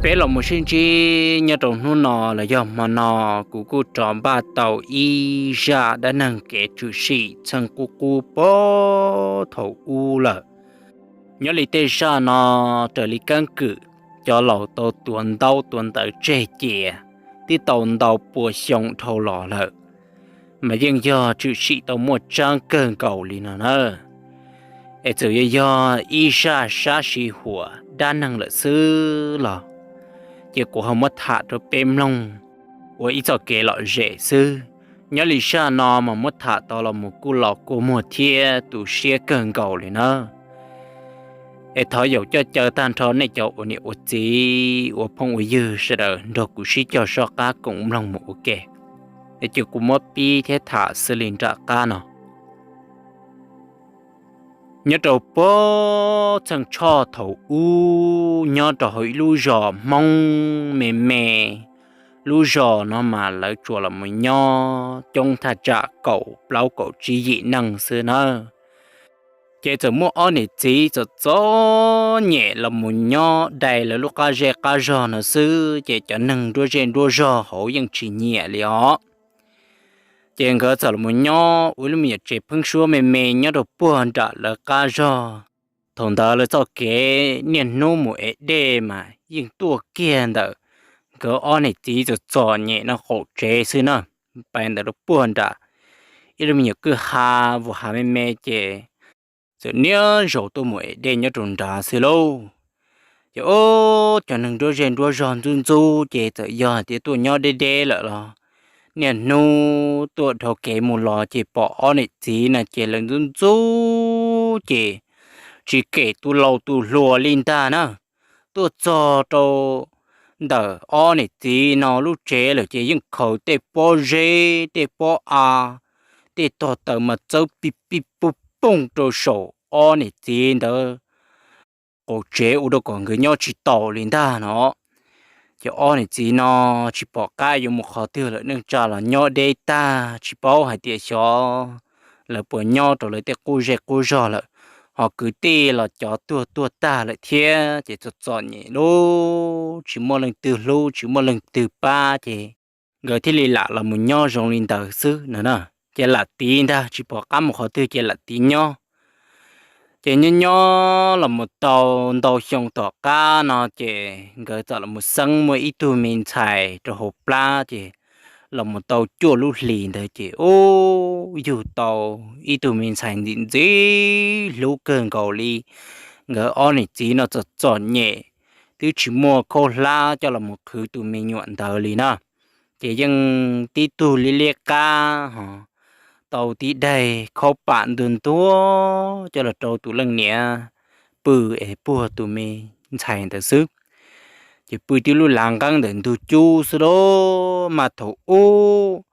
Peb los mus sib ntsib nyob rau hnub no los yog hmo no, kuv kuj rov npaj tau ib zaj dab neeg kev tshwm sim txheej qub qub puag thaum ub lawm. Nyob li tej zaj no raws li keeb kwm, cov laus tau tuav ntaub tuav ntawv tseg cia twb tau ntau pua xyoo dhau los lawm, mas yeej yog tshwm sim tau muaj tseeb kawg nkaus li no na. Es txawm yog yog ib zaj sab siv huam dab neeg lawm xwb los, ces kuv ho muab tham rau peb mloog ua ib txoj kev lom zem xwb. Nyob li zaj no mas muab tham tau los mus kuj los kua muag thiab tu siab kawg nkaus li na. Es thov yaum coj caw tag nrho nej cov ua niam ua txiv ua phooj ua ywg sawv daws nrog kuv sib cog soj qab koom mloog mus ua ke. Es cia kuv muab pib thiab tham xws li nram qab no. Nyob rau puag txheej tshoj thaum ub, nyob rau hauv ib lub zos Hmoob me me. Lub zos no mas lawv tsuas los mus nyob coob thaj tsam kaum plaub kaum tsib yim neeg xwb na. Ces txawm muaj ob niam txiv txom txom nyem los mus nyob dai lawv lub qab zej qab zog no xwb, ces cov neeg nruab zej nruab zog hauv yeej tsis nyiam li os. Ces nkawd txawm los mus nyob ua ib lub me nyuam tsev pheeb suab me me nyob rau puag nram lawv qab zog. Thaum ntawd lawv txoj kev niaj hnub mus ev dej mas yeej tuaj kiag ntawm nkawd ob niam txiv txom txom nyem no qaum tsev xwb na. Pais ntawm rau puag nram ib lub me nyuam kwj ha, vus hav me me ces txawm niaj zaus tuaj mus ev dej nyob rau nrad xwb lauj. Ces ub, cov neeg nruab zej nruab zog ntxub ntxub ces txawm yog hais tias tuaj nyob deb deb lawm los niaj hnub tuaj dhau kev mus los ces pom ob niam txiv no ces lawv ntxub ntxub ces tsis kem tus laus tus hluas li ntag na. Tuaj txog rau ntawm ob niam txiv no lub tsev lawm ces yeej khaws tej pob zeb tej pob av, tej tog taws mas txawb pij pij puj pooj rau saum ob niam txiv ntawd qaum tsev ua rau kom nkawd nyob tsis taus li ntag no. Ces ob niam txiv no tsis pom qab yuav mus qhov twg lawm, neej tsa los nyob deb tag tsis paub hais tias xyov lawv puas nyob rau lawv tej qub zej qub zog lawm, ho kwv tij los cov tuag tuag tag lawm thiab ces txom txom nyem lub tsis muaj leej twg hlub tsis muaj leej twg pab ces nkawd thiaj li lam los mus nyob zoo li ntawd xwb no na. Ces lam tiv ntag, tsis pom qab mus qhov twg ces lam tiv nyob. Ces nyob nyob los mus tau ntau xyoo tom qab no ces nkawd txawm los mus xeeb muaj ib tug me ntxhais rau hauv plab ces los mus tau cuaj lub hlis ntawd ces ub, yug tau ib tug me ntxhais ntxim ntxim hlub kawg nkaus li. Nkawd ob niam txiv no txom txom nyem, twb tsis muaj khaub hlab coj los mus qhwv tus me nyuam ntawd li na. Ces yeej tib tug liab liab qab ho tau tib daig khaub pam ntuag ntuag coj los rau tus leej niam pw es puag tus me ntxhais ntawd xwb. Ces pw tib lub lav nqeeb ntawm ntug cub xwb lauj, mas thaum ub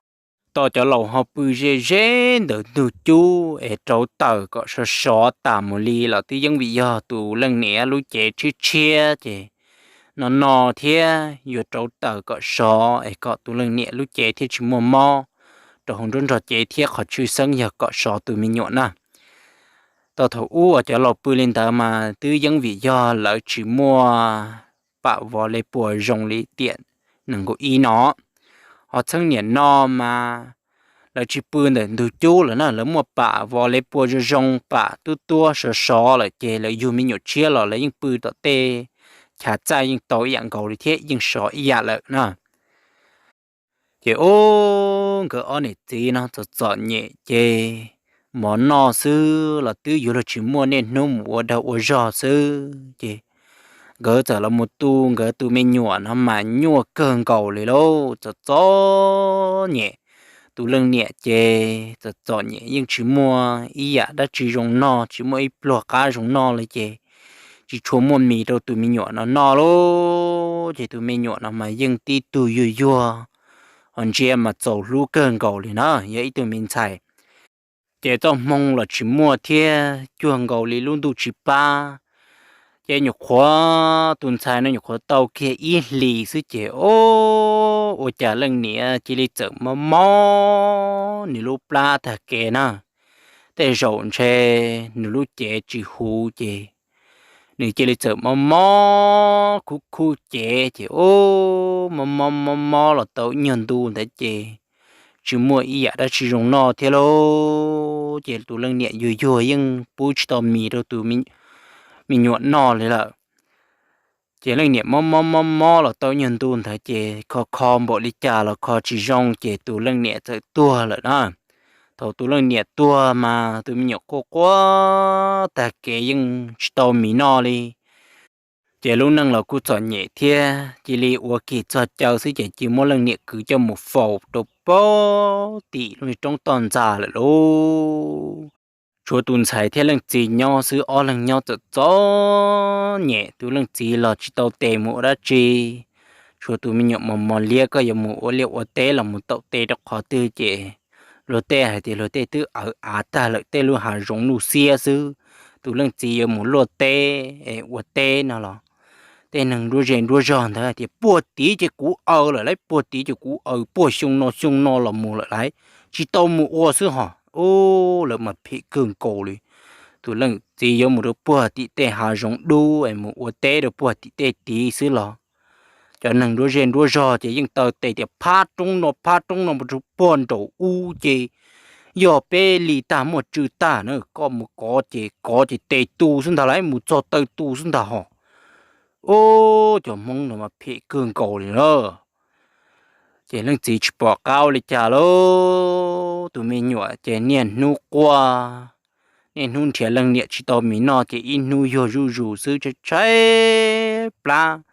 tau cov laus ho pw ze ze ntawm ntug cub es rauv taws kom sov sov tas mus li los twb yeej vim yog tus leej niam lub cev tshiab tshiab ces no no thiab yuav rauv taws kom sov es kom tus leej niam lub cev thiaj tsis muaj mob rau hauv nruab nrog cev thiab qhov tshwj xeeb yog kom sov tus me nyuam na. Tau thaum ub uas cov laus pw li ntawd mas twb yeej vim yog lawv tsis muaj pam vov le puas zoo li tiam nees nkaum ib no. Ho txheej niam no mas lawv tsis pw ntawm ntug cub lawm na, lawv muaj pam vov le puas zoo zoo, pam tub tuab sov sov lawm ces lawv yug me nyuam tshiab los lawv yeej pw tom tej chav txaj yeej tau ib yam nkaus li thiab yeej sov ib yam lawm na. Ces ub, nkawd ob niam txiv no txom txom nyem ces mov noj xwb los twb yuav luag tsis muaj, niaj hnub mus ua dag ua zog xwb ces nkawd txawm los mus tu nkawd tus me nyuam no mas nyuaj kawg nkaus li lauj, txom txom nyem. Tus leej niam ces txom txom nyem yeej tsis muaj ib yam dab tsi zoo noj, tsis muaj ib pluag qab zoo noj li ces tsis tshua muaj mis rau tus me nyuam no noj lauj. Ces tus me nyuam no mas yeej tib tug yuag yuag, ho ntsia mas txaus hlub kawg nkaus li na, yog ib tug me ntxhais. Ces txoj hmoo los tsis muaj thiab, cuag nkaus li lub ntuj tsis pab. Ces nyuam qhuav tus ntxhais no nyuam qhuav tau kiag ib hlis xwb ces ub, ua cas leej niam cia li txawm mob mob nws lub plab tag kev na. Tej zaum ntshe nws lub cev tsis huv ces nws cia li txawm mob mob khub khub cev ces ub, mob mob mob mob los tau ib nyuag ntu ntawd ces tsis muaj ib yam dab tsi zoo noj thiab lauj. Ces tus leej niam yuag yuag yeej pub tsis tau mis rau tus me nyuam noj li lawm. Ces leej niam mob mob mob mob los tau ib nyuag ntu ntawd ces kho kho npaum li cas los kho tsis zoo ces tus leej niam txawm tuag lawm na. Thaum tus leej niam tuag mas tus me nyuam quaj quaj tag kev yeej tsis tau mis noj li. Ces lub neej los kuj txom nyem thiab cia li ua kis txog caw xwb ces cia muab leej niam kwv coj mus faus rau pem tim lub roob toj ntxas lawm lauj. Tshuav tus ntxhais thiab leej txiv nyob xwb, ob leeg nyob txom txom nyem, tus leej txiv los tsis tau tes mus ua dab tsi. Tshuav tus me nyuam mos mos liab, koj yuav mus ua liaj ua teb los mus taum tes rau qhov twg ces luag tej hais tias luag tej twb awv av tag lawm, tej lub hav zoov nuj xiab xwb, tus leej txiv yuav mus luaj teb es ua teb no los tej neeg nruab zej nruab zog ntawd hais tias puag tid ces kuv awv lawm lauj, puag tid ces kuv awv puag xyoo no xyoo no los mus lawm lauj, tsis tau mus ua xwb hos. Ub, lawv mas phem kawg nkaus li. Tus leej txiv yuav mus rau puag tim tej hav zoov dub es mus ua teb rau puag tim tej tid xwb los cov neeg nruab zej nruab zog ces yeej taw tes tias phab roob no phab roob no mus rau puag nraum ub ces yog peb li tag muaj tswv tag na, koj mus kov ces kov ces tes tu xwb ntag lauj, mus txog taw tu xwb ntag hos. Ub, cov Hmoob no mas phem kawg nkaus li na. Ces leej txiv tsis pom qab ua li cas lauj, tus me nyuam ces niaj hnub quaj, niaj hnub nrhiav leej niam tsis tau mis noj ces ib hnub yuag zuj zus xwb tshaib tshaib plab.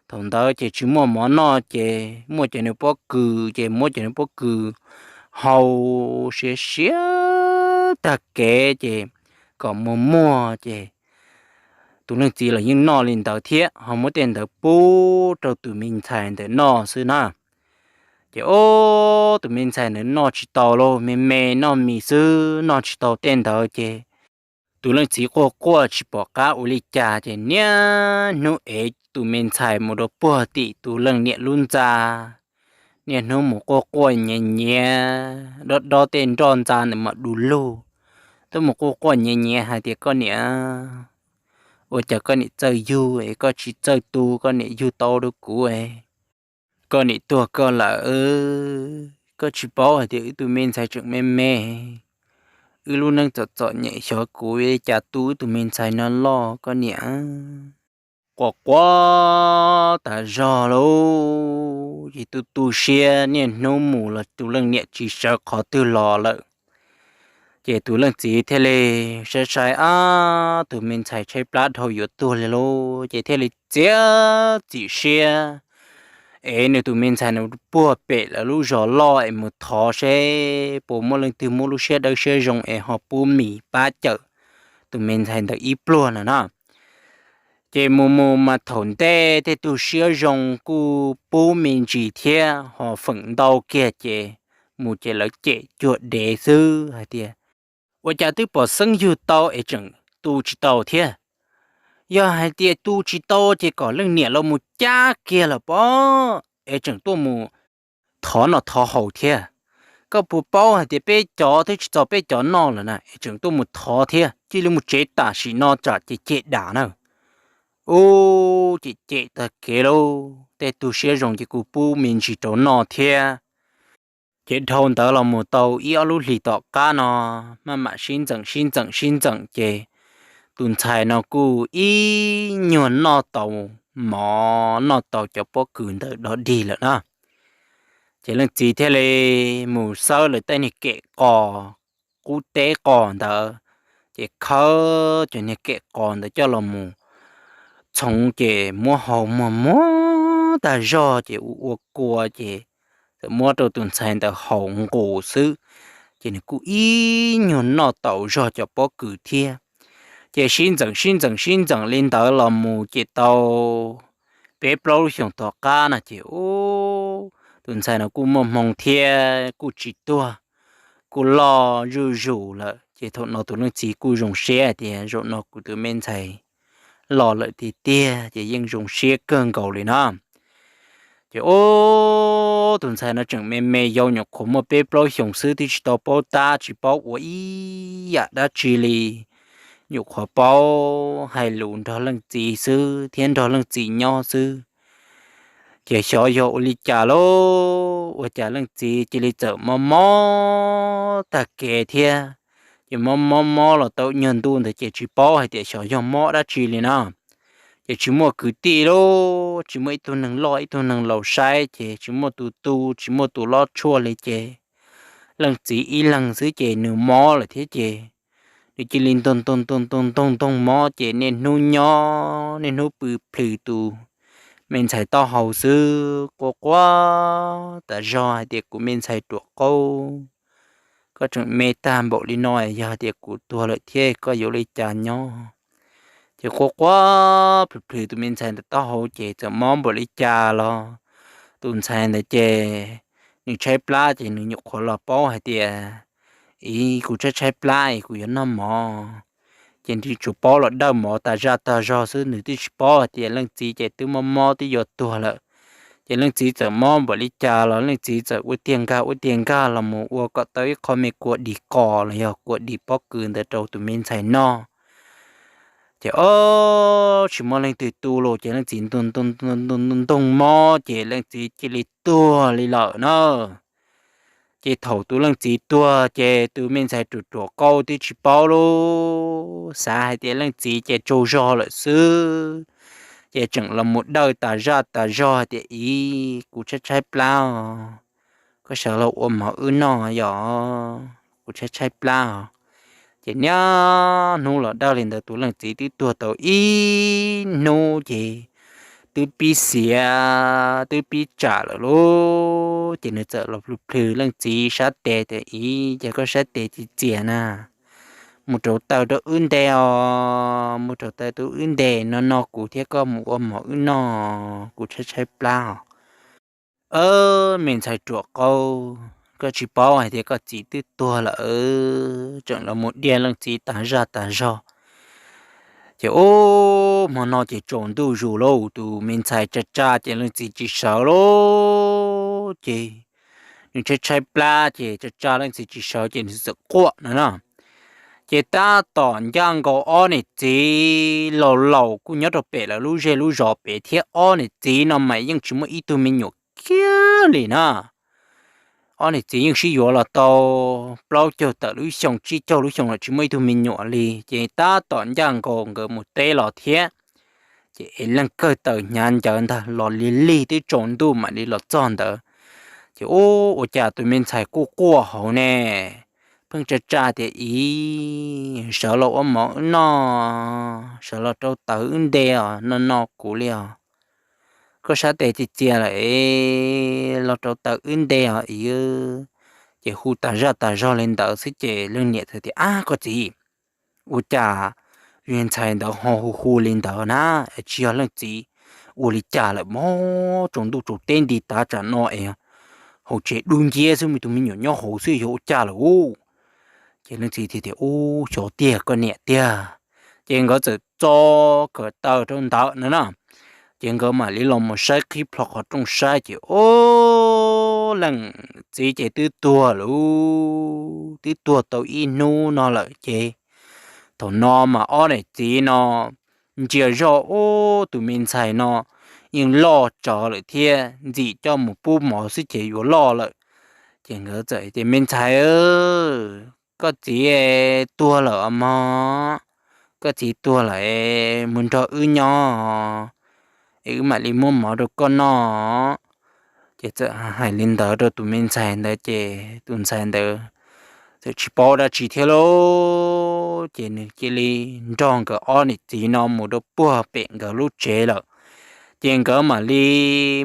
Thaum ntawd ces tsis muaj mov noj ces muaj cov niag pob kws ces muab cov niag pob kws hau siav siav tag kev ces kom muag muag ces tus leej txiv los yeej noj li ntawd thiab ho muab tej ntawd pub rau tus me ntxhais ntawd noj xwb na. Ces ub, tus me ntxhais ntawd noj tsis tau lauj, me me noj mis xwb noj tsis tau tej ntawd ces tus leej txiv quaj quaj tsis pom qab ua li cas ces niaj hnub ev tus me ntxhais mus rau puag tim tus leej niam lub ntxa. Niaj hnub mus quaj quaj nyiav nyiav dob dob tej nroj ntxa ntawd mas du lug, twb mus quaj quaj nyiav nyiav hais tias koj niam, ua cas koj niam txawj yug es koj tsis txawj tu koj niam yug tau rau kuv es koj niam tuag koj lawm, koj tsis paub hais tias wb tus me ntxhais tseem me me, wb lub neej txom txom nyem xyov kuv li cas tu wb tus me ntxhais no loj koj niam. Quaj quaj tas zog lauj, ces tu tu siab niaj hnub mus los tus leej niam tsis sawv qhov twg los lawm. Ces tus leej txiv thiaj li saib saib ab tus me ntxhais tshaib plab dhau yuav tuag li lauj, ces thiaj li txiav txim siab ev nws tus me ntxhais no puag pem lawv lub zos loj es mus thov seb puas muaj leej twg muaj lub siab dawb siab zoo es ho pub mis pab cawm tus me ntxhais ntawd ib pluag no na. Ces mus mus mas thaum ntej tej tug siab zoo kuj pub me ntsis thiab ho feem ntau kiag ces mus ces lawv cem cuag dev xwb hais tias ua cas twb pom xeeb yug tau es tseem tu tsis tau thiab. Yog hais tias tu tsis tau ces kom leej niam los mus cab kiag lawm pob es tseem tuaj mus thov noj thov haus thiab. Koj puas paub hais tias peb cov twb tsis txaus peb cov noj lawm na es tseem tuaj mus thov thiab, cia li mus tsev tam sim no tsam ces cem dam na. Ub, cem cem tag kev lauj, tej tug siab zoo ces kuj pub me ntsis rau noj thiab. Ces dhau ntawd los mus tau ib ob lub hlis tom qab no, maj mam sib ntxeem sib ntxeem sib ntxeem ces tus ntxhais no kuj ib nyuag noj tau mov noj tau cov pob kws ntawd dog dig lawm na. Ces leej txiv thiaj li mus xawb lawv tej niag kem qos, qub teb qos ntawd, ces khawb cov niag kem qos ntawd coj los mus txhoov ces muab hau muag muag tag zog ces ua ua kua ces txawm muab rau tus ntxhais ntawd haus nqus xwb, ces nws kuj ib nyuag noj tau zog cov pob kws thiab. Ces sib ntxeem sib ntxeem sib ntxeem li ntawd los mus ces tau peb plaub lub xyoos tom qab no ces ub, tus ntxhais no kuj muaj hmoo thiab kuj tsis tuag, kuj loj zuj zus lawm. Ces thaum no tus leej txiv kuj zoo siab hais tias zaum no kuv tus me ntxhais los lawm tiag tiag ces yeej zoo siab kawg nkaus li na. Ces ub, tus ntxhais no tseem me me yau nyuam qhuav muaj peb plaub xyoos xwb twb tsis tau paub tab tsis paub ua ib yam dab tsi li. nyuam qhuav paub hais lus nrog leej txiv xwb thiab nrog leej txiv nyob xwb. Ces xyov yog ua li cas lauj, ua cas leej txiv cia li txawm mob mob tag kev thiab. Ces mob mob mob los tau nyuag ntu ntawd ces tsis paub hais tias xyov yog mob dab tsi li na. Ces tsis muaj kwv tij lauj, tsis muaj ib tug neeg loj ib tug neeg laus saib, ces tsis muaj tus tu tsis muaj tus lob tshuaj li ces leej txiv ib leeg xwb ces nws mob lawm thiab ces nws cia li ntog ntog ntog ntog ntog ntog mob ces niaj hnub nyob niaj hnub pw plhws tus me ntxhais taub hau xwb, quaj quaj tas zog hais tias kuv me ntxhais ruam qaub, koj tseem me tag npaum li no, yog hais tias kuv tuag lawm thiab koj yuav ua li cas nyob? Ces quaj quaj plhws plhws tus me ntxhais ntawm taub hau ces txawm mob npaum li cas los tus ntxhais ntawd ces nws tshaib plab ces nws nyuam qhuav los paub hais tias, Ib, kuv tshaib tshaib plab es kuv yuav noj mov. Ces nws tsuas paub los dawj mov tas zaj tas zog xwb, nws twb tsis paub hais tias leej txiv ces twb mob mob twb yuav tuag lawm. Ces leej txiv txawm mob npaum li cas los leej txiv txawm ua tiag nkag ua tiag nkag los mus ua kom tau ib qho me kua dis qos los yog kua dis pob kws ntawd rau tus me ntxhais noj. Ces ob tsis muaj leej twg tu los ces leej txiv ntog ntog mob ces leej txiv cia li tuag li lawm na. Ces thaum tus leej txiv tuag ces tus me ntxhais ruam ruam qaub twb tsis paub lub, xav hais tias leej txiv ces tsaug zog lawm xwb. Ces tseem los mus dawj tas zaj tas zog hais tias, Ib, kuv tshaib tshaib plab os, koj sawv los ua mov wb noj yom, kuv tshaib tshaib plab os. Ces niaj hnub los dawj li ntawd, tus leej txiv twb tuag tau ib hnub ces twb pib xiav twb pib tsam lawm lauj. Ces nws txawm los plhws plhws leej txiv sab tes tias, Ib, ces koj sab tes txias txias na, mus rauv taws rau wb nte os, mus rauv taws rau wb nte, no no kuv thiab koj mus ua mov wb noj, kuv tshaib tshaib plab os. Ab, me ntxhais ruam qaub, koj tsis paub hais tias koj txiv twb tuag lawm. Tseem los mus diaj leej txiv tas zaj tas zog. Ces ub, hmo no ces tsaus ntuj zus lauj, tus me ntxhais tsa tsa ces leej txiv tsis sawv lauj. Ces nws tshaib tshaib plab ces tsa tsa leej txiv tsis sawv ces nws txawm quaj no na. Ces tab tom ncaj nkaus ob niam txiv laus laus kuj nyob rau pem lawv lub zej lub zos pem thiab, ob niam txiv no mas yeej tsis muaj ib tug me nyuam kiag li na. Ob niam txiv yeej sib yuav los tau plaub caug tawm lub xyoo tsib caug lub xyoo lawm tsis muaj ib tug me nyuam li. Ces tab tom ncaj nkaus nkawd mus teb los thiab, ces es leej kawg taws hnyav ncaws ntag los lig lig twb tsaus ntuj mam li los txog ntawd. Ces ub, ua cas tus me ntxhais quaj quaj hauv ne, pheej tsa tsa tias, Ib, sawv los ua mov wb noj, sawv los rau taws wb nte os, no no kuv li os. Koj sab tes txias txias lawm, los rau taws wb nte os ib. Ces hu tas zaj tas zog li ntawd xwb ces leej niam txawm tias, Ab, koj txiv, ua cas tus ntxhais ntawd ho hu hu li ntawd na? Tsis yog leej txiv ua li cas lawm mog, tsaus ntuj tsaus teb nti tav tsam no es hauv tsev dub nciab xwb, muaj tus me nyuam nyob hauv xwb, yog ua cas lawm ub? Ces leej txiv thiaj tias, Ub, xyov tiag koj niam tiag. Ces nkawd txawm txo kawm taws rau ntawd no na. Ces nkawd mam li los mus saib qhib plho qhov rooj saib ces, ub, leej txiv ces twb tuag lawm, twb tuag tau ib hnub no lawm ces thaum no mas ob niam txiv no ntsia zoj, ub, tus me ntxhais no yeej loj tsawv lawm thiab, ntxim coj mus pub mov xwb ces yuav loj lawm. Ces nkawd txawm tias, Me ntxhais, koj txiv tuag lawm os mog, koj txiv tuag lawm, mus nrog wb nyob es wb mam li muab mov rau koj noj. Ces txawm hais li ntawd rau tus me ntxhais ntawd ces tus ntxhais ntawd txawm tsis paub dab tsi thiab lauj, ces nws cia li nrog nkawd ob niam txiv no mus rau puag pem nkawd lub tsev lawm. Ces nkawd mam li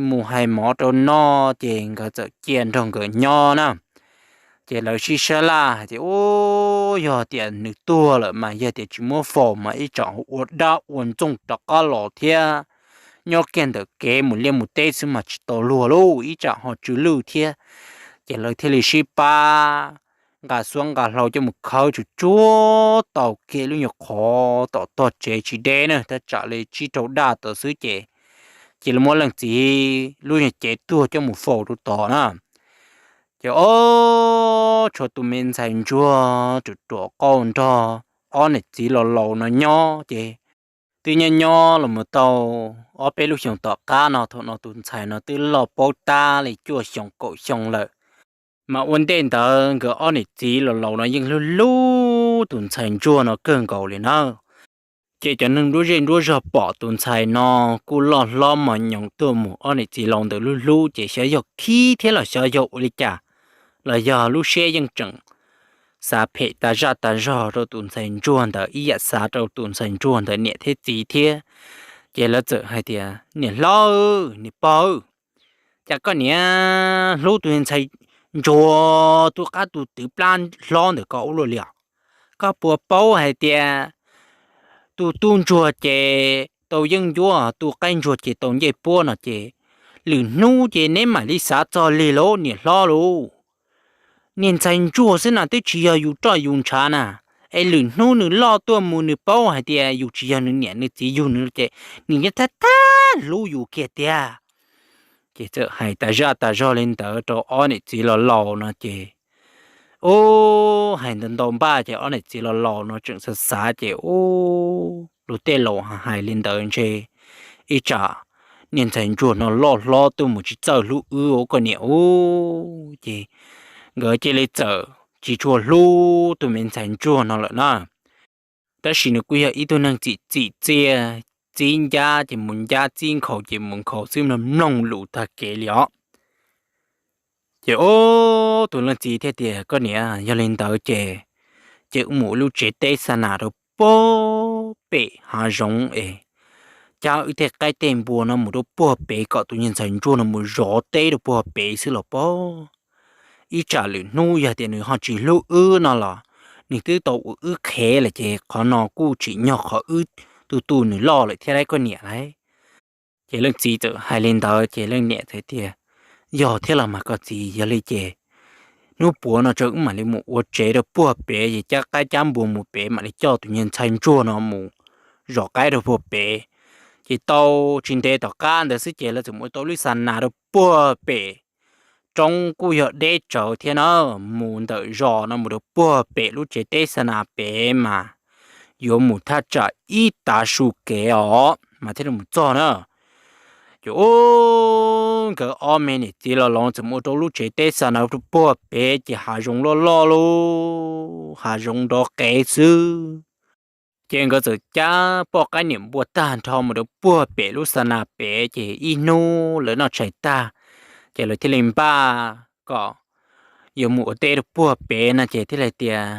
mus hais mov rau noj ces nkawd txawm cia nrog nkawd nyob na. Ces lawv sib sab laj hais tias, Ub, yog tias nws tuag lawm mas yog tias tsis muab faus mas ib tsam ua dab ua ntxoog rov qab los thiab, nyob kiag ntawm kev mus liaj mus teb xwb mas tsis tau luag lauj, ib tsam ho tsw lwj thiab. Ces lawv thiaj li sib pab nqa xuab nqa hlau coj mus khawb tsuag tsuag tau kiag lub nyuag qhov tom tog tsev tsis deb na, thaj tsam li tsib rau daj tod xwb ces cia li muab leej txiv lub nyuag cev tuag coj mus faus rau tod na. Ces ob tshuav tus me ntxhais ntsuag ruam ruam qauj nrog ob niam txiv laus laus no nyob ces twb nyob nyob los mus tau ob peb lub xyoos tom qab no, thaum no tus ntxhais no twb loj paub tab li cuaj xyoo kaum xyoo lawm. Mas ua ntej ntawd nkawd ob niam txiv laus laus no yeej hlub hlub tus ntxhais ntsuag no kawg nkaus li na. Ces cov neeg nruab zej nruab zog pom tus ntxhais no kuj loj hlob mos nyoos tuaj mus, ob niam txiv laus ntawd hlub hlub ces xyov yog khib thiab los xyov yog ua li cas, los yog lub siab yeej tseem xav phem tas zaj tas zog rau tus ntxhais ntsuag ntawd ib yam xav rau tus ntxhais ntsuag ntawd niam thiab txiv thiab. Ces lawv txawm hais tias, Niam hlob, niam pog, cas koj niam hlub tus ntxhais ntsuag tus qab tus twv plab hlob ntawm koj ua luaj li os? Koj puas paub hais tias tus tub ntsuag ces tau yeeb ncuab, tus qaib ntsuag ces tau ncej puab no ces lwm hnub ces neb mam li xav txog li lauj niam hlob lauj. Niag ntxhais ntsuag xwb na twb tsis yog yus roj yus ntshav na, es lwm hnub nws loj tuaj mus nws paub hais tias yus tsis yog nws niam nws txiv yug nws ces nws yeej thab thab hlub yus kiag tiag. Ces txawm hais tas zaj tas zog li ntawd rau ob niam txiv laus laus no ces, ub, hais ntau ntau npaj ces ob niam txiv laus laus no tseem xav xav ces, ub, luag tej laus hais li ntawd ntshe ib tsam niag ntxhais ntsuag no loj hlob tuaj mus tsis txawj hlub wb ua koj niam ub. Ces nkawd cia li txawm tsis tshua hlub tus me ntxhais ntsuag no lawm na. Tab sis nws kuj yog ib tug neeg txim txim txiaj, txib ncab ces mus ncab, txib nkhaus ces mus nkhaus xwb, mloog mloog lus tag kev li os. Ces ub, tus leej txiv thiaj tias, Koj niam, yog li ntawd ces, ces wb mus ua lub tsev teb xa nas rau puag pem hav zoov es cab wb tej qaib tej npua no mus rau puag pem kom tus niag ntxhais ntsuag no mus zov teb rau puag pem xwb los pob. Ib tsam lwm hnub yog tias nws ho tsis hlub wb no los nws twb tau ua wb qhev lawm ces qhov no kuj tsim nyog qhov wb tu tu nws loj lawm thiab lauj koj niam lauj. Ces leej txiv txawm hais li ntawd ces leej niam txawm tias, Yog thiab los mas koj txiv, yog li ces hnub puav no tso wb mam li mus ua tsev rau puag pem, ces cab qaib cab npua mus pem mam li coj tus niag ntxhais ntsuag no mus zov qaib rau puag pem. Ces tau tsis ntev tom qab ntawd xwb ces lawv txawm mus ua tau lub xa nas rau puag pem roob kuj yog deb tsawv thiab na, mus ntawm zos no mus rau puag pem lub tsev teb xa nas pem mas yuav mus thaj tsam ib tav su kev os mas thiaj li mus txog na. Ces ub, nkawd ob me niam txiv laus laus txawm mus ua rau lub tsev teb xa nas rau puag pem ces hav zoov loj loj lauj, hav zoov nrov qev xwb. Ces nkawd txawm cab poj qaib niam npua tag nrho mus rau puag pem lub xa nas pem ces ib hnub lawv noj tshais tag ces lawv thiaj li npaj kom yuav mus ua teb rau puag pem no ces thiaj li tias,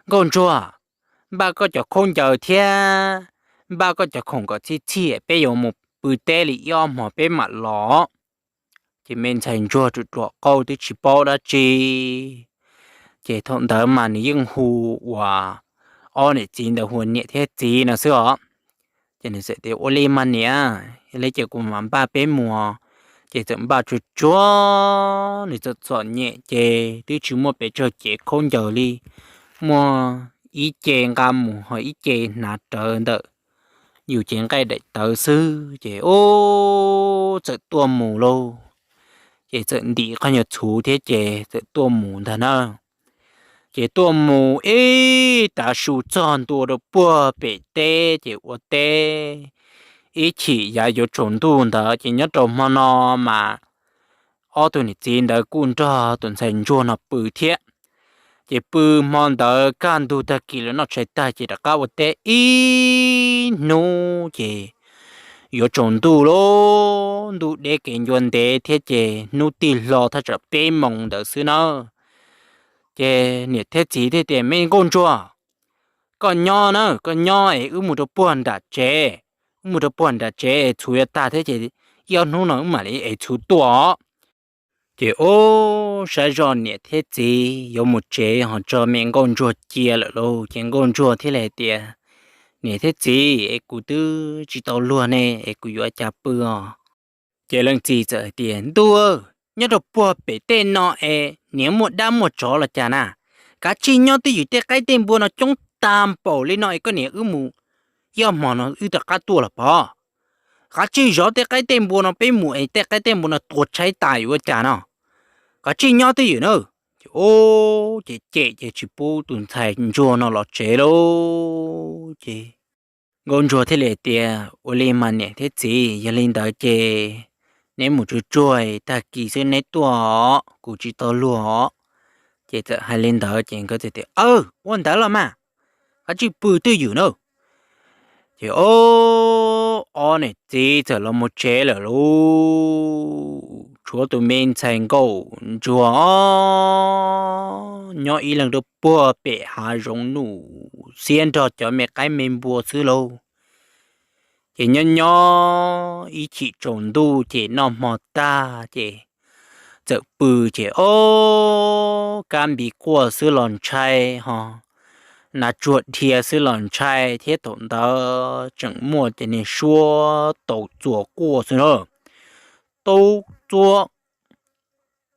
Nkauj ntsuag, npaj koj cov khaub ncaws thiab npaj koj cov khoom kom txhij txhij, peb yuav mus pw teb li ib ob hmos peb mam los. Ces me ntxhais ntsuag ruam ruam qauj twb tsis paub dab tsi, ces thaum ntawd mas nws yeej hu uas ob niam txiv ntawd hu ua niam thiab txiv no xwb os. Ces nws txawm tias, Ua li mas niam, li ces kuv mam npaj peb mus. Ces txawm npaj tsuag tsuag, nws txawm txom nyem ces twb tsis muaj pes tsawg cev khaub ncaws li, muaj ib ce nqa mus ho ib ce hnav rawv ntawm yus cev nqaij daim tawv xwb ces ub, txawm tuaj mus lauj. Ces txawm ntim qhov nyuag txhuv thiab ces txawm tuaj mus ntag na. Ces tuaj mus ib tav su txog ntua rau puag pem teb ces ua teb ib chim yav yuav tsaus ntuj ntawd ces nyob rau hmo no mas ob tug niam txiv ntawd kuj nrog tus ntxhais ntsuag no pw thiab. Ces pw hmo ntawd kaj ntug tag kis lawv noj tshais tag ces rov qab ua teb ib hnub ces yuav tsaus ntuj lauj, ntuj deb kev ncua ntev thiab ces hnub tig hlo thaj tsam peb moos ntawd xwb na. Ces niam thiab txiv thiaj tias, Me nkauj ntsuag, koj nyob na, koj nyob es wb mus rau puag nram tsev, wb mus rau puag nram tsev es txhuv yuav tag thiab ces ib ob hnub no wb mam li ev txhuv tuaj os. Ces ub, saib zoj niam thiab txiv yuav mus tsev ho tso me nkauj ntsuag cia lawm lauj. Ces nkauj ntsuag thiaj li hais tias, Niam thiab txiv, es kuv twb tsis tau luag ne, es kuv yuav cas pw os? Ces leej txiv txawm hais tias, Ntuj, nyob rau puag pem tej no es niam muaj dab muaj tsov los cas na? Kav tsij nyob twj ywm, tej qaib tej npua no coob tag npaum li no es koj niam wb mus ib ob hmo no wb rov qab tuaj los pob. Kav tsij zov tej qaib tej npua no peb mus es tej qaib tej npua no tuag tshaib tas yuav ua cas no. Kav tsij nyob twj ywm na. Ces ub, ces cem ces tsis pub tus ntxhais ntsuag no los tsev lauj. Ces nkauj ntsuag thiaj li tias, ua li mas niam thiab txiv, yog li ntawd ces neb mus tsuag tsuag, tag kis xwb neb tuaj os, kuv tsis tau luag os. Ces txawm hais li ntawd ces nkawd txawm tias, aw, ua ntawd los mas, kav tsij pw twj ywm na. Ces ob niam txiv txawm los mus tsev lawm lauj. Tshuav tus me ntxhais nkauj ntsuag nyob ib leeg rau puag pem hav zoov nuj xiab nrog cov me qaib me npua xwb lauj. Ces nyob nyob ib chim tsaus ntuj ces noj hmo tag ces txawm pw ces ob kab npis quaj xwb los ntshai ho, nas tsuag dhia xwb los ntshai thiab. Thaum ntawd tseem muaj cov niag suab tau txuas quaj xwb na, tub txuab,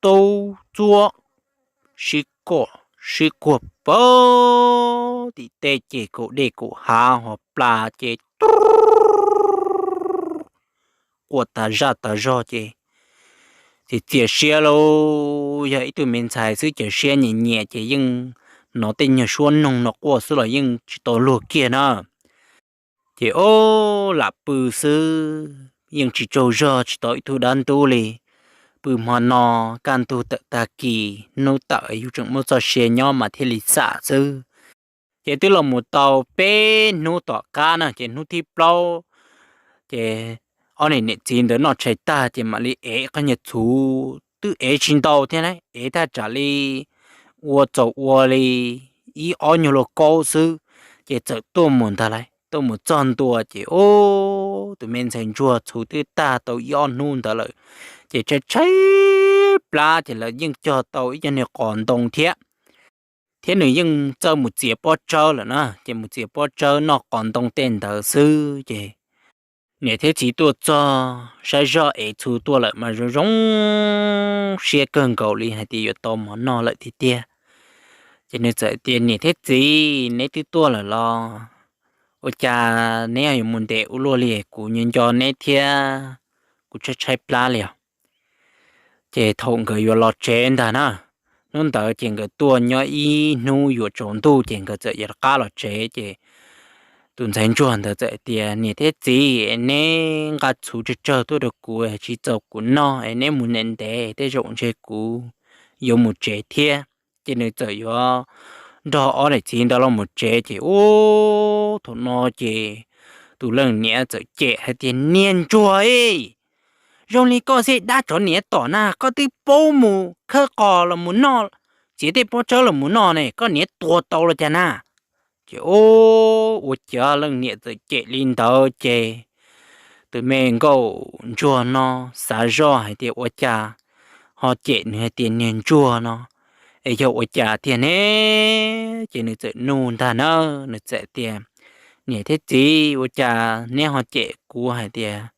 tub txuab, sib quaj sib quaj pag tim tej ces kaum dej kaum hav ho plas ces quaj tas zaj tas zog ces txias txias siab lauj. Yog ib tug me ntxhais xwb ces siab nyiam nyiam ces yeej hnov tej nyuag suab noog no quaj xwb los yeej tsis tau luag kiag na. Ces ob lam pw xwb yeej tsis tsaug zog tsis tau ib tug dab ntub li. Pw hmo no kaj ntug tawm tag kis hnub tawm yus tseem muaj txoj sia nyob mas thiaj li xam xwb. Ces twb los mus tau peb hnub tom qab na ces hnub thib plaub ces ob niam niam txiv ntawd noj tshais tag ces mam li ev qhov nyuag txhuv twb ev tsis ntau thiab na, ev thaj tsam li ua txaus ua li ib ob nyuag lauj kaub xwb. Ces txawm tuaj mus ntag lauj, tuaj mus txog ntua ces ub, tus me ntxhais ntsuag txhuv twb tag tau ib ob hnub ntawd lawm. Ces tshaib tshaib plab ces lawv yeej cog tau ib co niag qos ntoo thiab, thiab nws yeej txawj mus txiav pob tsawb lawm na, ces mus txiav pob tsawb noj qos ntoo tej ntawd xwb ces niam thiab txiv tuaj txog saib zoj ev txhuv tuaj lawm mas zoo zoo siab kawg nkaus li hais tias yuav tau mov noj lawm tiag tiag. Ces nws txawm tias, niam thiab txiv, neb twb tuaj lawm los ua cas neb yuav mus ntev ua luaj li, kuv nco nco neb thiab kuv tshaib tshaib plab li os. Ces thaum nkawd yuav los tsev ntag na, hnub ntawd ces nkawd tuaj nyob ib hnub yuav tsaus ntuj ces nkawd txawm yuav rov qab los tsev ces tus ntxhais ntsuag ntawd txawm tias, niam thiab txiv, neb nqa txhuv tsawg tsawg tuaj rau kuv, tsis txaus kuv noj es neb mus ntev ntev tej zaum ntshe kuv yuav mus tsev thiab. Ces nws txawm yuav nrog ob niam txiv ntawd los mus tsev ces ub, thaum no ces tus leej niam txawm cem hais tias, niag ntsuag, zoo li koj xwb dab tsov niam tom na, koj twb paub mus khawb qos los mus noj, txiav tej pob tsawb los mus noj ne, koj niam tuag tau los cas na? Ces ub, ua cas leej niam txawm cem li ntawd ces tus me nkauj ntsuag no xav zoj hais tias ua cas ho cem nws hais tias niag ntsuag no, es yog ua cas tiag ne? Ces nws txawm nug ntag na, nws txawm tias, niam thiab txiv, ua cas neb ho cem kuv hais tias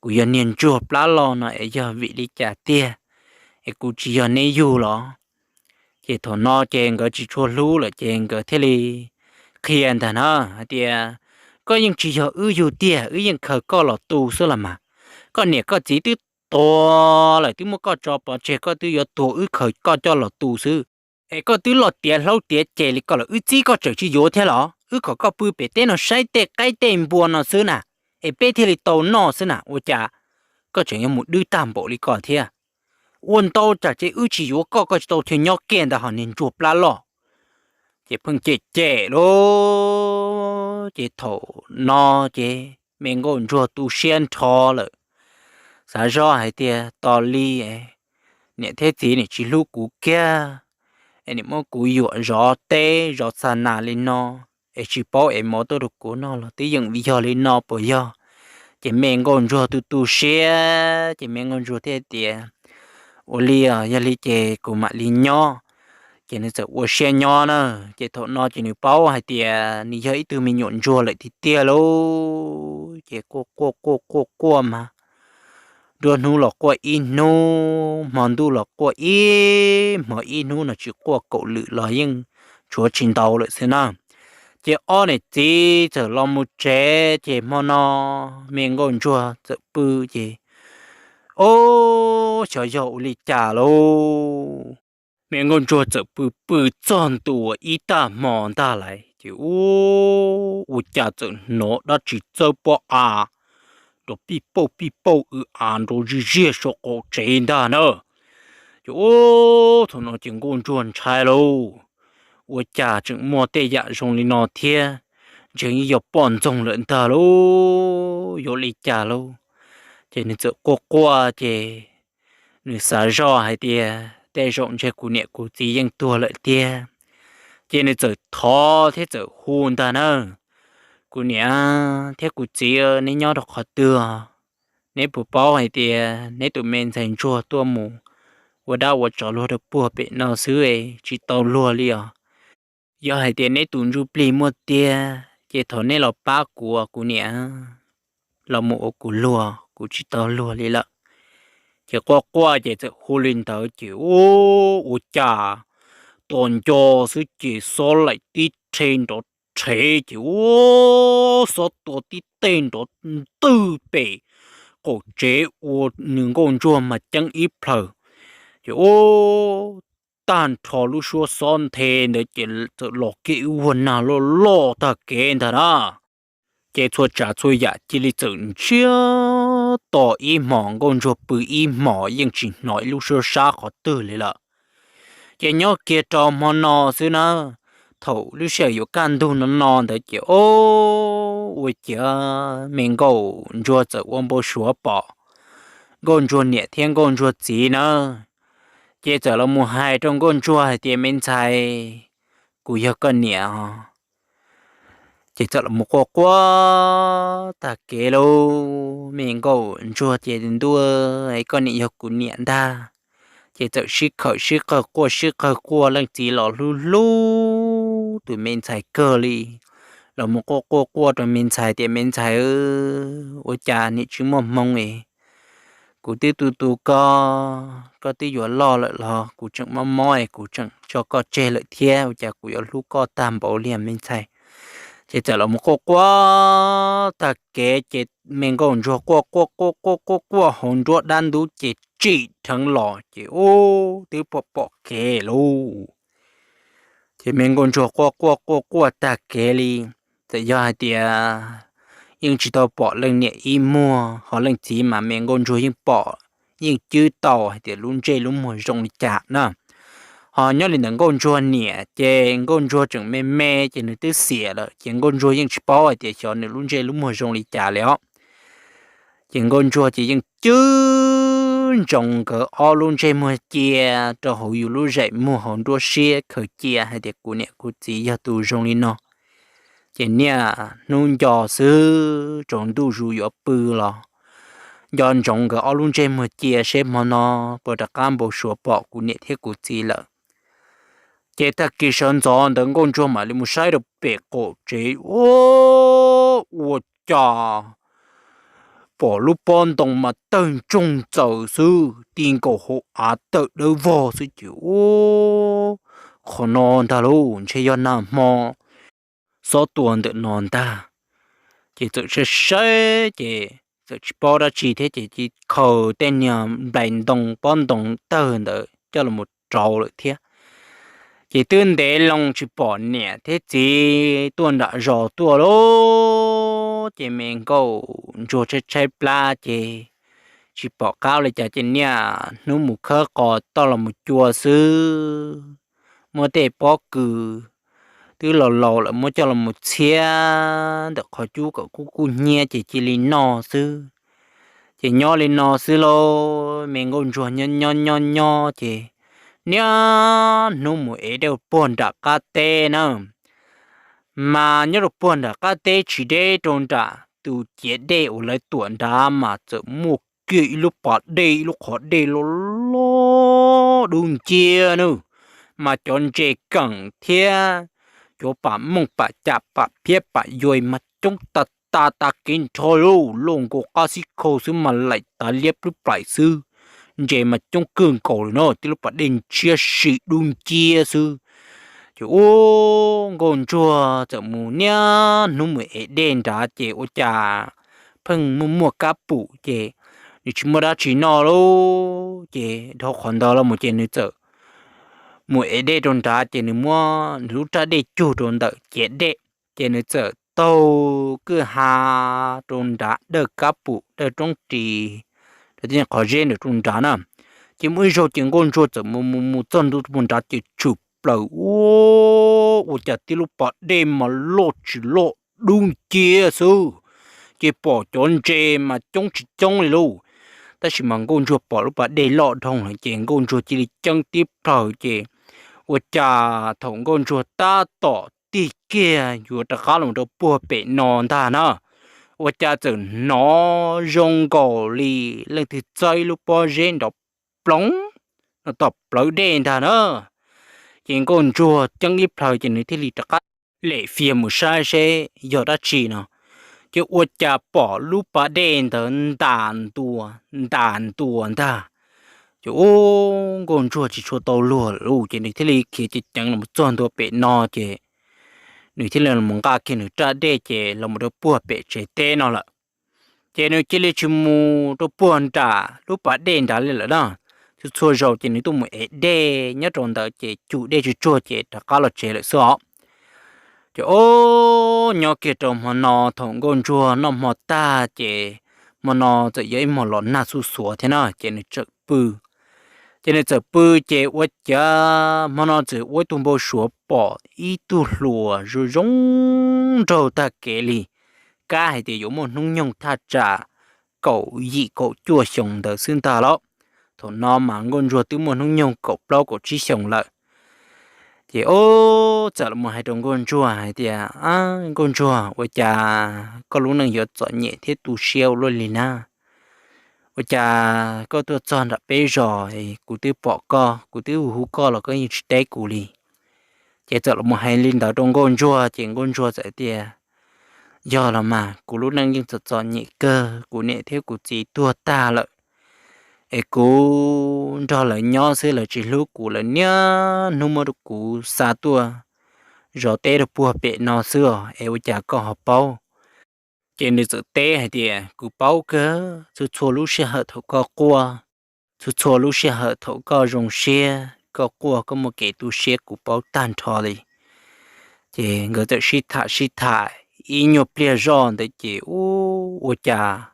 kuv yog niag ntsuag plab loj no es yog vim li cas tiag, es kuv tsis yog neb yug los? Ces thaum no ces nkawd tsis tshua hlub lawm ces nkawd thiaj li qhia ntag na hais tias, koj yeej tsis yog wb yug tiag, wb yeej khaws koj los tu xwb los mas. Koj niam koj txiv twb tuag lawm, twb muab koj tso pov tseg, koj twb yuav tuag, wb khaws koj coj los tu xwb. Es koj twb loj tiav hlob tiav ceg li koj lawm, wb txib koj tseem tsis yuav thiab los? Wb kom koj pw pem teb no saib tej qaib tej npua no xwb na, es peb thiaj li tau noj xwb na, ua cas koj tseem yuav mus dwb tag npaum li koj thiab? Ua ntau tsam ces wb tsis yuav koj, koj tsis tau chaw nyob kiag ntag ho niag ntsuag plab loj. Ces pheej cem cem lauj, ces thaum no ces me nkauj ntsuag tu siab nrho lawm, xav zoj hais tias tos li niam thiab txiv nim tsis hlub kuv kiag, es nim muab kuv yuam zov teb zov xa nas li no, es tsis paub ev mov tuaj rau kuv noj los twb yeej vim yog li no puas yog? Ces me nkauj ntsuag tu tu siab ces me nkauj ntsuag thiaj tias, ua li os, yog li ces kuv mam li nyob. Ces nws txawm ua siab nyob na. Ces thaum no ces nws paub hais tias nws yog ib tug me nyuam ntsuag lawm tiag tiag lauj. Ces quaj quaj quaj quaj quaj mas nruab hnub los quaj ib hnub, hmo ntuj los quaj ib hmo, ib hnub no tsis quaj kaum lwm los yeej tshuav tsis ntau lawm xwb na. Ces ob niam txiv txawm los mus tsev ces hmo no me nkauj ntsuag txawm pw ces, o, xyov yog ua li cas lauj, Me nkauj ntsuag txawm pw pw txog ntua ib tag hmo ntag lais ces ua cas txawm hnov dab tsi txawb pob av nrov pij pauj pij pauj w av nrov zij ziag saum qaum tsev ntag na. Ces ua thaum no ces nkauj ntsuag ntshai lauj, ua cas tseem muaj tej yam zoo li no thiab, ntseeg ib yog poj ntxoog lawm ntag lauj, yuav li cas lauj. Ces nws txawm quaj quaj ces nws xav zoj hais tias tej zaum ntshe kuv niam kuv txiv yeej tuag lawm tiag. Ces nws txawm thov thiab txawm hu ntag na: Kuv niam thiab kuv txiv, neb nyob rau qhov twg? Neb puas paub hais tias neb tus me ntxhais ntsuag tuaj mus ua dab ua tsov luag rau puag pem no xwb es tsis tau luag li os? Yog hais tias neb tus ntsuj plig muaj tiag ces thov neb los pab kuv, kuv niam los mus ua kuv luag, kuv tsis tau luag li lawm. Ces quaj quaj ces txawm hu li ntawd ces ua cas tos nco xwb ces xob laim tib rhe nrov rhev ces ua xob tua tib teg nrov ntwg pem qaum tsev ua nws nkauj ntsuag mas ceeb ib plhaws. Ces ua tag nrho lub suab xob nthe ntawd ces txawm los kiag ib vuag nag loj loj tag kev ntag na. Ces txhua tsav txhua yam cia li txawm ntsiag to ib hmos, nkauj ntsuag pw ib hmos yeej tsis hnov ib lub suab sab qhov twg li lawm. Ces nyob kiag rau hmo no xwb na, thaum lub sij hawm yuav kaj ntug no no ntawd ces o, ua ciav me nkauj ntsuag txawm ua npau suav pom nkauj ntsuag niam thiab nkauj ntsuag txiv na, ces txawm los mus hais rau nkauj ntsuag hais tias, Me ntxhais, kuv yog koj niam os. Ces txawm los mus quaj quaj tag kev lauj, me nkauj ntsuag ces ntuj, koj niam yog kuv niam ntag. Ces txawm sib khawm sib qawg quaj sib qawg quaj, leej txiv los hlub hlub tus me ntxhais kawg li, los mus quaj quaj quaj rau me ntxhais tias, Me ntxhais, ua cas niam tsis muaj hmoo es kuv twb tu tu koj, koj twb yuav loj lawm los kuv tseem mob mob es kuv tseem tso koj tseg lawm thiab, ua cas kuv yuav hlub koj tag npaum li me ntxhais. Ces txawm los mus quaj quaj tag kev ces me nkauj ntsuag quaj quaj quaj quaj quaj quaj hauv nruab dab ntub ces tsim dheev los ces ub twb pom pom kev lauj. Ces me nkauj ntsuag quaj quaj quaj quaj tag kev li, txawm yog hais tias yeej tsis tau pom leej niam ib muag, ho leej txiv mas me nkauj ntsuag yeej pom, yeej cwb tau hais tias lub ntsej lub muag zoo li cas na. Ho nyob li ntawm nkauj ntsuag niam ces nkauj ntsuag tseem me me ces nws twb xiam lawm ces nkauj ntsuag yeej tsis paub hais tias xyov nws lub ntsej lub muag zoo li cas li os. Ces nkauj ntsuag ces yeej cwb ntsoov nkawd ob lub ntsej muag cia rau hauv yus lub zeem muag hauv nruab siab khaws cia hais tias kuv niam kuv txiv yog tus zoo li no. Ces niaj hnub nco xwb, tsaus ntuj zus yuav pw los nco ntsoov nkawd ob lub ntsej muag cia seb hmo no puas rov qab npau suav pom kuv niam thiab kuv txiv lawm. Ces tag kis sawv ntxov ntawd nkauj ntsuag mam li mus saib rau pem qaum tsev, ua cas pom lub pob ntoo mas tawg ntsoog ntxaws xwb, ti nkaus hauv av tawm dawb vog xwb ces ub, qhov no ntag lauj, ntshe yog nag hmo xob tua ntawm no ntag. Ces txawm saib saib ces txawm tsis paub dab tsi thiab ces cia li khaws tej niag nplai ntoo pob ntoo tawg ntawd coj los rau lawm thiab. Ces twb ntev loo tsis pom niam thiab txiv tuaj nram zos tuaj lauj, ces me nkauj ntsuag tshaib tshaib plab ces tsis pom qab li cas ces niaj hnub mus khawb qos toj los mus cua xwb. Muab tej pob kws twb laus laus lawm muab coj los mus txhiab ntawm qhov cub kom kub kub hnyiab ces cia li noj xwb. Ces nyob li no xwb lauj, me nkauj ntsuag nyob nyob nyob nyob ces niaj hnub mus ev dej puag nram qab teb na. Mas nyob rau puag nram qab teb tsis deb rau nram tus ciav dej uas lawv tuam nrad mas txawm muaj kiag ib lub pas dej, ib lub qhov dej loj loj dub nciab na, mas cov ntses keem thiab cov pam mooj pam cam pam phiab pam yuav mas coob tas tas tas kev nrho lauj, loj nkaus qab xib khau xwb mas laim tas liab plub plaim xwb. Ntses mas coob kawg nkaus li no, tib lub pas dej ntshiab si dub nciab xwb. Ces ub, nkauj ntsuag txawm mus niaj hnub mus ev dej nrad ces ua cas pheej muaj muaj kab pum ces nws tsis muaj dab tsi noj lauj. Ces dhau qhov ntawd los mus ces nws txawm mus ev dej rau nrad ces nws muab nws lub raj dej cug rau ntawm ciav dej, ces nws txawm taug kwj ha rau nrad dawj kab pum dawj roob ris rau tej qhov zeb ntawm rau nrad na. Ces muaj ib zaug ces Nkauj Ntsuag txawm mus mus mus txog ntua nrad ces tshwm plaws ua, ua cas tib lub pas dej mas loj tsis loj dub nciab xwb, ces pom cov ntses mas coob tsis coob li lauj. Tab sis mas Nkauj Ntsuag pom lub pas dej loj dhau lawm ces Nkauj Ntsuag cia li ceeb tib plhaws ces ua cas thaum Nkauj Ntsuag tab tom tig kiag yuav rov qab los rau puag pem no ntag na, ua cas txawm hnov zoo nkaus li leej twg txawb ib lub pob zeb nrov ploov no tom plawv dej ntag na. Ces Nkauj Ntsuag ceeb ib plhaws ces nws thiaj li rov qab lem fias mus saib seb yog dab tsi no, ces ua cas pom lub pas dej ntawd ntas ntua ntas ntua ntag. Ces ub, Nkauj Ntsuag tsis tshua tau luag lawm lauj, ces nws thiaj li khiav ceev ceev los txog ntua pem no ces nws thiaj li los nqa kiag nws raj dej ces los mus rau puag pem tsev teb no lawm. Ces nws cia li tsis mus rau puag nram lub pas dej nrad li lawm na. Txhua txhua zaus ces nws tuaj mus ev dej nyob rau ntawd ces cum dej tsuag tsuag ces rov qab los tsev lawm xwb os. Ces ub, nyob kiag rau hmo no thaum Nkauj Ntsuag noj hmo tag ces hmo no txawm yog ib hmo los nag xuj xuav thiab na ces nws txawm pw. Ces nws txawm pw ces ua cas hmo no txawm ua ib tug npau suav pom ib tug hluas zoo zoo nraug tag kev li, kab hais tias yuav muaj hnub nyoog thaj tsam kaum yim kaum cuaj xyoos ntawd xwb ntag lauj. Thaum no mas Nkauj Ntsuag twb muaj hnub nyoog kaum plaub kaum tsib xyoos lawm. Ces ub, txawm los hais rau Nkauj Ntsuag hais tias, Nkauj Ntsuag, ua cas koj lub neej yuav txom nyem thiab tu siab ua luaj li na? Ua cas koj tuaj txog nram peb zos, kuv twb pom koj, kuv twb hu hu koj los koj yeej tsis teb kuv li. Ces txawm los hais li ntawd rau Nkauj Ntsuag ces Nkauj Ntsuag txawm tias, yog los mas kuv lub neej yeej txom txom nyem kawg, kuv niam thiab kuv txiv tuag tag lawm, es kuv nrog lawv nyob xwb lawv tsis hlub kuv, lawv niaj hnub muab rau kuv xa tuaj zov teb rau puag pem no xwb os, es ua cas koj ho paub? Ces nws txawm teb hais tias, kuv paub kawg, txhua txhua lub sij hawm thaum koj quaj, txhua txhua lub sij hawm thaum koj zoo siab koj quaj koj muaj kev tu siab kuv paub tag nrho li. Ces nkawd txawm sib tham sib tham ib nyuag pliag zoj ntawd ces ub, ua cas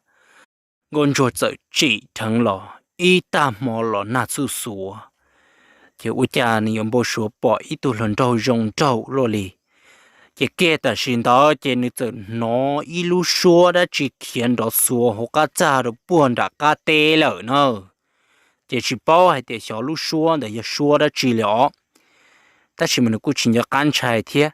Nkauj Ntsuag txawm tsim dheev los ib tag hmo los nag xuj xuav, ces ua cas nws yuav npau suav pom ib tug hluas nraug zoo nraug luaj li. Ces kiag tam sim ntawd ces nws txawm hnov ib lub suab dab tsi khiav nrov xuav hauv qab txag rau puag nram qab teb lawm na. Ces tsis paub hais tias xyov lub suab ntawd yog suab dab tsi li os, tab sis mas nws kuj tsis nco qab ntshai thiab.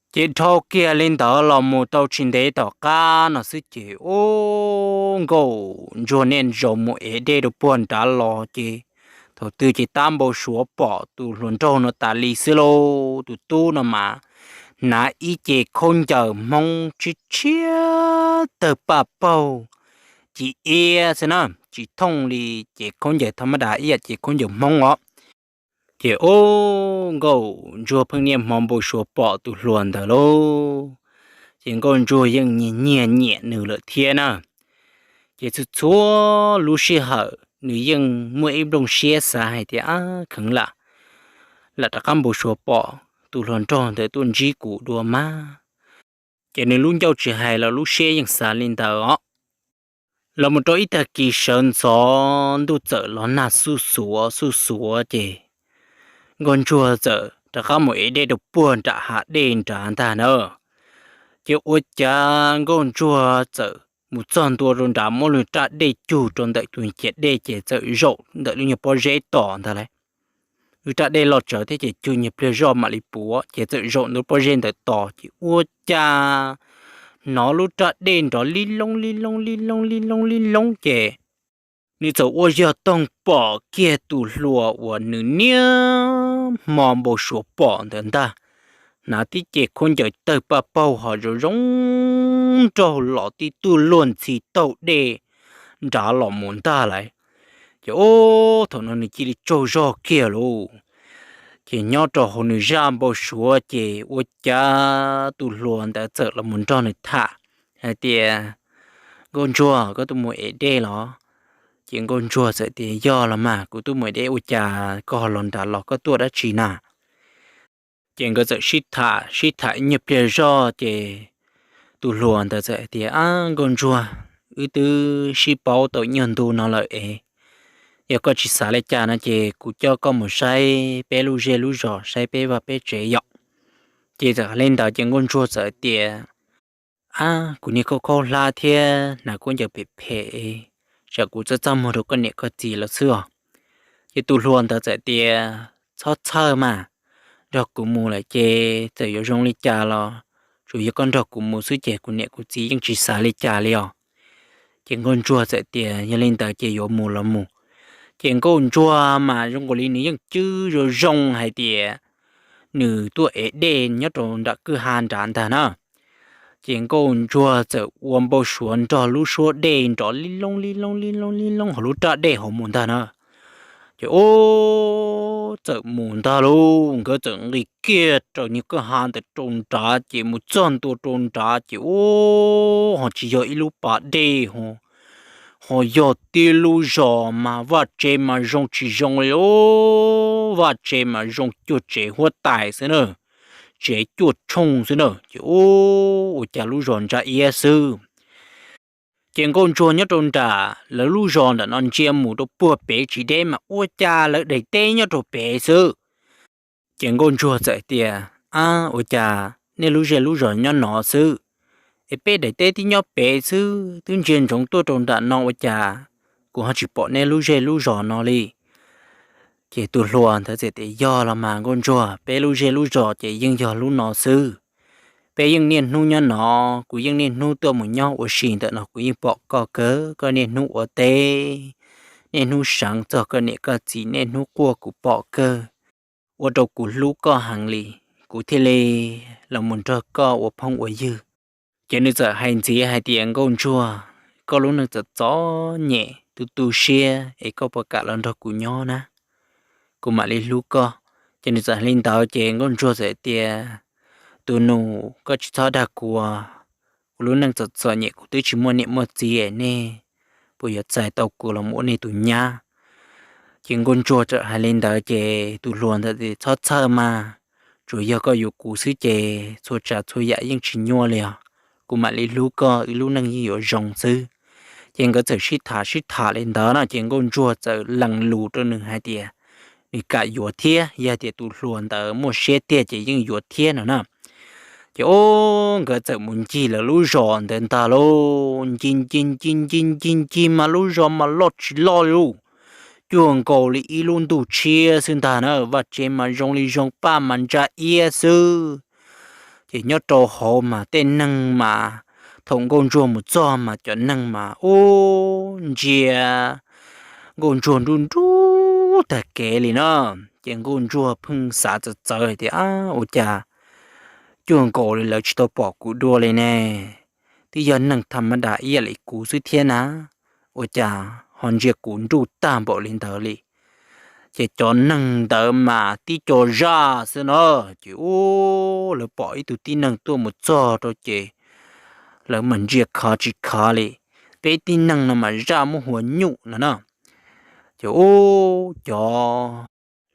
Ces dhau kiag li ntawd los mus tau tsis ntev tom qab no xwb ces ub, Nkauj Ntsuag niaj zaus mus ev dej rau puag nrad los ces thaum twg ces tab npau suav pom tus hluas nraug no tas li xwb lauj. Tus tub no mas hnav ib ce khaub ncaws Hmoob tshiab tshiab tawg paj paug, ci iab xwb na, tsis thooj li ces khaub ncaws thaj mab das ib yam ces khaub ncaws Hmoob os. Ces ub, Nkauj Ntsuag pheej niaj hmo npau suav pom tus hluas ntawd lauj, ces Nkauj Ntsuag yeej nyiag nyiam nws lawm thiab na. Ces txhua txhua lub sij hawm nws yeej muaj ib nplooj siab xav hais tias, ab, kheev lam, lam rov qab npau suav pom tus hluas nraug ntawd tuaj ntsib kuv dua mas. Ces nws lub ncauj tsis hais los lub siab yeej xav li ntawd os. Los mus rau ib tag kis sawv ntxov ntuj txawm los nag xuj xuav xuj xuav ces Nkauj Ntsuag txawm rov qab mus ev dej rau puag nram hav dej nrad ntag na. Ces ua cas Nkauj Ntsuag txawm mus txog ntua rau nrad muab lub raj dej cug rau ntawm tus ciav dej ces txawm zaum ntawm lub nyuag pob zeb tos ntag lauj. Lub raj dej loj tsawv thiab ces cug nyuag pliag zoj mam li puav ces txawm zaum ntawm lub pob zeb ntawd tos ces ua cas hnov lub raj dej nrov lib loob lib loob lib loob lib loob lib loob ces nws txawm ua yog toog pom kiag tus hluas uas nws niaj hmo npau suav pom ntawd ntag. Hnav tib ce khaub ncaws tawg paj paug ho zoo zoo nraug los tib tug luag ntxhi taug dej nrad los mus ntag lauj. Ces ub, thaum no nws cia li tsaug zog kiag lauj. Ces nyob rau hauv nws zaj npau suav ces ua cas tus hluas ntawd txawm los mus nrog nws tham hais tias, Nkauj Ntsuag, koj tuaj mus ev dej los? Ces nkauj ntsuag txawm tias, Yog los mas, kuv twb mus deb ua cas koj ho los nram los, koj tuaj dab tsi na? Ces nkawd txawm sib tham sib tham ib nyuag pliag zog ces tus hluas ntawd txawm tias, Ab nkauj ntsuag, wb twb sib paub tau ib nyuag ntu no lawm es yog koj tsis xav li cas no ces kuv coj koj mus saib peb lub zej lub zos, saib peb vaj peb tsev yom. Ces txawm hais li ntawd ces nkauj ntsuag txawm tias, Ab, kuv niag khaub khaub hlab thiab hnav khaub ncaws phem phem, tsam kuv txaj txaj muag rau koj niam koj txiv lawv xwb os. Ces tus hluas ntawd txawm tias, Txhob txhawj mas, nrog kuv mus lawm ces txawm yuav zoo li cas los tsuas yog koj nrog kuv mus xwb ces kuv niam kuv txiv yeej tsis xav li cas li os. Ces nkauj ntsuag txawm tias, Yog li ntawd ces yuav mus los mus. Ces nkauj ntsuag mas zoo nkaus li nws yeej cwb zoo zoo hais tias nws tuaj ev dej nyob rau nram kwj ha nrad ntag na. Ces nkauj ntsuag txawm ua npau suav nrog lub suab dej nrov li loo li loo li loo li loo hauv lub raj dej hauv mus ntag na. Ces ub, txawm mus ntag lauj, nkawd txawm nqis kiag raws niag kwj ha ntawd rau nrad ces mus txog ntua rau nrad ces ub, ho tsis yog ib lub pas dej ho, ho yog tib lub zos mas vaj tsev mas zoo tsis zoo li, vaj tsev mas zoo cuag tsev huab tais xwb na, tsev cuaj tshooj xwb na. Ces ub, ua cas lub zos ntsa iab xwb. Ces nkauj ntsuag nyob rau nram lawv lub zos nram no ntsia mus rau puag pem tsis deb mas ua cas lawv daim teb nyob rau pem xwb. Ces nkauj ntsuag txawm tias, Ab, ua cas nej lub zej lub zos nyob no xwb, es peb daim teb twb nyob pem xwb, twb ntsia ntsoov tuaj rau nram no ua cas kuv ho tsis pom nej lub zej lub zos no li? Ces tus hluas ntawd txawm tias, Yog los mas nkauj ntsuag, peb lub zej lub zos ces yeej yog lub no xwb. Peb yeej niaj hnub nyob no, kuv yeej niaj hnub tuaj mus nyob ua si ntawm no, kuv yeej pom koj kawg, koj niaj hnub ua teb, niaj hnub seev txog koj niam koj txiv, niaj hnub quaj kuv pom kawg, ua rau kuv hlub koj heev li, kuv thiaj li los mus nrog koj ua phooj ua ywg. Ces nws txawm hais ntxiv hais tias, Nkauj ntsuag, koj lub neej txom txom nyem tu tu siab es koj puas kam los nrog kuv nyob na? Kuv mam li hlub koj. Ces nws txawm hais li ntawd ces nkauj ntsuag txawm tias, Tus nus, koj tsis txhob dag kuv, kuv lub neej txom txom nyem kuv twb tsis muaj niam muaj txiv, nej puas yuav txais tau kuv los mus ua nej tus nyab? Ces nkauj ntsuag txawm hais li ntawd ces tus hluas ntawd tias, Txhob txhawj mas, tsuas yog koj yuav kuv xwb ces txhua tsav txhua yam yeej tsis nyuaj li os. Kuv mam li hlub koj, wb lub neej yeej yuav zoo xwb. Ces nkawd txawm sib tham sib tham li ntawd no ces nkauj ntsuag txawm lees lus rau nws hais tias nws kam yuav thiab, yog tias tus hluas ntawd muaj siab tiag ces yeej yuav thiab no na. Ces ub, nkawd txawm mus ncig lawv lub zos ntawd ntag lauj, ncig ncig ncig ncig ncig ncig mas lub zos mas loj tsis loj li lauj, cuag nkaus li ib lub ntuj tshiab xwb ntag na, vaj tsev mas zoo li zoo paj mas ntsa iab xwb. Ces nyob rau hauv mas tej neeg mas thaum nkauj ntsuag mus txog mas cov neeg mas ub ntsia nkauj ntsuag nruj nruj tag kev li na. Ces nkauj ntsuag pheej xav txawv txawv hais tias, Ab, ua cas cuag nkaus li lawv tsis tau pom kuv dua li ne? Twb yog neeg tham ma das ib yam li kuv xwb thiab na, ua cas ho ntsia kuv nruj tag npaum li ntawd li? Ces cov neeg ntawd mas tib co zaj xwb na. Ces ub, lawv pom ib tug tib neeg tuaj mus txog rau ces lawv mas ntsia khov tsis khov li. Peb tib neeg no mas zaj muab hua nyuj no na. Ces ub, cov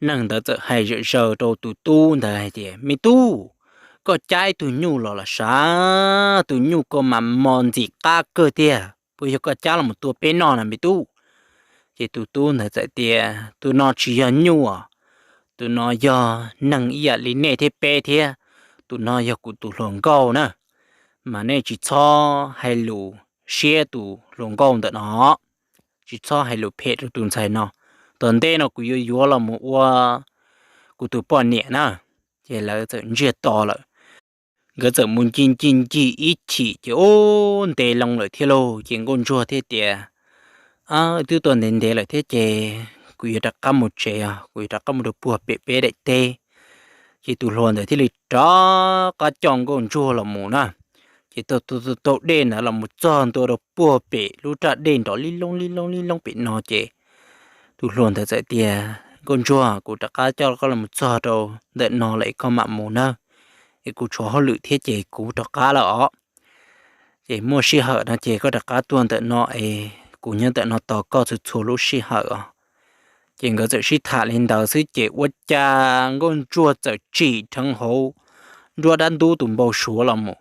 neeg ntawd txawm hais zam zaws rau tus tub ntawd hais tias, Me tub, koj cab ib tug nyuj los los sav, tus nyuj ko mas mos ntxim qab kawg tiag, puas yog koj cab los tua peb noj na me tub? Ces tus tub ntawd txawm tias, Tus no tsis yog nyuj os, tus no yog neeg ib yam li nej thiab peb thiab, tus no yog kuv tus hluas nkauj na, mas nej tsis txhob hais lus siab tus hluas nkauj ntawm no, tsis txhob hais lus phem rau tus ntxhais no. Tom ntej no kuv yuav yuav los mus ua kuv tus poj niam na. Ces lawv txawm ntsiag to lawm, nkawd txawm mus ncig ncig ncig ib chim ces ub, ntev loo lawm thiab lauj. Ces nkauj ntsuag thiaj tias, Twb tuaj ntev ntev lawm thiab ces kuv yuav rov qab mus tsev os, kuv yuav rov qab mus rau puag pem peb daim teb. Ces tus hluas ntawd thiaj li rov qab coj nkauj ntsuag los mus na. Ces taug taug dej ntawd los mus txog ntua rau puag pem lub raj dej nrov li loo li loo li loo pem no ces tus hluas ntawd txawm tias, Nkauj ntsuag, kuv rov qab coj koj los mus txog rau ntawm no lawm es koj mam mus nawb, es kuv tshuav hauj lwm thiab ces kuv rov qab lawm os. Ces muaj sij hawm no ces koj rov qab tuaj ntawm no es kuv nyob ntawm no tos koj txhua txhua lub sij hawm os. Ces nkawd txawm sib tham li ntawd xwb ces ua cas nkauj ntsuag txawm tsim dheev hauv nruab dab ntub tus npau suav los mus,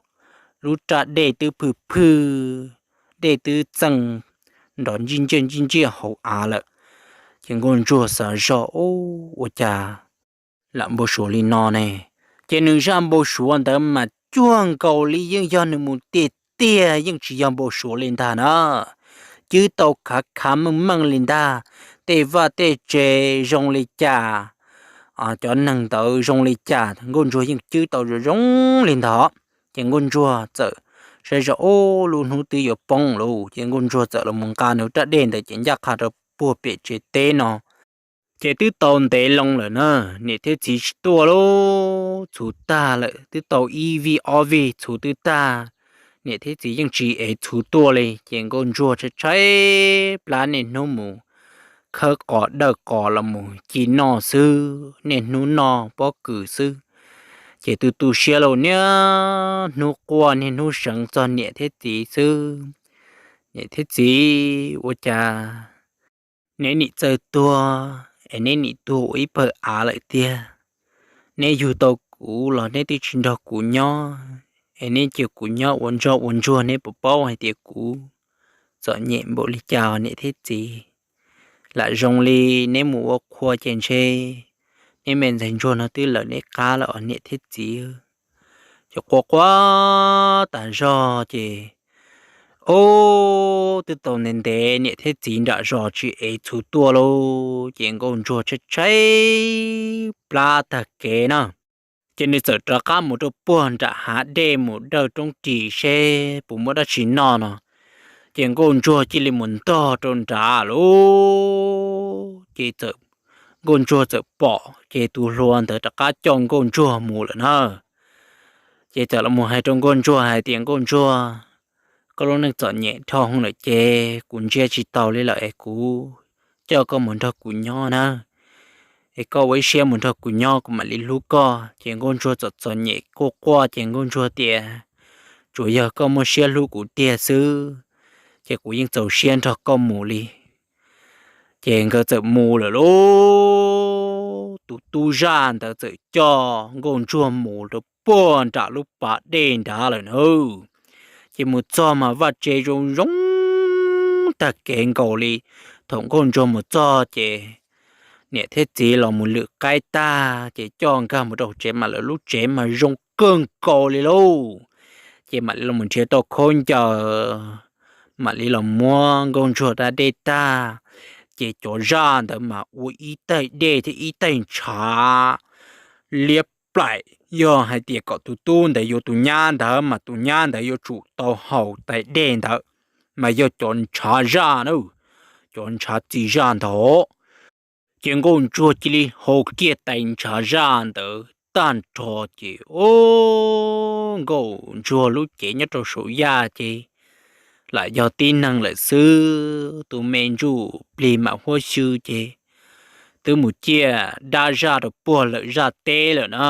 lub raj dej twb phwj phwj, dej twb txeej nrov ntsiaj ntsiaj ntsiaj ntsiaj hauv av lawm. Ces nkauj ntsuag xav zog, Ub, ua cas lam npau suav li no ne? Ces nws zaj npau suav ntawd mas cuag nkaus li yeej yog nws mus tiag tiag, yeej tsis yog npau suav li ntag na. Cwb tau khav khav meej meej li ntag, tej vaj tej tsev zoo li cas, cov neeg ntawd zoo li cas nkauj ntsuag yeej cwb tau zoo zoo li ntag. Ces nkauj ntsuag txawm saib zog, Ub, lub hnub twb yuav poob lawm. Ces nkauj ntsuag txawm los mus nqa nws raj dej ntawd ces ncaj qha rau puag pem tsev teb no. Ces twb tau ntev loo lawm na, niam thiab txiv tsis tuaj lauj, txhuv tag lawm, twb tau ib vij ob vij txhuv twb tag, niam thiab txiv yeej tsis ev txhuv tuaj li. Ces nkauj ntsuag tshaib tshaib plab niaj hnub mus khawb qos dawj qos los mus ci noj xwb, niaj hnub noj pob kws xwb. Ces tu tu siab lauj, niaj hnub quaj niaj hnub seev txog niam thiab txiv xwb. Niam thiab txiv, ua cas neb nim txawj tuag es neb nim tuag ua ib pawg av lawm tiag? Neb yug tau kuv los neb twb tsis nrog kuv nyob, es neb cia kuv nyob ua ntsoj ua ntsuag, neb puas paub hais tias kuv txom nyem npaum li cas os niam thiab txiv? Lam zoo li neb mus ua qhua ces ntshe neb me ntxhais ntsuag no twb lawv neb qab lawm os niam thiab txiv. Ces quaj quaj tas zog ces, ub, twb tau ntev ntev niam thiab txiv nram zos tsis ev txhuv tuaj lauj. Ces nkauj ntsuag tshaib tshaib plab tag kev na, ces nws txawm rov qab mus rau puag nram hav dej mus dawj roob ris seb puas muaj dab tsi noj no. Ces nkauj ntsuag cia li mus ntog rau nrad lauj. Ces nkauj ntsuag txawm pom ces tus hluas ntawd rov qab coj nkauj ntsuag mus lawm na. Ces txawm los mus hais rau nkauj ntsuag hais tias, Nkauj ntsuag, koj lub neej txom nyem dhau hwv lawm ces kuv ntsia tsis taus li lawm es kuv coj koj mus nrog kuv nyob na, es koj ua ib siab mus nrog kuv nyob kuv mam li hlub koj. Ces nkauj ntsuag txom txom nyem quaj quaj ces nkauj ntsuag tias, Tsuas yog koj muaj siab hlub kuv tiag xwb, ces kuv yeej txaus siab nrog koj mus li. Ces nkawd txawm mus lawm lauj. Tus tub zaj ntawd txawm coj nkauj ntsuag mus rau puag nram lub pas dej nrad lawm na. Ces mus txog mas vaj tsev zoo zoo tag kev nkaus li. Thaum nkauj ntsuag mus txog ces niam thiab txiv los mus lwm qaib tag ces coj nkag mus rau tsev mas lawv lub tsev mas zoo kawg nkaus li lauj. Ces mam li los nrhiav tau khaub ncaws, mam li los muab nkauj ntsuag da dej tag, ces cov zaj ntawd mas ua ib taig dej thiab ib taig ntshav liab plaim. Yog hais tias kom tus tub ntawd yuav tus nyab ntawd mas tus nyab ntawd yuav tsum tau haus tais dej ntawd, mas yog cov ntshav zaj na, cov ntshav txiv zaj ntawd. Ces nkauj ntsuag cia li haus kiag tais ntshav zaj ntawd tag nrho ces, o, nkauj ntsuag lub cev nyob rau saum yaj ces lam yog tib neeg lawm xwb, tus me ntsuj plig mam huab xyw ces twb mus ciaj dab zaj rau puag lawm zaj teb lawm na.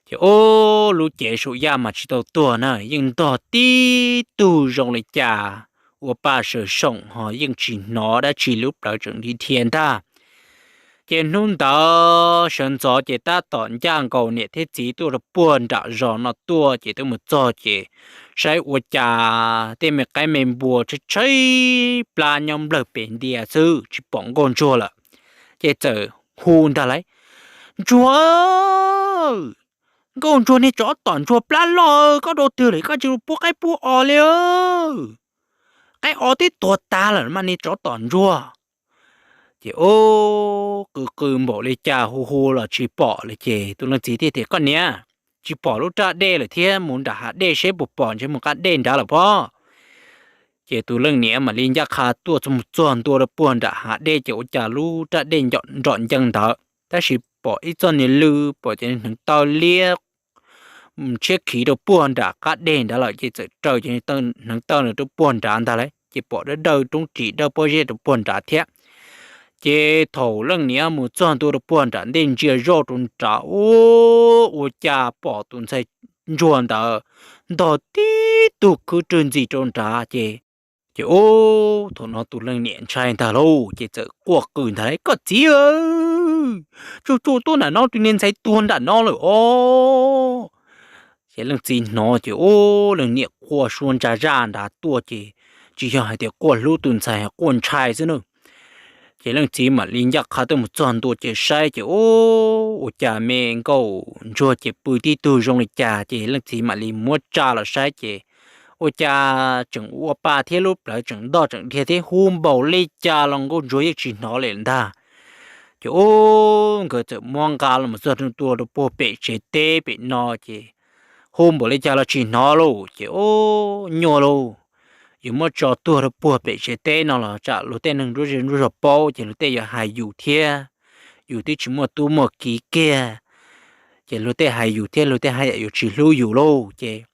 Ces o, lub cev saum yaj mas tsis tau tuag na, yeej ntog tib tug zoo li cas, ua paj saws soom ho yeej tsis hnov dab tsi, lub plawv tseem dhia dhia ntag. Ces hnub ntawd sawv ntxov ces tab tom ncaj nkaus niam thiab txiv tuaj rau puag nram zos no tuaj ces twb mus txog ces saib ua cas tej me qaib me npua tshaib tshaib plab nyob nplawg pes ntia xwb tsis pom nkauj ntsuag lawm. Ces txawm hu ntag lauj, Ntsuag, nkauj ntsuag niag tsov tom ntsuag plab loj, koj dua twg lawm koj tsis pub qaib pub os li? Qaib os twb tuag tas lawm mas niag tsov tom ntsuag. Ces o, qw qw npaum li cas hu hu los tsis pom li ces tus leej txiv thiaj tias, Koj niam, tsis pom lub raj dej lawm thiab, mus nram hav dej seb puas pom, ntshe mus qab dej nrad lawm pob. Ces tus leej niam mam li ncaj qha tuaj mus txog ntua rau puag nram hav dej ces ua cas lub raj dej nrov ncees ntawd, tab sis pom ib txoj niag lw, pom cov hneev taw liab tshiab khiv rau puag nram qab dej nrad lawm ces txawm raws cov hneev taw ntawd rau puag nrad ntag lauj, ces pom dawb dawj roob ris dawb pob zeb rau puag nrad thiab. Ces thaum leej niam mus txog ntua rau puag nram ntej ntsia zoj rau nrad, ua cas pom tus ntxhais ntsuag ntawd ntog tib tug khwb rwg ntxim rau nrad ces Ces ub, thaum no tus leej niam ntshai ntag lauj, ces txawm quaj qw ntag, Koj txiv, tsuj tsuj tuaj nram no, tus niag ntxhais tuag nram no lawm os. Ces leej txiv hnov ces ub, leej niam quaj suab ntsa zaj nrad tuaj ces tsis yog hais tias quaj hlub tus ntxhais, quaj ntshai xwb na. Ces leej txiv mam li ncaj qha tuaj mus txog ntua ces saib ces ub, ua cas me nkauj ntsuag ces pw tib tug zoo li cas, ces leej txiv mam li muab tsa los saib ces ua cas tseem ua pa thiab, lub plawv tseem ntog tseem dhia thiab, hu npaum li cas los nkauj ntsuag yeej tsis hnov li ntag. Ces ub, nkawd txawm muab nqa los mus txog tua rau puag pem tsev teb pem no ces hu npaum li cas los tsis hnov lauj. Ces ub, nyuaj lauj, yuav muab tso tuag rau puag pem tsev teb no los tsam luag tej neeg nruab zej nruab zog paub ces luag tej yuav hais yus thiab, yus twb tsis muaj tub muaj kiv kiag, ces luag tej hais yus thiab luag tej haj yam yuav tsis hlub yus lauj. Ces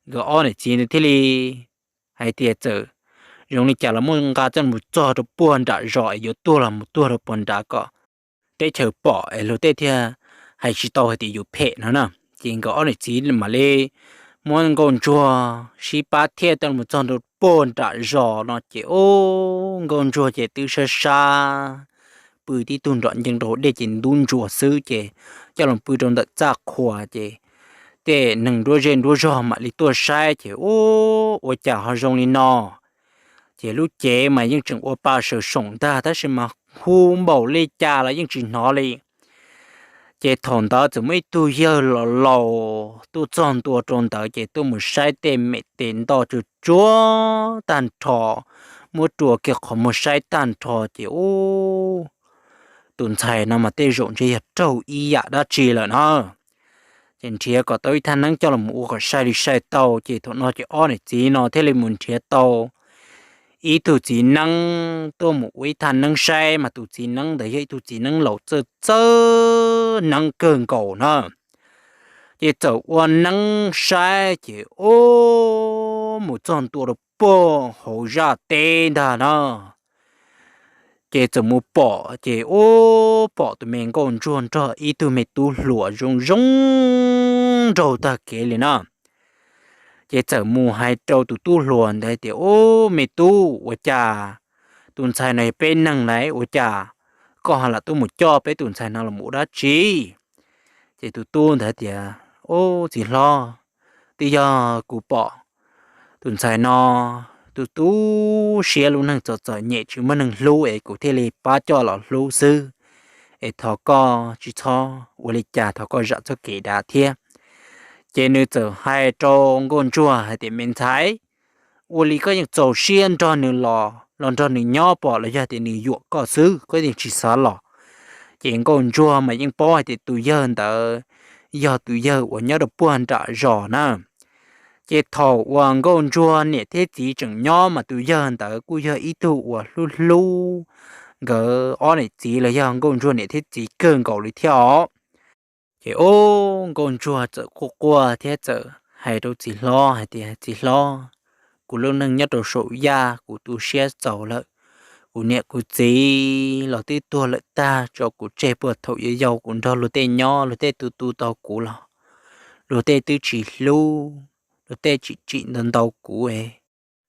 nkawd ob niam txiv ntawd thiaj li hais tias txawm zoo li cas los muab nqa txoj mus txog rau puag nram zos es yuav tuag los mus tuag rau puag nrad kom teb chaws pom es luag tej thiaj hais tsis tau hais tias yus phem no na. Ces nkawd ob niam txiv mam li muab nkauj ntsuag sib pab thiaj tau mus txog rau puag nram zos no ces ub, nkauj ntsuag ces twb sab sab pw tib tug nrom ncees rau dej ces ntub ntsuas xwb ces coj los pw rau ntawm txaj qhua ces tej neeg nruab zej nruab zog mam li tuaj saib ces ub, ua cas ho zoo li no. Ces lub cev mas yeej tseem ua pa sawv soom ntag tab sis mas hu npaum li cas los yeej tsis hnov li. Ces thaum ntawd txawm muaj ib tug yawg laus laus tuaj txog ntua rau ntawd ces tuaj mus saib tej mem tes ntoj tsuag tsuag tag nrho, muab rua kiag qhov muag saib tag nrho ces ub, tus ntxhais no mas tej zaum ntshe yog raug ib yam dab tsi lawm na. Ces nrhiav kom tau ib thaj neeb coj los ua kom sai li sai tau ces thaum no ces ob niam txiv no thiaj li mus nrhiav tau ib tug txiv neeb tuaj mus ua ib thaj neeb saib mas tus txiv neeb ntawd yog ib tug txiv neeb laus txawj txawj neeb kawg nkaus na. Ces txawm ua neeb saib ces ub, mus txog ntua rau puag hauv zaj teb ntag na. Ces txawm mus pom ces ub, pom tus me nkauj ntsuag nrog ib tug me tub hluas zoo zoo nraug tag kev li na. Ces txawm mus hais rau tus tub hluas ntawd tias, Ub, me tub, ua cas tus ntxhais no yog peb neeg lawm ua cas koj ho lam tuaj mus coj peb tus ntxhais no los ua dab tsi? Ces tus tub ntawd tias, Ub, txiv hlob, twb yog kuv pom tus ntxhais no tu tu siab, lub neej txom txom nyem tsis muaj neeg hlub es kuv thiaj li pab coj los hlub xwb. Es thov koj tsis txhob ua li cas, thov koj zam txoj kev dav thiab. Ces nws txawm hais rau nkauj ntsuag hais tias, Me ntxhais, ua li koj yeej txaus siab nrog nws los, los nrog nws nyob pom los yog tias nws yuam koj xwb, koj yeej tsis xav los? Ces nkauj ntsuag mas yeej paub hais tias tus yawg ntawd yog tus yawg uas nyob rau puag nram zos na. Ces thaum uas nkauj ntsuag niam thiab txiv tseem nyob mas tus yawg ntawd kuj yog ib tug uas hlub hlub nkawd ob niam txiv los yog nkauj ntsuag niam thiab txiv kawg nkaus li thiab os. Ces ub, nkauj ntsuag txawm quaj quaj thiab txawm hais rau txiv hlob hais tias, Txiv hlob, kuv lub neej nyob rau saum yaj, kuv tu siab txaus lawm. Kuv niam kuv txiv los twb tuag lawm tag, tso kuv tseg puag thaum yau yau kuv nrog luag tej nyob, luag tej tu tu tau kuv los luag tej twb tsis hlub, luag tej tsim tsim ntau ntau kuv es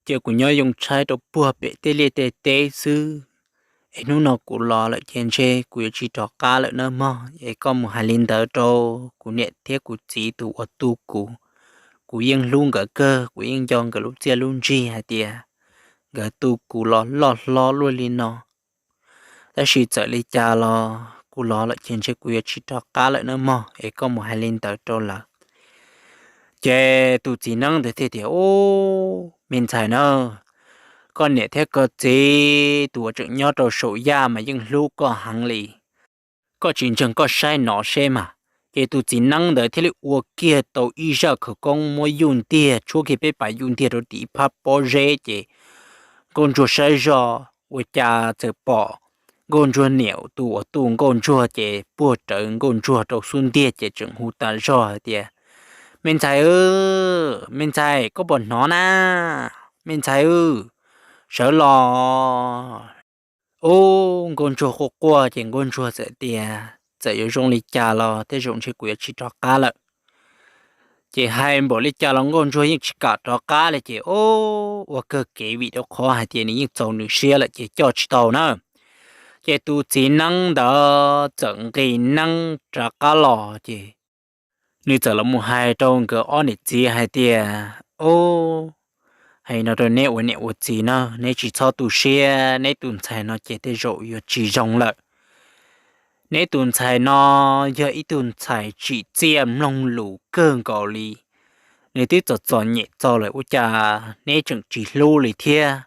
cia kuv nyob yoo tshaib rau puag pem tej liaj tej teb xwb. Es hnub no kuv los lawm ces ntshe kuv yuav tsis rov qab lawm nawb mog. Es koj mus hais li ntawd rau kuv niam thiab kuv txiv tus uas tu kuv. Kuv yeej hlub nkawd kawg, kuv yeej nco nkawd lub txiaj lub ntsig hais tias nkawd tu kuv los loj hlob luaj li no. Tab sis txawm li cas los kuv los lawm ces ntshe kuv yuav tsis rov qab lawm nawb mog, es koj mus hais li ntawd rau lawv. Ces tus txiv neeb ntawd thiaj tias, Ub, me ntxhais na, koj niam thiab koj txiv tus uas tseem nyob rau saum yaj mas yeej hlub koj heev li. Koj tsis ntseeg koj saib no seb mas. Ces tus txiv neeb ntawd thiaj li ua kiag tau ib zaj khawv koob muab yuj ntiag, tshuab kiag peb pas yuj ntiag rau tim ib phab pob zeb ces nkauj ntsuag saib zoj ua cas txawm pom nkauj ntsuag niam tus uas tu nkauj ntsuag ces puag rawv nkauj ntsuag rau xub ntiag ces tseem hu tas zog hais tias, Me ntxhais, me ntxhais, koj puas hnov na? Me ntxhais, sawv los. Ub, nkauj ntsuag quaj quaj ces nkauj ntsuag txawm tias, Txawm yuav zoo li cas los tej zaum ntshe kuv yuav tsis rov qab lawm. Ces hais npaum li cas los nkauj ntsuag yeej tsis kam rov qab li ces ub, ua kawg kev vim rau qhov hais tias nws yeej txaus nws siab lawm ces coj tsis tau na. Ces tus txiv neeb ntawd txawm nqis neeb rov qab los ces nws txawm los mus hais rau nkawd ob niam txiv hais tias, Ub, hais no rau neb ua niam ua txiv na, neb tsis txhob tu siab, neb tus ntxhais no ces tej zaum yuav tsis zoo lawm. Neb tus ntxhais no yog ib tug ntxhais tsim txiaj mloog lus kawg nkaus li. Nws twb txom txom nyem txog lawm ua cas neb tseem tsis hlub li thiab?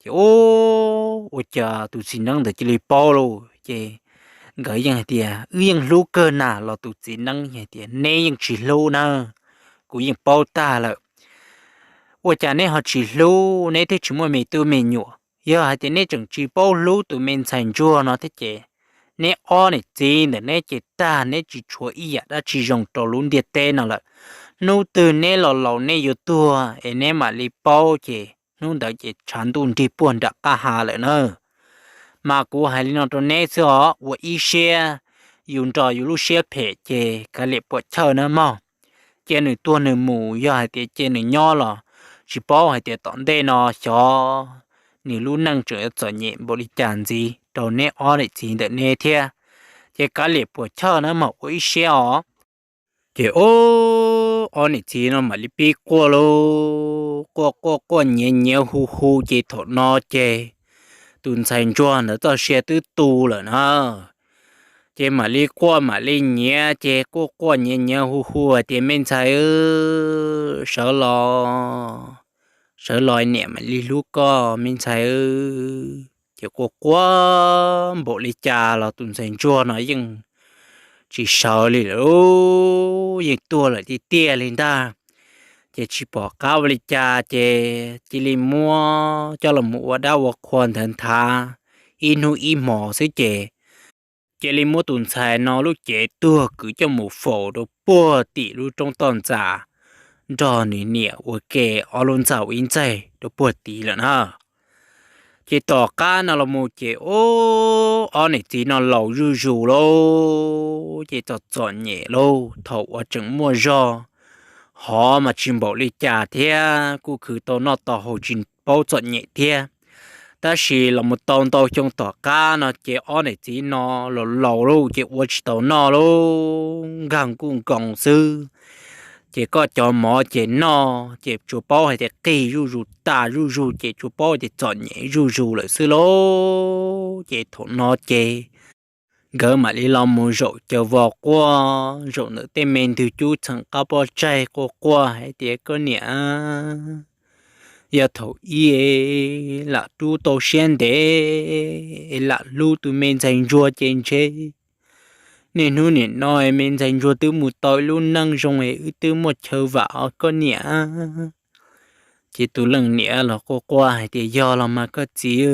Ces ub, ua cas tus txiv neeb ntawd cia li paub lauj. Ces nkawd yeej hais tias, Wb yeej hlub kawg na, los tus txiv neeb hais tias, Neb yeej tsis hlub na, kuv yeej paub tag lawm. Ua cas neb ho tsis hlub, neb twb tsis muaj me tub me nyuam? Yog hais tias neb tseem tsis paub hlub tus me ntxhais ntsuag no thiab ces neb ob niam txiv ntawm neb ces tag, neb tsis tshuav ib yam dab tsi zoo rau lub ntiaj teb no lawm. Hnub twg neb los laus neb yuav tuag es neb mam li paub ces hnub ntawd ces tshav ntuj nrig puag nram qab hav lawm na. Mas kuv hais li no rau neb xwb os, ua ib siab, yus nrog yus lub siab phem ces kav liam puam chawj na mog. Cia nws tuag nws mus, yog hais tias cia nws nyob los tsis paub hais tias tom ntej no xyov nws lub neej tseem yuav txom nyem npaum li cas ntxiv rau neb ob niam txiv ntawm neb thiab. Ces kav liam puam chawj na mog, ua ib siab os. Ces ub, ob niam txiv no mam li pib quaj lauj, quaj quaj quaj nyiav nyiav hu hu ces thaum no ces tus ntxhais ntsuag ntawd txoj sia twb tu lawm na. Ces mam li quaj mam li nyiav ces quaj quaj nyiav nyiav hu hu hais tias, Me ntxhais, sawv los, sawv los niam mam li hlub koj me ntxhais. Ces quaj quaj npaum li cas los tus ntxhais ntsuag no yeej tsis sawv li lawm, yeej tuag lawm tiag tiag li ntag. Ces tsis pom qab ua li cas ces cia li muab coj los mus ua dab ua qhua ntawd nthav ib hnub ib hmos xwb ces cia li muab tus ntxhais no lub cev tuag kwv coj mus faus rau puag tim lub roob toj ntxas nrog nws niam ua ke ob lub ntxa ua ib ntxaig rau puag tid lawm na. Ces tom qab no los mus ces ub, ob niam txiv no laus zuj zus lauj, ces txom txom nyem lauj, thaum uas tseem muaj zog hov mas tsis npaum li cas thiab, kuj khwv tau noj tau haus tsis paub txom nyem thiab. Tab sis los mus tau ntau xyoo tom qab no ces ob niam txiv no laus laus lauj ces ua tsis tau noj lauj, nkag nkuj nkoos xwb. Ces koj cov mov ces noj ces tsuas paub hais tias qig zuj zus tas zuj zus ces tsuas paub tias txom nyem zuj zus lawm xwb lauj. Ces thaum no ces nkawd mam li los mus zaum caws vos quaj, zaum ntawm tej me ntug cub txheem qab pob tsaig quaj quaj hais tias, Koj niam, yog thaum ub lam rub tau siab ntev, lam hlub tus me ntxhais ntsuag ces ntshe niaj hnub nim no me ntxhais ntsuag twb mus tau ib lub neej zoo es wb twb muaj chaw vam os koj niam. Ces tus leej niam los quaj quaj hais tias, Yog los mas koj txiv,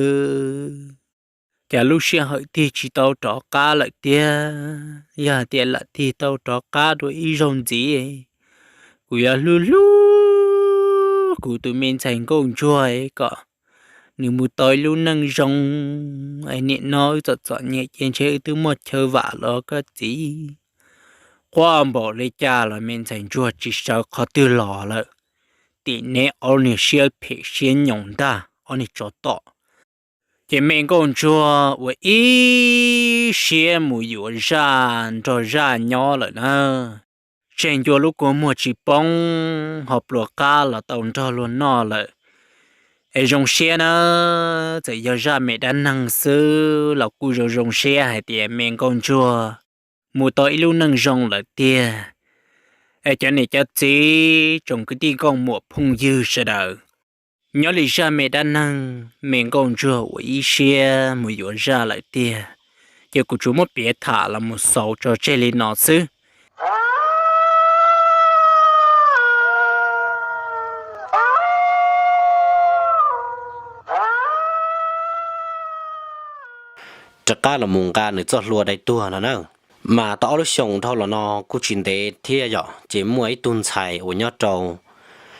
cas lub sij hawm tig tsis tau rov qab lawm tiag. Yog hais tias lam tig tau rov qab dua ib zaug ntxiv, kuv yuav hlub hlub kuv tus me ntxhais nkauj ntsuag kom nws mus tau ib lub neej zoo. Es nim no wb txom txom nyem ces ntshe wb twb muaj chaw vam los koj txiv. Quaj npaum li cas los me ntxhais ntsuag tsis sawv qhov twg los lawm. Tim neb ob niag siab phem siab nyoos ntag ob niag tsov tom. Ces me nkauj ntsuag ua ib siab mus yuav zaj nrog zaj nyob lawm na. Tseg ncua lub kua muag tsis poob ho pluas qab los tau nrog luag noj lawm. Es zoo siab na, txawm yog zaj me dab neeg xwb los kuj zoo zoo siab hais tias me nkauj ntsuag mus tau ib lub neej zoo lawm tiag. Es cov niam cov txiv tsoom kwv tij nkauj muam phooj ywg sawv daws, nyob li zaj me dab neeg me nkauj ntsuag ua ib siab mus yuav zaj lawm tiag, ces kuv tsuas muab piav tham los mus xaus tso tseg li no xwb. Rov qab los mus nqa nws txoj hlua dai tuag no na. Mas tau ob lub xyoos dhau los no kuj tsis ntev thiab yom, ces muaj ib tug ntxhais uas nyob rau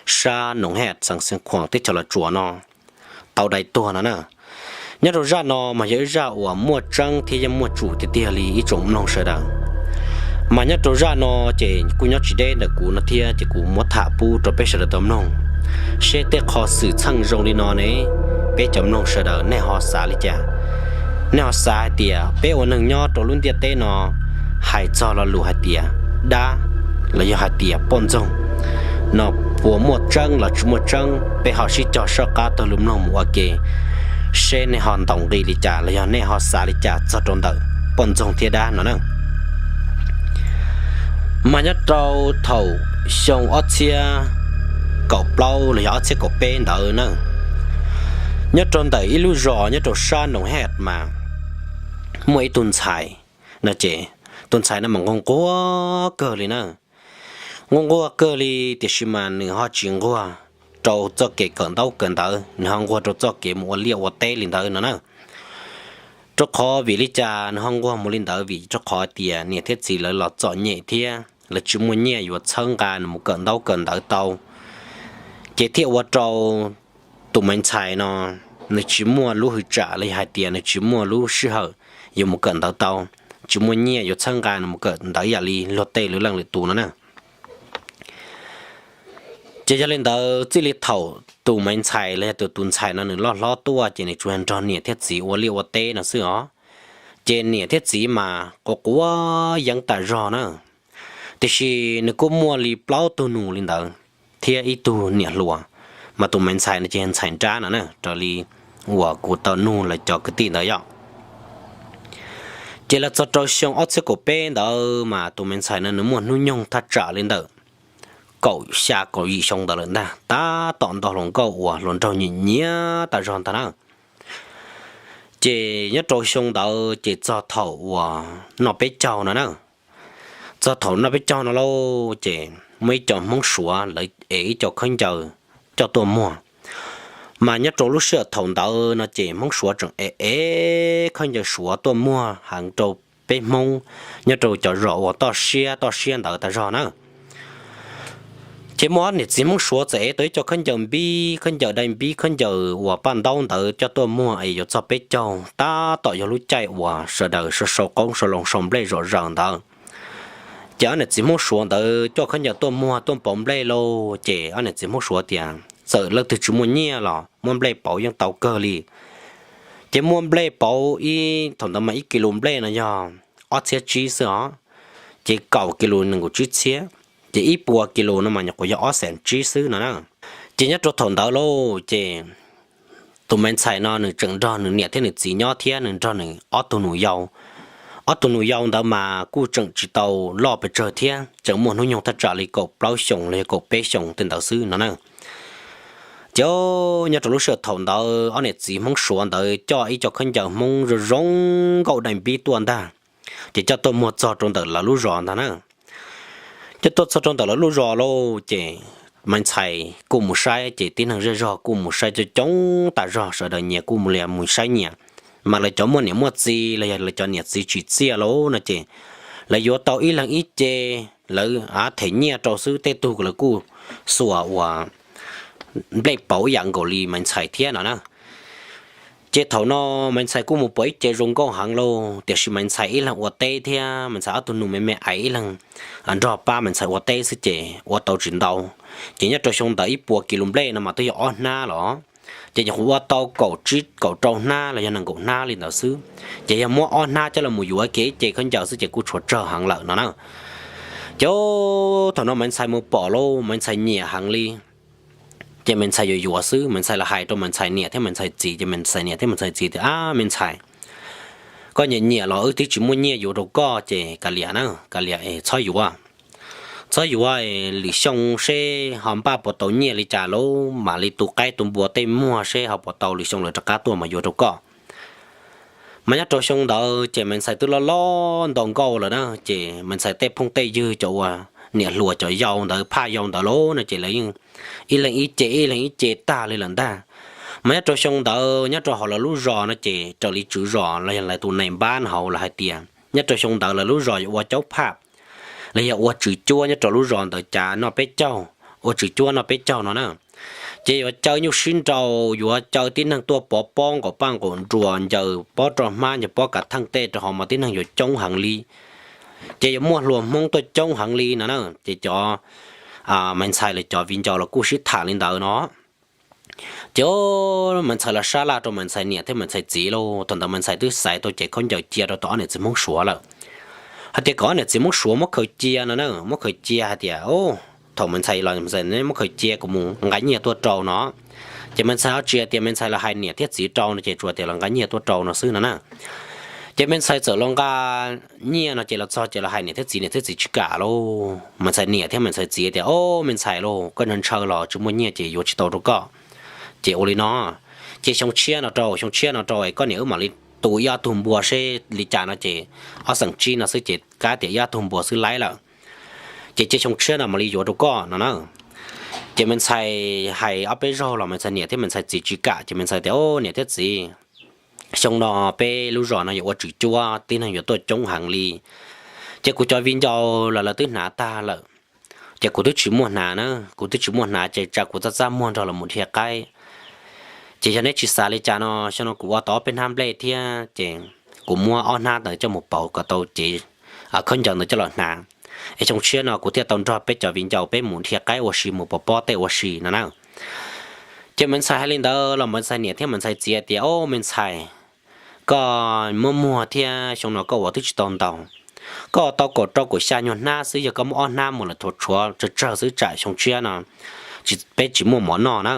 sab Noov Hej xeev Xeev Khuam teb chaws Los Tsuas no tau dai tuag no na. Nyob rau zaj no mas yog ib zaj uas muaj tseeb thiab yeej muaj tsum tiag tiag li ib tsoom mloog sawv daws. Mas nyob rau zaj no ces kuj nyob tsis deb ntawm kuv no thiab, ces kuv muab tham pub rau peb sawv daws tau mloog, seb tej qho xwm txheej zoo li no ne, peb cov mloog sawv daws nej ho xav li cas? Nej ho xav hais tias peb ua neeg nyob rau lub ntiaj teb no, hais txog lo lus hais tias dab los yog hais tias poj ntxoog no puas muaj tseeb los tsis muaj tseeb? Peb ho sib cog soj qab taug lw mloog mus ua ke, seb nej ho ntaus nqi li cas los yog nej ho xav li cas txog rau ntawm poj ntxoog thiab dab no na. Mas nyob rau thaum xyoo ob txhiab kaum plaub los yog ob txhiab kaum peb ntawd na, nyob rau ntawm ib lub zos nyob rau sab Noom Hej mas muaj ib tug ntxhais no ces, tus ntxhais no mas nquag nquag kawg li na. Nquag nquag kawg li, tiam sis mas nws ho tsis nquag rau txoj kev kawm ntaub kawm ntawv, nws ho nquag rau txoj kev mus ua liaj ua teb li ntawd no na. Rau qhov vim li cas nws ho nquag mus li ntawd? Vim rau qhov tias niam thiab txiv lawv los txom nyem thiab lawv tsis muaj nyiaj yuav txhawb nqa nws mus kawm ntaub kawm ntawv tau, ces thiaj ua rau tus Maiv Ntxhais no nws tsis muaj lub hwj tsam los yog hais tias nws tsis muaj lub sij hawm yuav mus kawm ntawv tau, tsis muaj nyiaj yuav txhawb nqa nws mus kawm ntawv yam li luag tej lwm leej lwm tus no na. Ces yog li ntawd txij li thaum tus Maiv Ntxhais los yog tus, tus ntxhais no nws loj hlob tuaj ces nws tsuas yog nrog niam thiab txiv ua liaj ua teb no xwb os. Ces niam thiab txiv mas quav quav yeeb tas zog na, tiam sis nws kuj muaj li plaub tug nus li ntawd thiab ib tug niam hluas, mas tus Maiv Ntxhais no ces ntxhais nrab no na, raws li uas kuv tau nug lawv cov kwv tij ntawd yom. Ces los txog rau xyoo ob txhiab kaum peb ntawd mas tus Maiv Ntxhais no nws muaj hnub nyoog thaj tsam li ntawm kaum xya kaum yim xyoo ntawd lawm ntag, tab tom nto hluas nkauj uas hluas nraug nyiam nyiam tas zog ntag na. Ces nyob rau xyoo ntawd ces txog thaum uas noj peb caug no na, txog thaum noj peb caug no lauj ces muaj ib co Hmoob Suav lawv ev ib co khaub ncaws coj tuaj muag. Mas nyob rau lub sij hawm thaum ntawd no ces Hmoob Suav tseem ev ev khaub ncaws Suav tuaj muag heev rau peb Hmoob nyob rau cov zos uas toj siab toj siab ntawd tas zog na. Ces muaj ob niam txiv Hmoob Suav txawm ev tau ib co khaub ncaws npib, khaub ncaws dai npib, khaub ncaws uas paj ntaub ntawd coj tuaj muag es yuav txog peb caug, tab tom yog lub caij uas sawv daws sau sau qoob sau loo sau nplej zom zaws ntawd. Ces ob niam txiv Hmoob Suav ntawd coj khaub ncaws tuaj muag tuaj pauv nplej lauj, ces ob niam txiv Hmoob Suav tias txawm leej twg tsis muaj nyiaj los muab nplej pauv yeej tau kawg li. Ces muab nplej pauv ib, thaum ntawd mas ib kis lus nplej no yog ob txhiab tsib xwb os, ces kaum kis lus nees nkaum tsib txhiab, ces ib puas kis lus no mas nyuam qhuav yog ob xees tsib xwb no na. Ces nyob rau thaum ntawd lauj ces tus Maiv Ntxhais no nws tseem nrog nws niam thiab nws txiv nyob thiab nws nrog nws ob tug nus yau. Ob tug nus yau ntawd mas kuj tseem tsis tau loj pes tsawg thiab, tseem muaj hnub nyoog thaj tsam li kaum plaub xyoos los yog kaum peb xyoos tej ntawd xwb no na. Ces nyob rau lub sij hawm thaum ntawd ob niam txiv Hmoob Suav ntawd coj ib co khaub ncaws Hmoob zoo zoo nkauj dai npib tuaj ntag, ces coj tuaj muag txog rau ntawm lawv lub zos ntag na. Coj tuaj txog rau ntawm lawv lub zos lauj ces Maiv Ntxhais kuj mus saib, ces tib neeg zej zog kuj mus saib coob coob tas zog, sawv daws nyias kuj mus lias mus saib nyias. Mas lawv cov muaj niam muaj txiv los yog lawv cov niam txiv tsim txiaj lauj no ces lawv yuav tau ib leeg ib ce, lawv them nyiaj rau xwb, tej tug lawv kuj xuas uas nplej pauv ib yam nkaus li Maiv Ntxhais thiab no na. Ces thaum no Maiv Ntxhais kuj mus pom ib ce zoo nkauj heev lauj, tiam sis Maiv Ntxhais ib leeg ua teb thiab Maiv Ntxhais ob tug nus me me ais ib leeg nrog pab Maiv Ntxhais ua teb xwb ces ua tau tsis ntau. Ces nyob rau xyoo ntawd ib puas kis lus nplej no mas twb yog ob hnab los, ces nyuam qhuav ua tau kaum tsib kaum rau hnab los yog nees nkaum hnab li ntawd xwb. Ces yog muab ob hnab coj los mus yuav kiag ib ce khaub ncaws xwb ces kuj tshuav tsawg heev lawm no na. Ces thaum no Maiv Ntxhais mus pom lauj, Maiv Ntxhais nyiam heev li. Ces Maiv Ntxhais yuav yuav xwb, Maiv Ntxhais los hais rau Maiv Ntxhais niam thiab Maiv Ntxhais txiv, ces Maiv Ntxhais niam thiab Maiv Ntxhais txiv tias, Ab Maiv Ntxhais, koj nyiam nyiam los wb twb tsis muaj nyiaj yuav rau koj, ces kav liam na, kav liam es txhob yuav. Txhob yuav, lwm xyoo seb ho npaj puas tau nyiaj li cas lauj, mam li tu qaib tu npua tej muag seb ho puas tau, lwm xyoo lawv rov qab tuaj mas yuav rau koj. Mas nyob rau xyoo ntawd ces Maiv Ntxhais twb loj loj nto nkauj lawm na, ces Maiv Ntxhais tej phooj tej ywg cov uas niam hluas cov yau ntawd, phaj yau ntawd lauj no ces lawv yeej ib leeg ib ce ib leeg ib ce tag li lawm ntag. Mas nyob rau xyoo ntawd nyob rau hauv lawv lub zos no ces raws li tswv zos los yog lawv tus nais npab hauv lawv hais tias nyob rau xyoo ntawd lawv lub zos yuav ua caub phaj los yog ua tswv cuab nyob rau lub zos ntawd cav noj peb caug, ua tswv cuab noj peb caug no na. Ces yuav caw nyuj sib nraus, yuav caw tib neeg tuaj pov pob nqaum paj nqaum nruas, ncaws pob rau hmab ncaws pob kav theej tej rau hauv mas tib neeg yuav coob heev li. ces yuav muaj hluas Hmoob tuaj coob heev li no na. Ces cov Maiv Ntxhais lawv cov viv ncaus los kuj sib tham li ntawd no. Ces Maiv Ntxhais los sab laj rau Maiv Ntxhais niam thiab Maiv Ntxhais txiv lauj. Thaum ntawd Maiv Ntxhais twb xaiv tau cev khaub ncaws cia rau tom ob niam txiv Hmoob Suav lawm, hais tias kom ob niam txiv Hmoob Suav muab khaws cia no na, muab khaws cia hais tias, thaum Maiv Ntxhais los muab khaws cia kuv mus nqa nyiaj tuaj rau no. Ces Maiv Ntxhais ho tsis hais tias Maiv Ntxhais los hais niam thiab txiv rau no, ces tsuas tias los nqa nyiaj tuaj rau no xwb no na. Ces Maiv Ntxhais txawm los nqa nyiaj no ces los txog ces los hais niam thiab txiv, niam thiab txiv tsis kam lauj. Maiv Ntxhais niam thiab Maiv Ntxhais txiv tias, Au, Maiv Ntxhais lauj, koj ntshaw ntshaw los tsis muaj nyiaj ces yuav tsis tau rau koj. Ces ua li no, cia xyoo tshiab no rau, xyoo tshiab no rau es koj niam wb mam li tu ib ob tug npua seb li cas no ces ob xeem tsib no xwb ces kav tias ib ob tug npua xwb laib lawm. Ces cia xyoo tshiab no mam li yuav rau koj no na. Ces Maiv Ntxhais hais ob peb zaug los Maiv Ntxhais niam thiab Maiv Ntxhais txiv tsis kam, ces Maiv Ntxhais tias, Au, niam thiab txiv, xyoo no peb lub zos no yuav ua tswm cuab, tib neeg yuav tuaj coob heev li, ces kuv cov viv ncaus los lawv twb hnav tag lawm, ces kuv twb tsis muaj hnav na, kuv twb tsis muaj hnav ces tsam kuv txaj txaj muag nrog lawv mus dhia qaib. Ces yog neb tsis xav li cas no, xyoo no kuv ua tau ob peb hnab nplej thiab ces kuv muab ob hnab ntawd coj mus pauv kom tau cev khaub ncaws ntawd coj los hnav, es xyoo tshiab no kuv thiaj tau nrog peb cov viv ncaus peb mus dhia qaib ua si, mus pov pob tej ua si no na. Ces Maiv Ntxhais hais li ntawd los Maiv Ntxhais niam thiab Maiv Ntxhais txiv tias, Au, Maiv Ntxhais, koj muab muag thiab xyoo no koj ua twb tsis tau ntau, koj ua tau kaum rau kaum xya nyuag hnab xwb, yog koj muab ob hnab mus lawm thaum tshuav tsawg tsawg xwb tsam xyoo tshiab no peb tsis muaj mov noj na.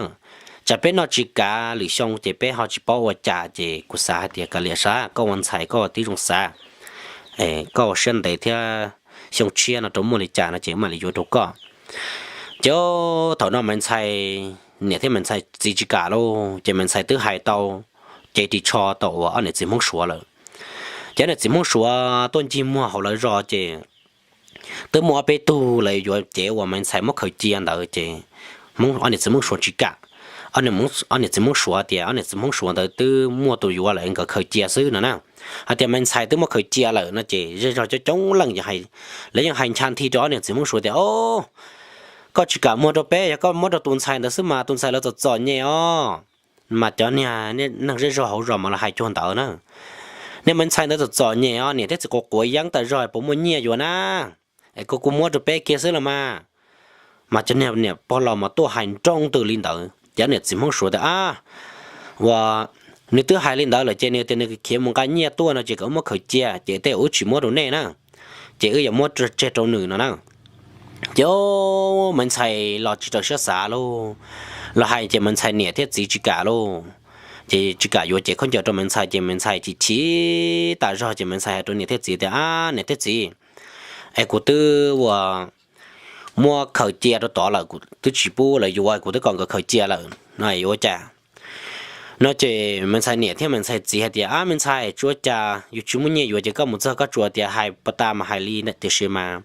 Tsam peb noj tsis kav lwm xyoo ces peb ho tsis paub ua cas, ces kuv xav hais tias kav liam sab, koj ua ntxhais koj ua tib zoo xav, koj ua siab ntev thiab, xyoo tshiab no rau muaj li cas no ces mam li yuav rau koj. Ces thaum no Maiv Ntxhais niam thiab Maiv Ntxhais txiv tsis kam lauj, ces Maiv Ntxhais twb hais tau cev ris tsho tau uas ob niam txiv Hmoob Suav lawm. Ces ob niam txiv Hmoob Suav tuaj ncig muag hauv lawv zos ces twb muaj ob peb tug lawv yuav cev uas Maiv Ntxhais muab khaws cia ntawd ces ob niam txiv Hmoob Suav tsis kam. Ob niam txiv Hmoob Suav tias ob niam txiv Hmoob Suav ntawd twb muaj tus yuav lawm nkawd khaws cia xwb no na. Hais tias Maiv Ntxhais twb muab khaws cia lawm no ces zej zog coob coob leej, lawv yeej hais ncha nthi rau ob niam txiv Hmoob Suav tias, Au, koj tsis kam muag rau peb, yog koj muab rau tus ntxhais ntawd xwb mas tus ntxhais lawv txom txom nyem os. Mas cov niag neeg zej zog hauv zos mas los hais cuag ntawd na. Niag Maiv Ntxhais ntawd txom txom nyem os, niam thiab txiv quav quav yeeb tas zog puas muaj nyiaj yuav na. Es koj kuj muab rau peb kiag xwb los mas. Mas cov niag niam pog laus mas tuaj hais nroo ntws li ntawd ces ob niam txiv Hmoob Suav tias, Ab, uas nws twb hais li ntawd lawm ces nws tias nws khiav mus nqa nyiaj tuaj no ces kom wb muab khaws cia ces tej wb tsis muab rau nej na, ces wb yuav muab tseg rau nws no na. Ces Maiv Ntxhais los tsis raws siab xav lauj, los hais ces Maiv Ntxhais niam thiab txiv tsis kam lauj. Ces tsis kam yuav cev khaub ncaws rau Maiv Ntxhais ces Maiv Ntxhais chim chim tas zog ces Maiv Ntxhais hais rau niam thiab txiv tias, Ab, niam thiab txiv, es kuv twb ua muab khaws cia rau tod lawm, kuv twb tsis pub lawv yuav, kuv twb kom nkawd khaws cia lawm no yuav ua cas? No ces Maiv Ntxhais niam thiab Maiv Ntxhais txiv hais tias, Ab, Maiv Ntxhais, tsuas cas yus tsis muaj nyiaj yuav ces koj mus txog koj tsuas tias hais pas tas mas hais li tiam sis mas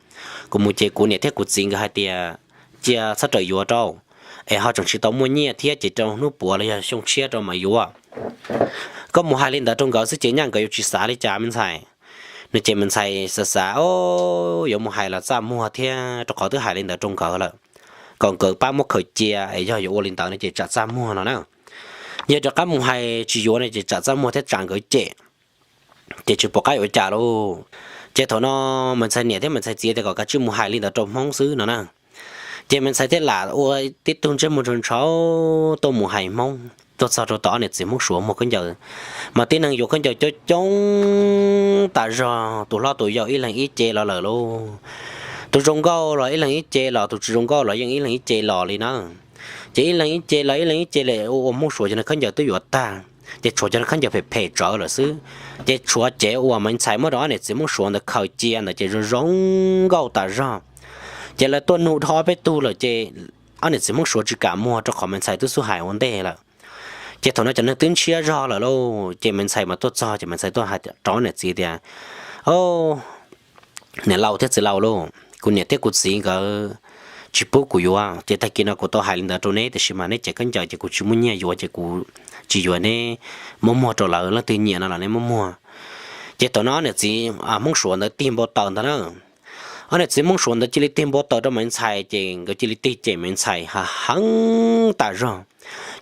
kuv mus ces kuv niam thiab kuv txiv nkawd hais tias cia txhob rawm yuav rau, es ho tseem tsis tau muaj nyiaj thiab ces rau hnub puav los yog xyoo tshiab rau mam yuav. Koj mus hais li ntawd rau nkawd xwb ces nyaj nkawd yuav tsis xav li cas Maiv Ntxhais. No ces Maiv Ntxhais xav xav, O, yuav mus hais los txaj muag thiab, rau qhov twb hais li ntawd rau nkawd lawm, kom nkawd pab muab khaws cia es yog yuav ua li ntawd no ces tsam txaj muag no na. Yog rov qab mus hais tsis yuav no ces tsam txaj muag thiab tsam nkawd cem, ces tsis pom qab yuav cas lauj. Ces thaum no Maiv Ntxhais niam thiab Maiv Ntxhais txiv tias kom kav tsij mus hais li ntawd rau Hmoob xwb no na. Ces Maiv Ntxhais thiaj lam ua tib tug ntsej muag ntshaus ntshaus tuaj mus hais Hmoob, tuaj txog rau tom ob niam txiv Hmoob Suav muag khaub ncaws, mas tib neeg yuav khaub ncaws coob coob tas zog, tus hlob tus yau ib leeg ib ce los lawm lauj. Tus zoo nkauj los ib leeg ib ce los, tus tsis zoo nkauj los yeej ib leeg ib ce los li na. Ces ib leeg ib ce los ib leeg ib ce li ua ua Hmoob Suav cov niag khaub ncaws twb yuav tag, ces tshuav cov niag khaub ncaws phem phem tsawv lawm xwb. Ces tshuav cev uas Maiv Ntxhais muab rau ob niam txiv Hmoob Suav ntawd khaws cia ntawd ces zoo zoo nkauj tas zog. Ces lawv tuaj nug dhau ob peb tug lawm ces ob niam txiv Hmoob Suav tsis kam muag rau qhov Maiv Ntxhais twb xub hais ua ntej lawm. Ces thaum no cov neeg twb ntshiab zog lawm lauj, ces Maiv Ntxhais mas tuaj txog ces Maiv Ntxhais tuaj hais rau ob niam txiv tias, O, niam laus thiab txiv laus lauj, kuv niam thiab kuv txiv nkawd tsis pub kuv yuav, ces tag kis no kuv tau hais li ntawd rau neb tiam sis mas neb cev khaub ncaws ces kuv tsis muaj nyiaj yuav ces kuv tsis yuav, neb muab muag rau lawv, leej twg nyiam no los neb muab muag. Ces thaum no ob niam txiv Hmoob Suav ntawd tig npau taws ntag na. Ob niam txiv Hmoob Suav ntawd cia li tig npau taws rau Maiv Ntxhais ces nkawd cia li tig cem Maiv Ntxhais heev heev tas zog.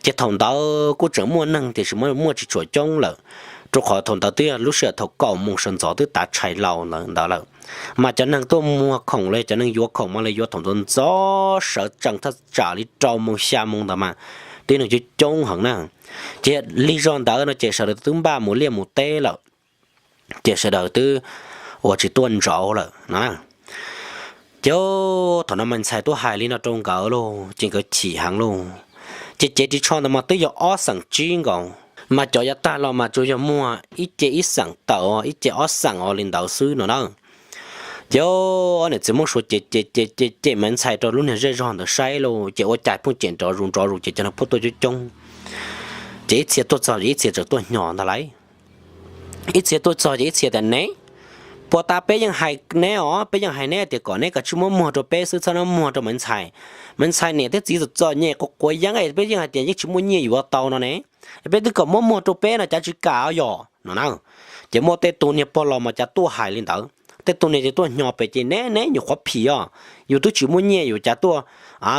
Ces thaum ntawd kuj tseem muaj neeg tiam sis muaj tsis tshua coob lawm, rau qhov thaum ntawd twb yog lub sij hawm thaum kaum moos sawv ntxov twb tav tshais laus ntawd lawm. Mas cov neeg tuaj muag khoom los cov neeg yuav khoom mas lawv yuav thaum ntxov ntxov sawv tsees thaj tsam li rau moos xya moos ntawd mas tib neeg coob coob heev na. Ces lig zog ntawd no ces sawv daws twb npaj mus liaj mus teb lawm, ces sawv daws twb ua tsis tuaj ntsauv lawm no. Ces thaum no Maiv Ntxhais tuaj hais li no rau nkawd lauj ces nkawd chim heev lauj. Ces cev ris tsho ntawd mas twb yog ob xeem tsib nkaus, mas cov yav tag los mas tsuas yog muag ib ce ib xeem tawm, ib ce ob xeem os li ntawd xwb no na. Ces ob niam txiv Hmoob Suav ces cem cem cem Maiv Ntxhais rau lub niag zej zog ntawd saib lauj, ces ua cas pheej cem nrov zus nrov zus ces cov neeg pheej tuaj coob coob. Ces ib txhia tuaj txog ces ib txhia tseem tuaj hnyos ntag lauj. Ib txhia tuaj txog ces ib txhia tias, Neb, puag ta peb yeej hais neb os, peb yeej hais neb tias kom neb kav tsij muab muag rau peb xwb, txhob muab muag rau Maiv Ntxhais. Maiv Ntxhais niam thiab txiv txom txom nyem quav quav yeeb es peb yeej hais tias yeej tsis muaj nyiaj yuav tau no ne, peb twb kom muab muag rau peb no cav tsis kam yom no na. Ces muaj tej tug niag pog laus mas cav tuaj hais li ntawd, tej tug niag ces tuaj hnyos pem ces, Neb, neb nyuam qhuav phim os, yus twb tsis muaj nyiaj yus cav tuaj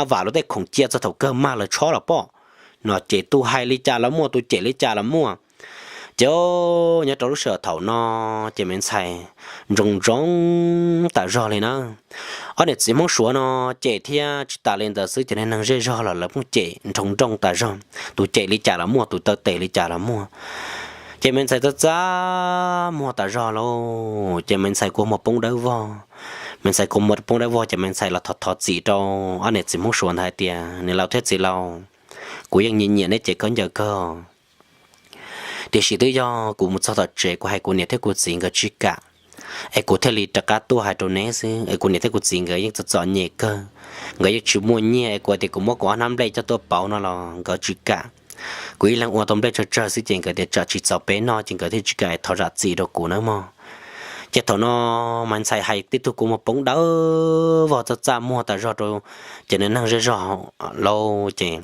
vam luag tej khoom cia txog thaum kawg mag lawv tshob los pob no. Ces tus hais li cas los muaj, tus cem li cas los muaj. Ces nyob rau lub sij hawm thaum no ces Maiv Ntxhais ntsoov ntsoov tas zog li na. Ob niam txiv Hmoob Suav no cem thiab tsis tas li ntawd xwb ces niag neeg zej zog los lawv pheej cem nroo nrooj tas zog, tus cem li cas los muaj, tus taw tes li cas los muaj. Ces Maiv Ntxhais txaj txaj muag tas zog lauj, ces Maiv Ntxhais kua muag poob dawb vog. Maiv Ntxhais kua muag poob dawb vog ces Maiv Ntxhais los thov thov txim rau ob niam txiv Hmoob Suav ntawd hais tias, Niam laus thiab txiv laus, kuv yeej nyiam nyiam neb ces khaub ncaws kawg, tiam sis twb yog kuv mus txog tom tsev kuv hais kuv niam thiab kuv txiv nkawd tsis kam, es kuv thiaj li rov qab tuaj hais rau neb xwb. Es kuv niam thiab kuv txiv nkawd yeej txom txom nyem kawg, nkawd yeej tsis muaj nyiaj, es kuv tias kuv muab kuv ob hnab nplej coj tuaj pauv no los nkawd tsis kam. Kuv ib leeg ua tau nplej tsawg tsawg xwb ces nkawd tias tsam tsis txaus peb noj ces nkawd thiaj tsis kam, thov zam txim rau kuv nawb mog. Ces thaum no Maiv Ntxhais hais tib tug kua muag poob dawb vog txaj txaj muag tas zog rau ces niag neeg zej zog lauj ces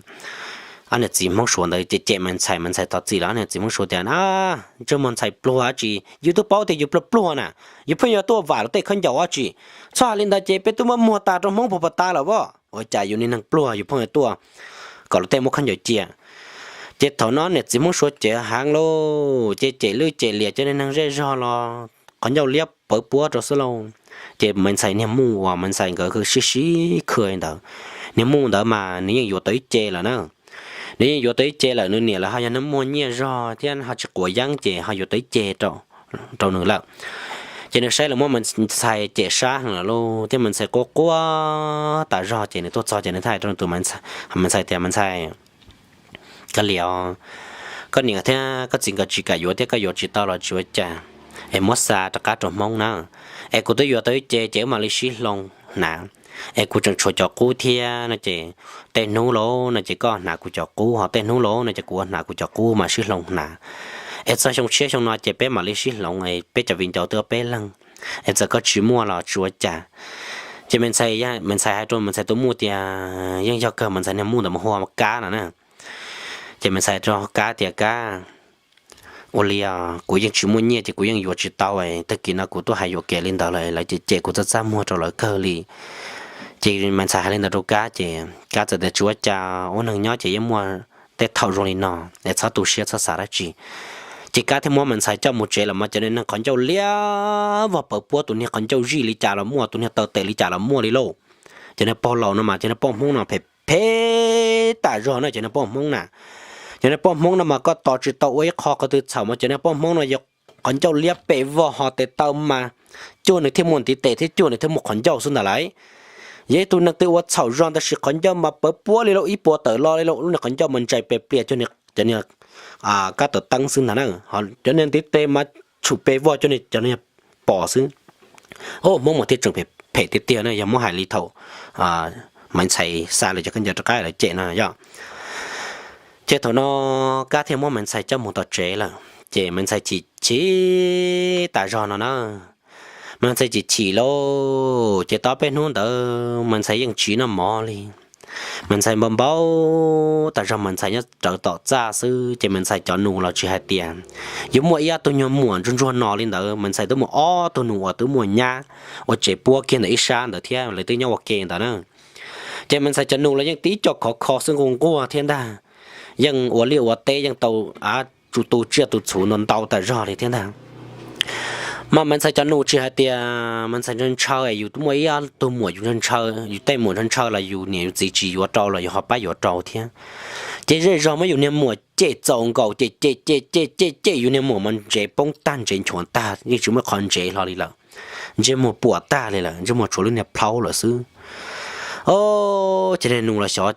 ob niam txiv Hmoob Suav ntawd ces cem Maiv Ntxhais, Maiv Ntxhais thov txim los ob niam txiv Hmoob Suav tias, Ntsej muag ntxhais pluag dab tsi, yus twb paub tias yus pluag pluag na, yus pheej yuav tuaj vam luag tej khaub ncaws dab tsi. Txhob hais li ntawd ces peb twb muab muag tas rau Hmoob puag pas tas lawm as. Ua cas yus niag neeg pluag yus pheej tuaj kom luag tej muab khaub ncaws cia. Ces thaum no niam txiv Hmoob Suav ces heev lauj, ces cem lwj cem liam cov niag neeg zej zog los qhov ncauj liab pawv puab rau xwb lauj. Ces Maiv Ntxhais niag muj uas Maiv Ntxhais nkawd sib sib khw ntawd, niag muj ntawd mas nws yeej yuav tau ib ce lawm na. Nws yeej yuav tau ib ce lawm, nws niam lawv ho yog neeg muaj nyiaj zog thiab ho tsis quav yeeb ces ho yuav tau ib ce rau nws lawm. Ces nws saib lawv muab Maiv Ntxhais cem sab heev lawm lauj thiab Maiv Ntxhais quaj quaj tas zog ces nws tuaj txog ces nws thiaj hais rau nws tus Maiv Ntxhais tias, Maiv Ntxhais, koj liam os, koj niam thiab koj txiv nkawd tsis kam yuav thiab koj yuav tsis tau los tsis ua cas, es muab xa rov qab rau Hmoob na. Es kuv twb yuav tau ib ce ces wb mam li sib hloov hnav. Es kuv tseem tshuav cov qub thiab no ces tej hnub lauj no ces koj hnav kuv cov qub, ho tej hnub lauj no ces kuv hnav kuv cov qub mas sib hloov hnav. Es txog xyoo tshiab xyoo no ces peb mam li sib hloov, peb cov viv ncaus twb peb leeg. Es txawm koj tsis muaj los tsis ua cas. Ces Maiv Ntxhais, Maiv Ntxhais hais rau Maiv Ntxhais tus muj tias, yeej yog kawg, Maiv Ntxhais niag muj ntawd mas hu ua Kab no na. Ces Maiv Ntxhais rau Kab tias, Kab, ua li kuv yeej tsis muaj nyiaj ces kuv yeej yuav tsis tau, tag kis no kuv tuaj hais yuam kev li ntawd lawm lawv cem cem kuv txaj txaj muag rau lawv kawg li. Ces Maiv Ntxhais hais li ntawd rau Kab ces Kab txawm tias, Tsis ua cas, ua neeg nyob ces yeej muaj tej thaum zoo li no, es txhob tu siab txhob xav dab tsi. Ces Kab thiaj muab Maiv Ntxhais coj mus tsev los mas cov niag neeg qhov ncauj liab vog pawv puab, tus niag qhov ncauj zij li cas los muaj, tus niag taw tes li cas los muaj li lauj. Cov niag pog laus no mas cov niag poj Hmoob no phem phem tas zog na, cov niag poj Hmoob na. Cov niag poj Hmoob no mas koj tos tsis tau ua ib qho qhov twg txhaum mas cov niag poj Hmoob no yog qhov ncauj liab pes vog ho tes taw mas cuag nws thiaj muaj ntiv tes thiab cuag nws thiaj muaj qhov ncauj xwb ntag lauj. Yog ib tug neeg twg ua txhaum zog tab sis qhov ncauj mas pawv puab li lauj, ib puas tawm lo li lauj, lub niag qhov ncauj mas ntsais pes plias cuag cov niag kab tawm teeb xwb ntag na. Cov niag ntiv tes mas tshum pes vog cuag cov niag pos xwb. Hmoob mas thiaj tseem phem tiag tiag na, yog muab hais li thaum Maiv Ntxhais xa lawv cov khaub ncaws rov qab lawv cem no yog. Ces thaum no Kab thiaj muab Maiv Ntxhais coj mus tom tsev lawm, ces Maiv Ntxhais chim chim tas zog no na. Maiv Ntxhais chim chim lauj, ces tau peb hnub ntawd Maiv Ntxhais yeej tsis noj mov li. Maiv Ntxhais npau npau tas zog, Maiv Ntxhais nyob rawv tom txaj xwb, ces Maiv Ntxhais cov nus los tsis hais tias yuav muaj ib ob tug nyuag muam ntsuag ntsuag no li ntawd, Maiv Ntxhais twb muaj ob tug nus uas twb muaj nyab ua tsev puab kiag ntawm ib sab ntawd thiab lawv twb nyob ua ke ntawd na. Ces Maiv Ntxhais cov nus los yeej tib co khov kho xwb nquag nquag thiab ntag, yeej ua liaj ua teb yeej tau tsu tu tsiaj tu txhuv ntau ntau tas zog li thiab ntag. Mas Maiv Ntxhais cov nus tsis hais tias Maiv Ntxhais ntshaw ntshaw es yus muaj ib tug muam yus ntshaw ntshaw, yus tej muam ntshaw ntshaw los yus niam yus txiv tsis yuav rau los yus ho pab yuav rau thiab. Ces zej zog muab yus niag muam cem txaus nkaus, cem cem cem cem cem cem yus niag muam mas ntsev poob tag, ntsev nchuav tag, yeej tsis muaj qhov ntsev hlo li lawm. Ntsej muag puas tag li lawm, ntsej muag tshuav lub niag plhaub lawm xwb. Os, cov niag nus los xyov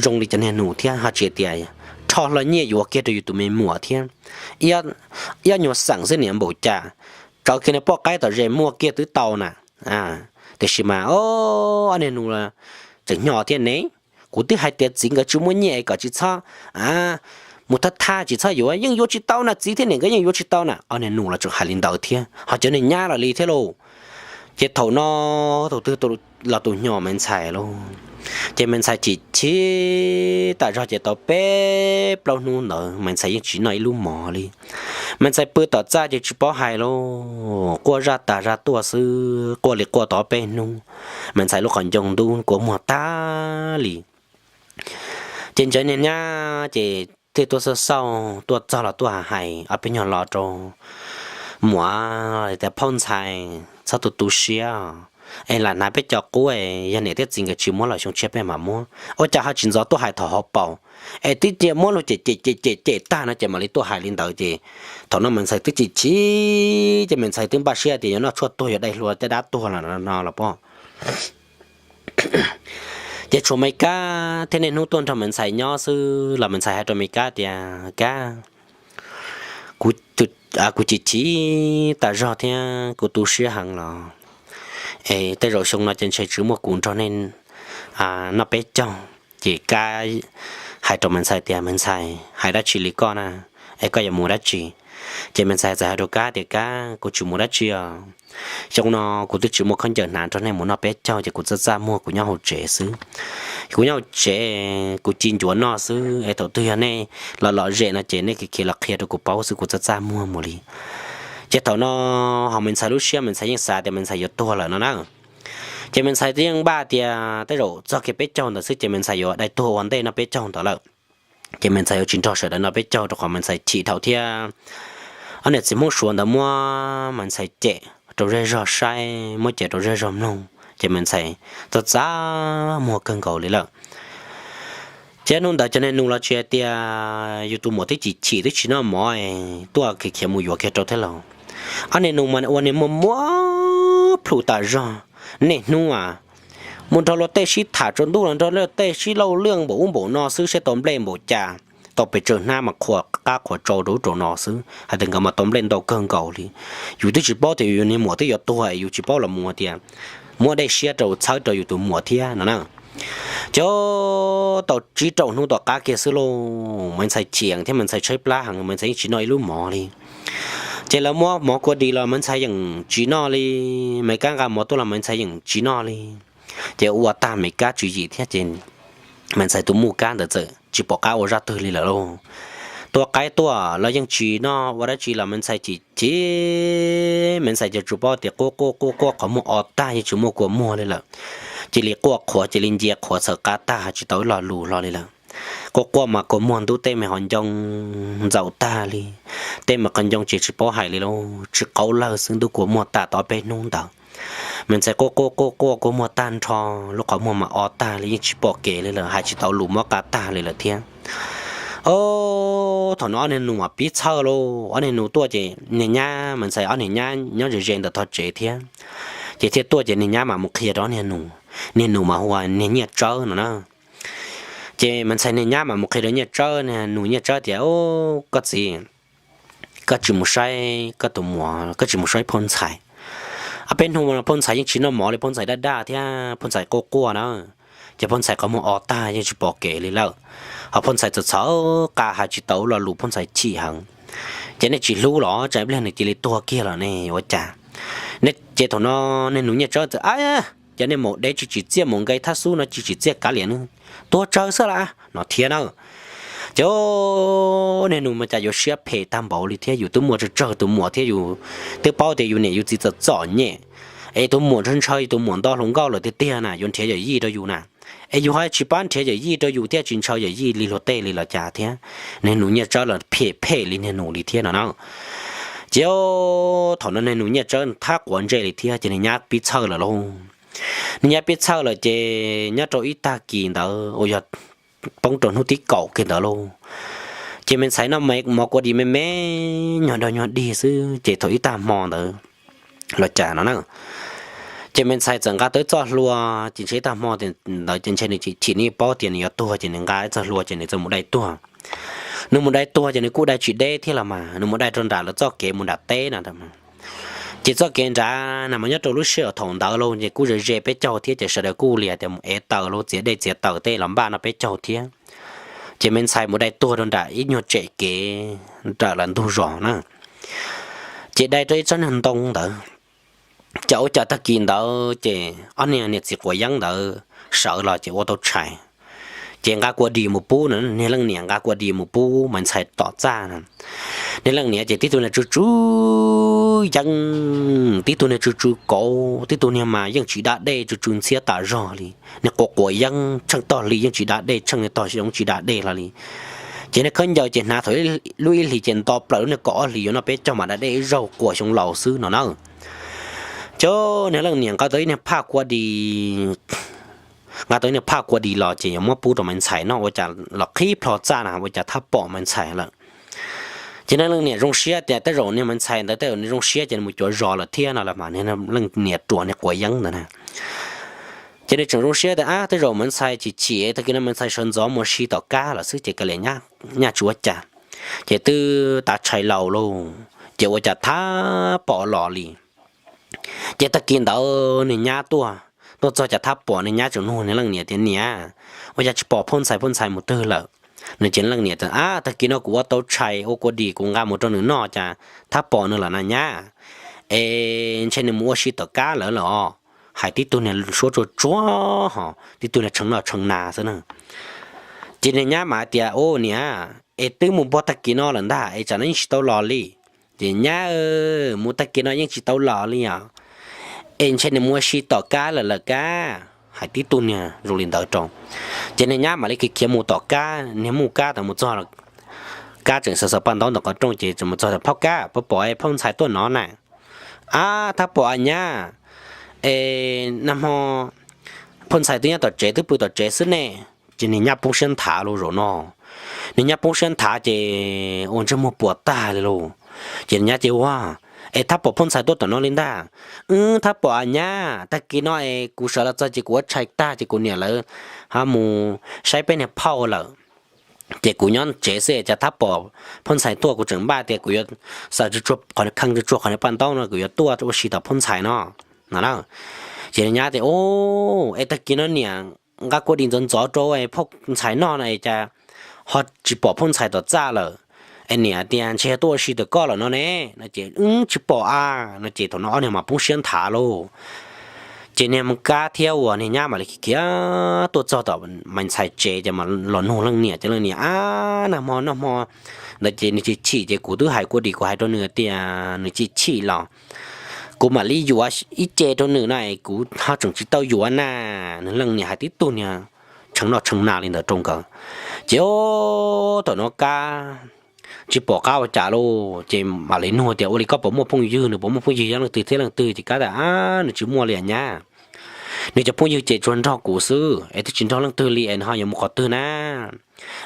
zoo li cov niag nus thiab, ho tsis tias rho hlo nyiaj yuav kiag rau yus tus me muam thiab. Ib ob nyuag xeem xwb niam npaum cas, tsawv kiag niag poj qaib tom ze muaj kiag twb tau na. Tiam sis mas ob niag nus tseem hnyos thiab ne, kuv twb hais tias txiv nkawd tsis muaj nyiaj es kom tsis txhob mus thab thab, tsis txhob yuav, yeej yuav tsis tau na, txiv thiab niam nkawd yeej yuav tsis tau na. Ob niag nus los tseem hais li ntawd thiab, ho cov niag nyab los li thiab lauj. Ces thaum no tus twg los tus hnyos Maiv Ntxhais lauj. Ces Maiv Ntxhais chim chim tas zog ces tau peb plaub hnub ntawd Maiv Ntxhais yeej tsis noj ib lub mov li. Maiv Ntxhais pw tom txaj ces tsis paub hais lauj, quaj zaj tas zaj tuaj xwb, quaj li quaj tau peb hnub. Maiv Ntxhais lub qhov ncoo ntub kua muag tag li. Ces ntawd niag nyab ces thiaj tuaj xauj xauj tuaj txog los tuaj hais ob peb nyuag lo rau muam tias, Phauj Ntxhais, txhob tu tu siab es lam hnav peb cov qub, yog niam thiab txiv nkawd tsis muab los xyoo tshiab peb mam muab. Ua cas ho tsis ntxov tuaj hais thaum hauv paus, es twb cia muab luag cem cem cem cem cem tag no ces mam li tuaj hais li ntawd. Ces thaum no Maiv Ntxhais twb chim chim, ces Maiv Ntxhais twb npaj siab tias yuav noj tshuaj tuag yuav dai hlua tej dab tuag los no los pom. Ces tshuav Maiv Kab thiab niaj hnub tuaj nrog Maiv Ntxhais nyob xwb los Maiv Ntxhais hais rau Maiv Kab tias, Kab, kuv chim chim tas zog thiab kuv tu siab heev los es tej zaum xyoo no ces ntshe tsis muaj kuv nrog nej noj peb caug. Ces Kab hais rau Maiv Ntxhais tias, Maiv Ntxhais, hais dab tsi li koj na, es koj yuav mus dab tsi? Ces Maiv Ntxhais txawm hais rau Kab tias, Kab, kuv tsis mus dab tsi os. Xyoo no kuv twb tsis muaj khaub ncaws hnav nrog nej mus noj peb caug ces kuv txaj txaj muag kuv nyob hauv tsev xwb. Kuv nyob hauv tsev kuv ci ncuav noj xwb es thaum twg yog nej los lom zem no ces nej khiav khiav los qhia rau kuv paub xwb, kuv txaj txaj muag mus li. Ces thaum no ho Maiv Ntxhais lub siab Maiv Ntxhais yeej xav tias Maiv Ntxhais yuav tuag lawm no na. Ces Maiv Ntxhais yeej npaj tias tej zaum txog kiag peb caug ntawd xwb ces Maiv Ntxhais yuav dai tuag ua ntej noj peb caug ntawd lawm. Ces Maiv Ntxhais yuav tsis nrog sawv daws noj peb caug rau qhov Maiv Ntxhais chim dhau thiab ob niam txiv Hmoob Suav ntawd muab Maiv Ntxhais cem rau zej zog saib, muab cem rau zej zog mloog ces Maiv Ntxhais txaj txaj muag kawg nkaus li lawm. Ces hnub ntawd cov niag nus los tsis hais tias yus tus muam twb chim chim twb tsis noj mov tuaj khiav khiav mus yuav kiag rau thiab los. Ob niag nus mas ua niag muag muag plhus tas zog, niaj hnub a mus nrog luag tej sib tham tsaus ntuj los nrog luag tej sib lauj lwj npaum ub npaum no xwb, saib tau nplej npaum cas, tau pes tsawg hnab mas qhuas qab qhuas tsau rau ub rau no xwb, hais tias nkawd mas tau nplej ntau kawg nkaus li. Yus twb tsis paub tias yus niag muam twb yuav tuag, yus tsis paub los mus tias muab dej siab rau txhawb rau yus tus muam thiab no na. Ces tau tsib rau hnub tom qab kiag xwb lauj, Maiv Ntxhais chim thiab Maiv Ntxhais tshaib plab heev, Maiv Ntxhais yeej tsis noj ib lub mov li. Ces lawv muab mov kua dis los Maiv Ntxhais yeej tsis noj li, Maiv Kab nqa mov tuaj los Maiv Ntxhais yeej tsis noj li. Ces ua tag Maiv Kab tswv yim thiab ces Maiv Ntxhais tus muam Kab ntawd txawm tsis pom qab ua zaj twg li lawm lauj. Tua qaib tuaj los yeej tsis noj, ua dab tsi los Maiv Ntxhais chim chim, Maiv Ntxhais ces tsuas paub tias quaj quaj quaj quaj qhov muag o tag yeej tsis muaj kua muag li lawm. Cia li quaj qhuav, cia li ncia qhuav txhawm qab tag tsis tau ib lo lus hlo li lawm. Quaj quaj mas kua muag ntub, tej me qhov ncoo ntxaum tag li, tej me qhov ncoo ces tsis paub hais li lauj, tsis qaub lawg xwb, ntub kua muag tag tau peb hnub ntawd. Maiv Ntxhais quaj quaj quaj quaj kua muag tag nrho, lub qhov muag mas o tag li yeej tsis pom kev li lawm, hais tsis tau lus, mob qab tag li lawm thiab. Os, thaum no ob niag nus mas pib txhawj lauj, ob niag nus tuaj ces niag nyab, Maiv Ntxhais ob niag nyab nyob ze ze ntawm tog tsev thiab. Ces thiaj tuaj ces niag nyab mas mus qhia rau ob niag nus, niag nus mas hu ua niag Nyiaj Tsawb no na. Ces Maiv Ntxhais niag nyab mas mus qhia rau Nyiaj Tsawb, niag nus Nyiaj Tsawb tias, Koj txiv, koj tsis mus saib koj tus muam, koj tsis mus saib Phauj Ntxhais. Ob peb hnub no Phauj Ntxhais yeej tsis noj mov li, Phauj Ntxhais daj daj thiab Phauj Ntxhais quaj quaj na. Ces Phauj Ntxhais qhov muag o tag yeej tsis pom kev li lawm, ho Phauj Ntxhais txawm txhawm qab hais tsis tau lo lus, Phauj Ntxhais chim heev. Ces nej tsis hlub los tsam ib pliag nws cia li tuag kiag los ne ua cas? Ces thaum no niag nus Nyiaj Tsawb txawm, Ab, cov niag maum dev tsis tsim txiaj, maum nqe thab xub no tsis tsim txiaj kav liam, nws tuag tsawg xwb las no thiab na. Ces niag nus mas cas yuav siab phem tag npaum li thiab, yus twb muaj tsawg tsawg tus muam thiab, yus twb paub tias yus niam yus txiv txom txom nyem, es tus muam ntshaw ntshaw, yus tus muam nto hluas nkauj lawm tiag tiag na, yuav nrhiav yawm yij rau yus na, es yus ho tsis pab nrhiav yawm yij rau yus thiab tsis ntshaw yawm yij li luag tej li los cas thiab. Niag nus Nyiaj Tsawb los phem phem li niag nus li thiab no na. Ces thaum no niag nus nyiaj tsawb thab quav ntsej li thiab ces niag nyab pib txhawj lawm lauj. Niag nyab pib txhawj lawm ces nyob rau ib tag kis ntawd uas yog poob rau hnub thib kaum kiag ntawd lauj, ces me ntxhais noj mov kua dis me me nyuag dog nyuag dig xwb ces thaum ib tag hmo ntawd los cas no na, ces me ntxhais txawm nqa tau ib txoj hlua, ces ntshe ib tag hmo ntawd ces ntshe nws chim chim nws paub tias nws yuav tuag ces nws nqa ib txoj hlua ces nws txawm mus dai tuag. Nws mus dai tuag ces nws kuj dai tsis deb thiab los mas, nws mus dai rau nram lawv txoj kev mus nram teb no. Ces txoj kev nrad na mas nyob rau lub sij hawm thaum ntawd lauj ces kuj ze ze peb caug thiab ces sawv daws kuj li hais tias mus ev taws lauj, txiav dej txiav taws tej los npaj no peb caug thiab. Ces me ntxhais mus dai tuag rau nram ib nyuag tsem kev nram lawv ntug zos na, ces dai rau ib tsob niag ntoo ntawd. Ces ua cas tag kis ntawd ces ob niag niam txiv quav yeeb ntawd sawv los ces ua tau tshais, ces nqa kua dis mus pub no, niag leej niam nqa kua dis mus pub me ntxhais tom txaj no. Niag leej niam ces tib tug niag tsw tsw yeeb, tib tug niag tsw tsw kauv, tib tug niag mas yeej tsis da dej, tsw tsw ntxhiab tas zog li. Niag quav quav yeeb tsheej tog hli yeej tsis da dej, tsheej tog xyoo tsis da dej hlo li. Ces niag khaub ncaws ces hnav thaum lub ib hlis ces nto plaws lub niag kaum ob hlis yuav noj peb caug mam da dej ib zaug quas xyoo laus xwb no na. Ces niag leej niam nqa tau ib niag phaj kua dis, nqa tau ib niag phaj kua dis los ces yuav muab pub rau me ntxhais no ua cas los qhib plho txaj na ua cas thab pom me ntxhais lawm. Ces niag leej niam zoo siab tias tej zaum niag me ntxhais ntawd tej zaum nws zoo siab ces nws mus cuav zos lawm thiab no los mas, niag leej niam ruam niag quav yeeb ntawd na. Ces nws tseem zoo siab tias ab tej zaum me ntxhais chim chim tag kis no me ntxhais sawv ntxov mus ua si tom kab lawm xwb ces kav liam, nyaj tsis ua cas. Ces twb tav tshais laus lauj ces ua cas thab pom los li. Ces tag kis ntawd niag nyab tuaj, tuaj txog cas thab pom, niag nyab tseem nug niag leej niam tias niam, ua cas tsis pom phauj ntxhais, phauj ntxhais mus twg lawm? No ces leej niam tias ab tag kis no kuv ua tau tshais ua kua dis kuv nqa mus rau nws noj cas thab pom nws lawm na nyab. Es ntshe nws mus ua si tom kab lawm los. Hais tib tug niag suab tsuag tsuag hos tib tug niag tshee noj tshee nas xwb na. Ces niag nyab mas hais tias u niam, es twb mus puag tag kis no lawm ntag es tsam no yeej tsis tau los li. Ces nyab, mus tag kis no yeej tsis tau los li os. Es ntshe nws mus ua si tom kab lawm lawm kab. Hais tib tug niag zoo li ntawd rau. Ces niag nyab mam li khiav khiav mus tom kab, niag muj kab tau mus txog, kab tseem xaws xaws paj ntaub ntawm qhov rooj ces tseem mus txog tias phauj kab, puas pom phauj ntxhais tuaj no na? Ab thab pom a nyab, es nag hmo phauj ntxhais twb nyob tom tsev twb pw tom tsev xwb ne. Ces niag nyab poob siab nthav lauj zaum no. Niag nyab poob siab nthav ces ua ntsej muag puas tag li lauj. Ces niag nyab ces ua, es thab pom phauj ntxhais tuaj tom no li ntag? Wb thab pom a nyab, tag kis no es kuv sawv los txog ces kuv ua tshais tag ces kuv niam lawv ho mus saib peb niag phauj lawm. Ces kuv nyob tsev xwb cas thab pom phauj ntxhais tuaj, kuv tseem npaj tias kuv yuav xaws tsuag tsuag qhov niag kheej, tsuag tsuag qhov niag paj ntaub no kuv yuav tuaj ua si tom phauj ntxhais no no na. Ces niag nyab tias u, es tag kis no niam nqa kua dis ntxov ntxov rau phauj ntxhais noj no es cas ho tsis pom phauj ntxhais tom txaj lawm? Es niam tias ntshe yog tuaj ua si tom koj lawm no ne. No ces wb tsis pom a. No ces thaum no ob niag mas poob siab nthav lauj. Ces niag muj kab thiab uas niag nyab mam li khiav tuaj txog tom me ntxhais tsev ces mam los nug leej niam ces leej niam, ab nag hmo noj hmo ntawd ces nws chim chim ces kuv twb hais kua dis kuv hais rau nws tias nws chim chim los kuv mam li yuav ib ce rau nws na, kuv ho tseem tsis tau yuav na. Nws leej niam hais tib tug niag tshee noj tshee nas li ntawd rau nkawd. Ces thaum no kab tsis pom qab ua cas lauj ces mam li nug tias ua li koj puas muaj phooj ywg, nws puas muaj phooj ywg yog leej twg thiab leej twg? Ces kab tias ab nws tsis muaj li nyab, nws cov phooj ywg ces tsuas nrog kuv xwb es twb tsis nrog leej twg li es nws ho yuav mus qhov twg na?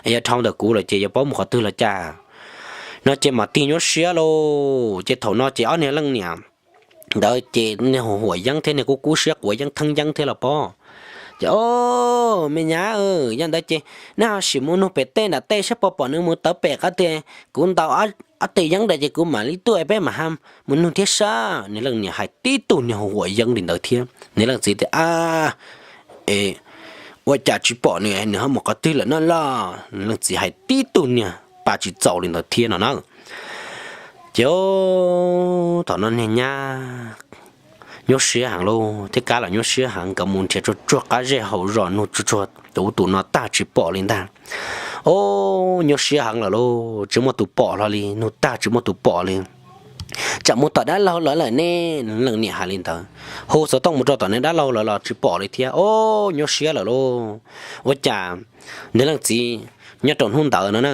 Es yog dhau ntawm kuv lawm ces yuav paub mus qhov twg los cas? No ces mam tig nyuaj siab lauj. Ces thaum no ces ob niag leej niam ntawd ces niag huam yeeb thiab niag kub kub siab quav yeeb theeb yeeb thiab los pob. Ces o, me nyab, yog ntawd ces nej ho sim mus nug pem tej nram tej saib puas pom nws mus tawv pem qab tiag, kuv ntaus ob tes yeeb ntawd ces kuv mam li tuaj peb mam mus nug thiab sab. Nws leej niam hais tib tug niag huam yeeb li ntawd thiab nws leej txiv tias a, es ua cas tsis pom nws, nws ho mus qhov twg lawm no los? Nws leej txiv hais tib tug niag pa tsis txaus li ntawd thiab no na. Ces thaum no niag nyab nyuaj siab heev lauj thiab kab los nyuaj siab heev, nkawd mus nrhiav tsuag tsuag qab zej hauv zos nug tsuag tsuag tus ub tus no tag tsis pom li ntag. O, nyuaj siab heev lawm lauj, tsis muaj tus pom hlo li, nug tag tsis muaj tus pom li. Tsam mus tom dab laug lawv lawm ne. Leej niam hais li ntawd, hu xov tooj mus rau tom niag dab laug lawv los tsis pom li thiab. O, nyuaj siab lawm lauj. Ua cas niag leej txiv nyob rau hnub ntawd no na,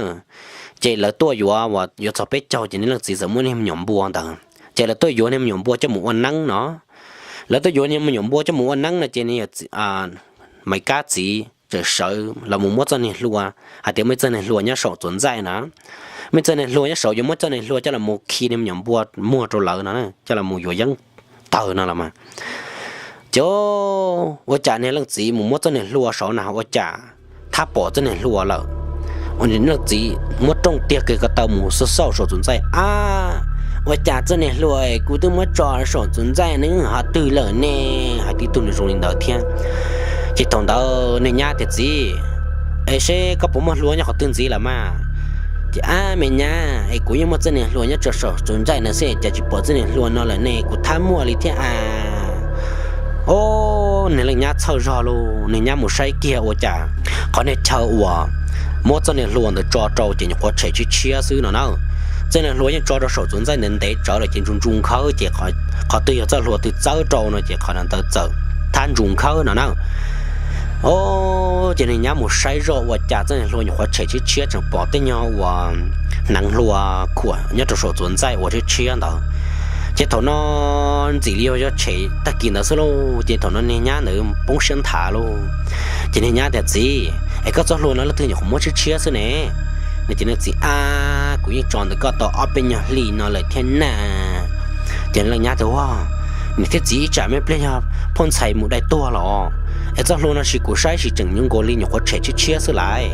Ces lawv tuaj yuav uas yuav txog peb caug ces niag leej txiv txawm muab niag me nyuam npua ntawd, ces lawv tuaj yuav niag me nyuam npua coj mus ua neeb no. Lawv tuaj yuav niag me nyuam npua coj mus ua neeb no ces niag Maiv Kab txiv txawm sawv los mus muab txoj niag hlua, hais tias muaj ib txoj niag hlua nyob saum txuas ntxaij na, muaj ib txoj niag hlua nyob saum, yuav muab txoj niag hlua coj los mus khi niag me nyuam npua muag rau lawv no, coj los mus yuav yeeb tawg no los mas. Ces ua cas niag leej txiv mus muab txoj niag hlua saud na ua cas thab pom txoj niag hlua lawm. Ua niag leej txiv muab rooj tiag kiag ko taw mus xauj xauj saum txuas ntxaij, ab, ua cas txoj niag hlua kuv twb muab tso saum txuas ntxaij neb ho twg lawm ne? Hais tib tug nws zoo li ntawd thiab. Ces thaum ntawd niag nyab tias, Txiv, es seb koj puas muaj hlua nyob qhov twg ntxiv lawm mas? Ces, Ab me nyab, es kuv yeej muaj txoj niag hlua nyob tso saum txuas ntxaij no xwb cas tsis pom txoj niag hlua no lawm ne, kuv thab muaj li thiab a. Ob, niag leej nyab txhawj zog lauj, niag nyab mus saib kiag ua cas qhov niag chaw uas muab txoj niag hlua ntawd tso rau ces nyuam qhuav tshem tshiab tshiab xwb no na. Txoj niag hlua yeej tso rau saum txuas ntxaij ntev ntev tsawv lawm ces ntsu ntsu nkhawb ces qhov twg yog txoj hlua twg txawb rau no ces qhov ntawd txawm thab ntsu nkhawb no na. Ob, ces niag nyab mus saib zoj ua cas txoj niag hlua nyuam qhuav tshem tshiab tshiab tseem pom tej nyuag uas hneev hlua khuam nyob rau saum txuas ntxaij ua tshiab tshiab ntawd. Ces thaum no ntxim li yog tshem tag kis ntawd xwb lauj, ces thaum no niag nyab ntawd poob siab nthav lauj. Ces niag nyab tias, Txiv, es koj txoj hlua no leej twg nyuam qhuav muab tshiab tshiab xwb ne? No ces nws txiv, Ab, kuv yeej tso ntawm koj tau ob peb nyuag hli no lawm thiab na. Ces leej nyab tias, Ua, niam thiab txiv, ib tsam me pliag yog poj ntxhais mus dai tuag los es txoj hlua no sis kuv saib sis tseem nyuam nkaus li nyuam qhuav tshem tshiab tshiab xwb lais.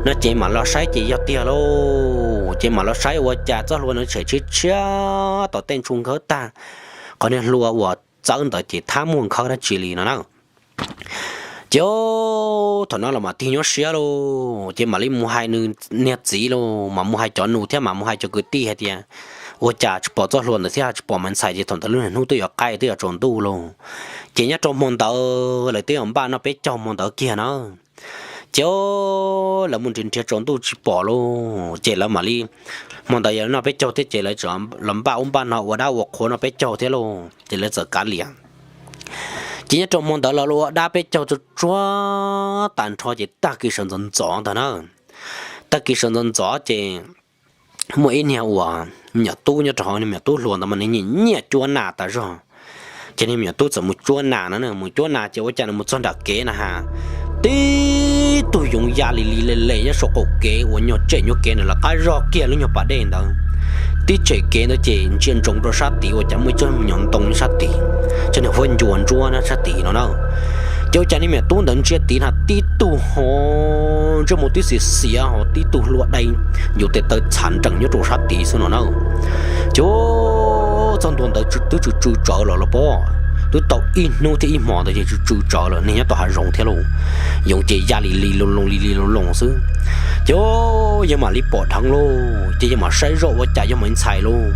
No ces mam los saib ces yog tiag lauj. Ces mam los saib ua cas txoj hlua no tshem tshiab tshiab tom tej ntsu nkhawb tag, qhov niag hlua uas txawb ntawd ces thab muaj nkhawb dab tsi li no na. Ces thaum no los mam tig nyuaj siab lauj, ces mam li mus hais nws niag txiv lauj, mam mus hais cov nus thiab mam mus hais cov kwv tij hais tias, Ua cas tsis pom txoj hlua ntawd thiab tsis pom Maiv Ntxhais? Ces thaum ntawd lub niag hnub twb yuav qaij twb yuav tsaus ntuj lauj. Ces nyob rau hmo ntawd lawv twb yuav npaj noj peb caug hmo ntawd kiag na. Ces lawv mus nrhiav nrhiav tsaus ntuj tsis pom lauj, ces lawv mam li, hmo ntawd yog noj peb caug thiab ces lawv los npaj ub npaj no ua dab ua qhua noj peb caug thiab lauj, ces lawv txawm kav liam. Ces nyob rau hmo ntawd los ua dab peb caug tsuag tsuag tag nrho ces tag kis sawv ntxov ntxov ntag na. Tag kis sawv ntxov ntxov ces muaj ib niag uas me nyuam tub nyob rau hauv, niag me nyuam tub hluas ntawd mas nws nyiam nyiam cuab nas tas zog. Ces niag me nyuam tub txawm mus cuab nas no, mus cuab nas ces ua cas nws mus txog nram kev na has, tib tug yoov ya li li le le nyob saum qaum kev uas nyuag tsem nyuag kev ntawd lawv qab zog kiag lub nyuag pas dej ntawd. Tib tsem kev ntawd ces ntsia ntsoov rau sab tid ua cas muaj ib tsob me nyuam ntoo nyob sab tid, tsob niag huab ncua ntsuab nyob sab tid no na. Ces ua cas niag me nyuam tub ntawd ntsia tid na tib tug ho ntsej muag tib xiav xiav ho tib tug hlua dai yus tes taw txhav nrees nyob rau sab tid xwb no na. Ces txog ntua ntawd twb tsw tsw tsawv lawm los pob, twb tau ib hnub thiab ib hmos ntawd ces tsw tsw tsawv lawm, niag nyob tom hav zoov thiab lauj. Yoov ces ya li li loo loo li li loo loo xwb. Ces yawg mam li pom dheev lauj, ces yawg mam saib zoj ua cas yog Maiv Ntxhais lauj.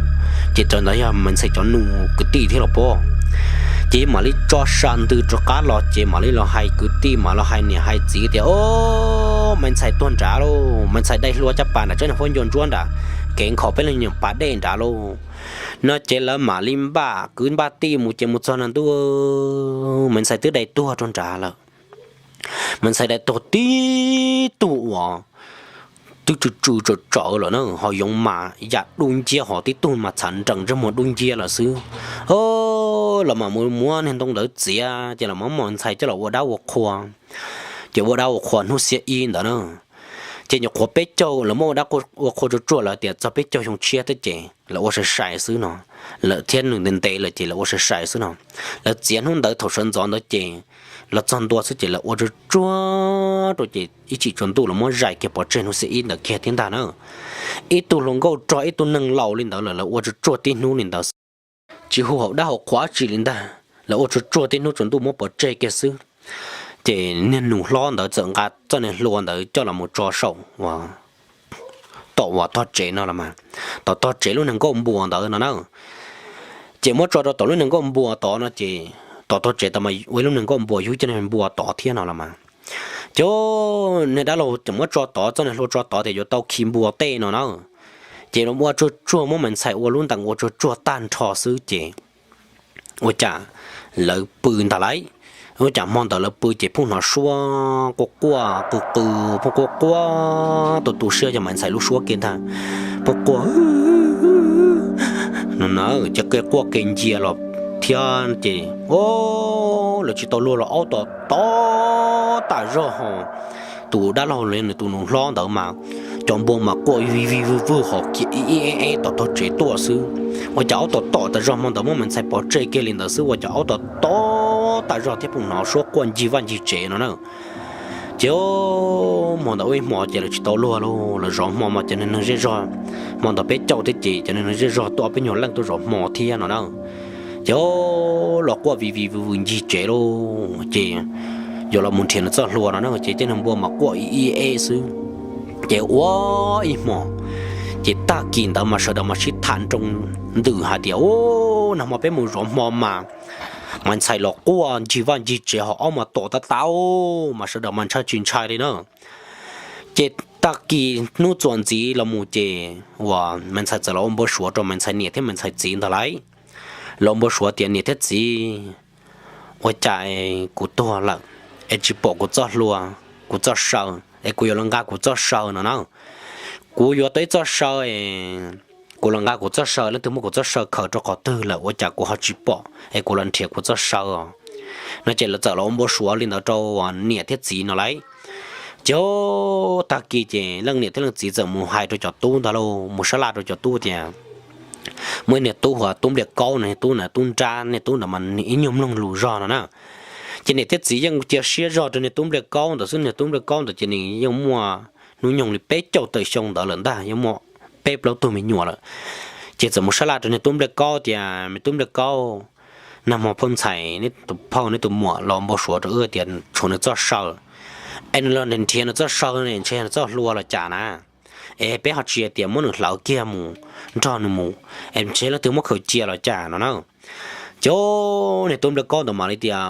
Ces thaum ntawd yog Maiv Ntxhais cov nus kwv tij thiab los pob. Ces yawg mam li tso sa ntws rov qab los ces mam li los hais kwv tij, mam los hais niam hais txiv tias, O, Maiv Ntxhais tuag nrad lauj, Maiv Ntxhais dai hlua caj pas nram tsob niag huab ncua ntsuab nrad, kev nkhaus peb leeg nyuam pas dej nrad lauj. No ces lawv mam li npaj kwv npaj tij mus ces mus txog no ntuj, Maiv Ntxhais twb dai tuag rau nrad lawm. Maiv Ntxhais dai tuag tib tug uas twb tsw tsw tsawv tsawv lawm na, ho yoov mas ya dub nciab ho tib tug mas txhav nrees ntsej muag dub nciab lawm xwb. Los mam mus muab niag ntoo ntawd txiav ces los muab Maiv Ntxhais coj los ua dab ua qhua. Ces ua dab ua qhua hnub xiab ib ntawd na, ces nyuam qhuav peb caug lawv muab ua dab ua qhua tsuag tsuag lawm tias txog peb caug xyoo tshiab thiab ces lawv ua sai sai xwb no, lawv thiab nws ntev ntev lawm ces lawv ua sai sai xwb no. Lawv txiav hnub ntawd thaum sawv ntxov ntawd ces los txog ntua xwb ces lawv ua tsuag tsuag rau ces ib chim tsaus ntuj los muab zais kiag pov tseg hnub xiab ib ntawd kiag thiab ntag na. Ib tug hluas nkauj rog ib tug neeg laus li ntawd lawm lawv ua tsuag tsuag tib hnub li ntawd xwb, tsis hu haum dab haum qhua dab tsi li ntag, lawv ua tsuag tsuag tib hnub tsaus ntuj muab pov tseg kiag xwb. Ces niag nus hlob ntawd txawm nqa txoj niag hlua ntawd coj los mus tso saum uas tom uas tog tsev no los mas, tom tog tsev lub niag nkauj npua ntawd no na. Ces muab tso rau tom lub niag nkauj npua tod no ces tom tog tsev tod mas ua ib lub niag nkauj npua yug cov niag npua tod thiab no los mas. Ces niag dab laug ces muab tso tod, txoj niag hlua tso tod tias yuav tau khi npua tej no na. Ces ua tsuag tsuag muab Maiv Ntxhais ua lub ntees ua tsuag tsuag tag nrho xwb ces ua cas lawv pw ntag lauj. Ua cas hmo ntawd lawv pw ces pheej hnov suab quaj quaj qw qw, pheej quaj quaj tu tu siab yog Maiv Ntxhais lub suab kiag ntag. Pheej quaj no na, ces qe quaj qe ncia los thiab ces, o, lawv tsis tau luag los aub tom tom tas zog ho. Tus dab laug li nws tus nus hlob ntawd mas cov npua mas quaj vij vij vwj vwj ho kiag ib eb eb tom tog tsev tuaj xwb. Ua cas aub tom tom tas zog, hmo ntawd muab Maiv Ntxhais pov tseg kiag li ntawd xwb ua cas aub tom tom tas zog thiab pheej hnov suab quaj ncig vaj ncig tsev no na. Ces hmo ntawd ua ib hmo ces lawv tsis tau luag lauj, lawv zov hmo mas cov neeg zej zog, hmo ntawd peb caug thiab ces cov neeg zej zog tuaj peb nyuag leej tuaj zov hmo thiab no na. Ces los quaj vij vij vwj vwj ncig tsev lauj, ces yuav los mus nrhiav nws txoj hlua no na, ces tej neeg npua mas quaj ib eb xwb. Ces ua ib hmo, ces tag kis ntawd mas sawv daws mas sib tham nroo ntws hais tias, u, nag hmo peb mus zov hmo mas Maiv Ntxhais los quaj ncig vaj ncig tsev ho aub mas tom tas tas, mas sawv daws mas ntshai tsis ntshai li na. Ces tag kis hnub txuas ntxiv los mus ces uas Maiv Ntxhais txawm los ua npau suav rau Maiv Ntxhais niam thiab Maiv Ntxhais txiv ntag lauj. Los ua npau suav tias niam thiab txiv, ua cas kuv tuag lawm es tsis pom kuv txoj hlua, kuv txoj saw, es kuv yuav los nqa kuv txoj saw no na. Kuv yuav tau ib txoj saw es kuv los nqa kuv txoj saw, leej twg muab kuv txoj saw khaws rau qhov twg lawm ua cas kuv ho tsis pom es kuv los nrhiav kuv txoj saw os. No ces lawv txawm los ua npau suav li ntawd rau niam thiab txiv no lauj. Ces tag kis ces leej niam thiab leej txiv txawm mus hais rau cov tub ntag lauj, mus sab laj rau cov tub tias, muaj ib niag tub hu ua tub Npliaj Kaub no, niag tub na tub nrab, niag tub ntawd mas ib nyuag mloog lus zog no na. Ces niam thiab txiv yeej cia siab zog rau niag tub Npliaj Kaub ntawd xwb, niag tub Npliaj Kaub ntawd ces nws yeej muaj hnub nyoog li peb caug tawm xyoo ntawd lawm ntag, yeej muaj peb plaub tug me nyuam lawm. Ces txawm mus sab laj rau niag tub Npliaj Kaub tias, me tub Npliaj Kaub, nag hmo phauj ntxhais neb tus phauj neb tus muam los npau suav rau wb tias tshuav nws txoj saw, es nws los nrhiav nws txoj saw ne ntshe nws txoj hlua los cas na, es peb ho tsis hais tias muab nws hlawv kiag mus nrog nws mus, es ntshe leej twg muab khaws cia los cas no na. Ces niag tub Npliaj Kaub ntawd mam li tias,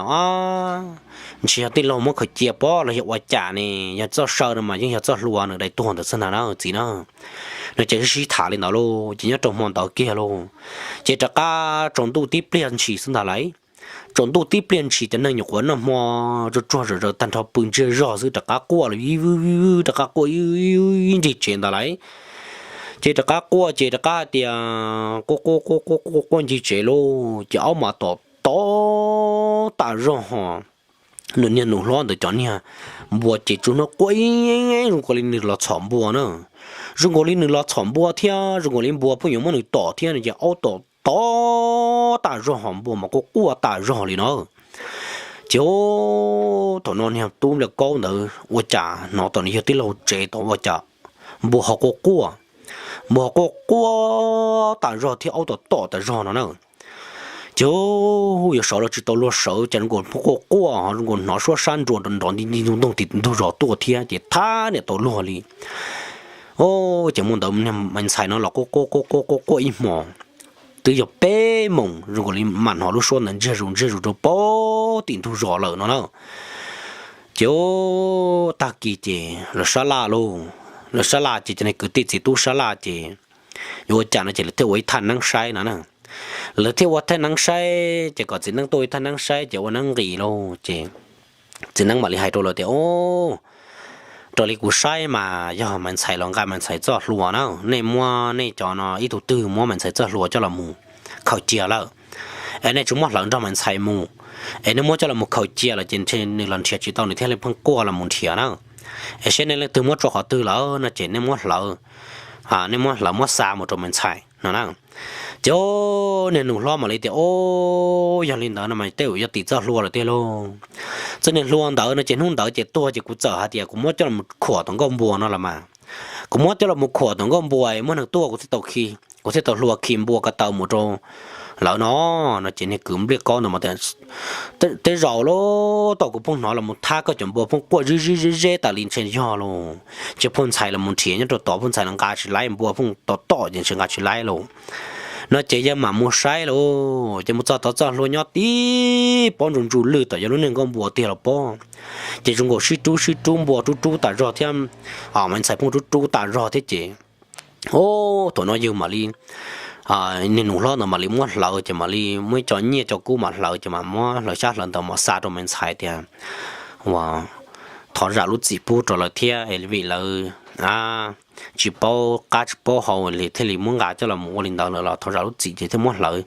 ntshe yog tij laug muab khaws cia pob los yog ua cas ne, yog txoj saw no mas yeej yog txoj hlua nws dai tuag ntawd xwb ntag na txiv na. No ces sib sib tham li ntawd lauj, ces nyob rau hmo ntawd kiag lauj, ces rov qab tsaus ntuj tib pliag ntshis xwb ntag lauj. Tsaus ntuj tib pliag ntshis cov neeg nyuam qhuav noj hmo tsuag tsuag zom zaws tag nrho pw ntsiag zog xwb rov qab quaj los ib vwj vwj vwj rov qab quaj ib ncig tsev ntawd lauj. Ces rov qab quaj ces rov qab hais tias quaj quaj quaj quaj quaj quaj ncig tsev lauj, ces aub mas tom tom tas zog ho. Nws niag nus hlob ntawd cov niag npua ces tsuas hnov quaj ib, zoo nkaus li nws los txhom npua na. Zoo nkaus li nws los txhom npua thiab zoo nkaus li npua pheej yuav muab nws tom thiab no ces aub tom tom tas zog ho npua mas quaj quaj tas zog li no. Ces thaum no niag tub Npliaj Kaub ntawd ua cas hnov tom nws yawg tij laug tsev tod ua cas npua ho quaj quaj, npua ho quaj quaj tas zog thiab aub tom tom tas zog no na. Ces yuav sawv los tsis tau luag sawv ces zoo nkaus quaj quaj ho zoo nkaus hnov suab sab nrua nrov nrov nti nti ntug ntug tim ntug zos tuaj thiab ces thab niam tau luag li. Ces hmo ntawd niag Maiv Ntxhais no los quaj quaj quaj quaj quaj quaj ib hmo, twb yog peb moos zoo nkaus li mam hnov lub suab ntawd ntsiag zus ntsiag zus rau pem tim ntug zos lawm no na. Ces tag kis ces lawv sab laj lauj, lawv sab laj ces cov niag kwv tij txiv tub sab laj ces yuav ua cas no ces lawv thiaj ua ib thaj neeb saib no na. Lawv thiaj ua thaj neeb saib ces kom txiv neeb tuaj ua ib thaj neeb saib ces ua neeb nqis lauj ces txiv neeb mam li hais rau lawv tias, o, raws li kuv saib mas yog Maiv Ntxhais los nqa Maiv Ntxhais txoj hlua na, nej muab nej cov no ib tug twg muab Maiv Ntxhais txoj hlua coj los mus khaws cia lawm, es nej tsis muab hlawv nrog Maiv Ntxhais mus, es nej muab coj los mus khaws cia lawm ces ntshe nws los nrhiav tsis tau nws thiaj li pheej quaj los mus nrhiav na. Es saib nej leej twg muab tso qhov twg lawm no ces nej muab hlawv, nej muab hlawv muab xa mus rau Maiv Ntxhais no na. Ces niag nus hlob mam li tias, o, yog li ntawd no mas tej zaum yog tim txoj hlua lawm tiag lauj. Txoj niag hlua ntawd no ces hnub ntawd ces tuag ces kuv txawm hais tias kuv muab coj los khuam tom nkauj npua no los mas, kuv muab coj los mus khuam tom nkauj npua muaj neeg tuaj kuv thiaj tau khi, kuv thiaj tau hlua khi npua ko taw mus rau lawv no. No ces niag kwv Npliaj Kaub ntawd mas tias, tej zaum lauj, tau kuv pheej hnov los mus thab koj cov npua pheej quaj zib zib zeb zeb tas li ntshe yog lauj. Ces phauj ntxhais los mus nrhiav nyob rau tod phauj ntxhais los nqa tsis laib, npua pheej tom tom ces ntshe nqa tsis laib lauj. No ces yawg mam mus saib lauj, ces mus txog tod txoj hlua nyob tib pob ntsuj ntsuj lwj tom yog lub niag nkauj npua tiag los pob. Ces zoo nkaus sib rub sib rub npua rub rub tas zog thiab, Maiv Ntxhais pheej rub rub tas zog thiab ces, o, thaum no yawg mam li niag nus hlob ntawd mam li muab hlawv, ces mam li muab ib co nyiaj co kub mam hlawv, ces mam muab hlawv xyab hlawv ntawv mam xa rau me ntxhais tias, uas, thov zam lub txim pub rau lawv thiab es vim lawv tsis paub qab tsis paub hau li thiaj li muab nqa coj los mus ua li ntawd lawm los thov zam lub txim, ces thiaj muab hlawv.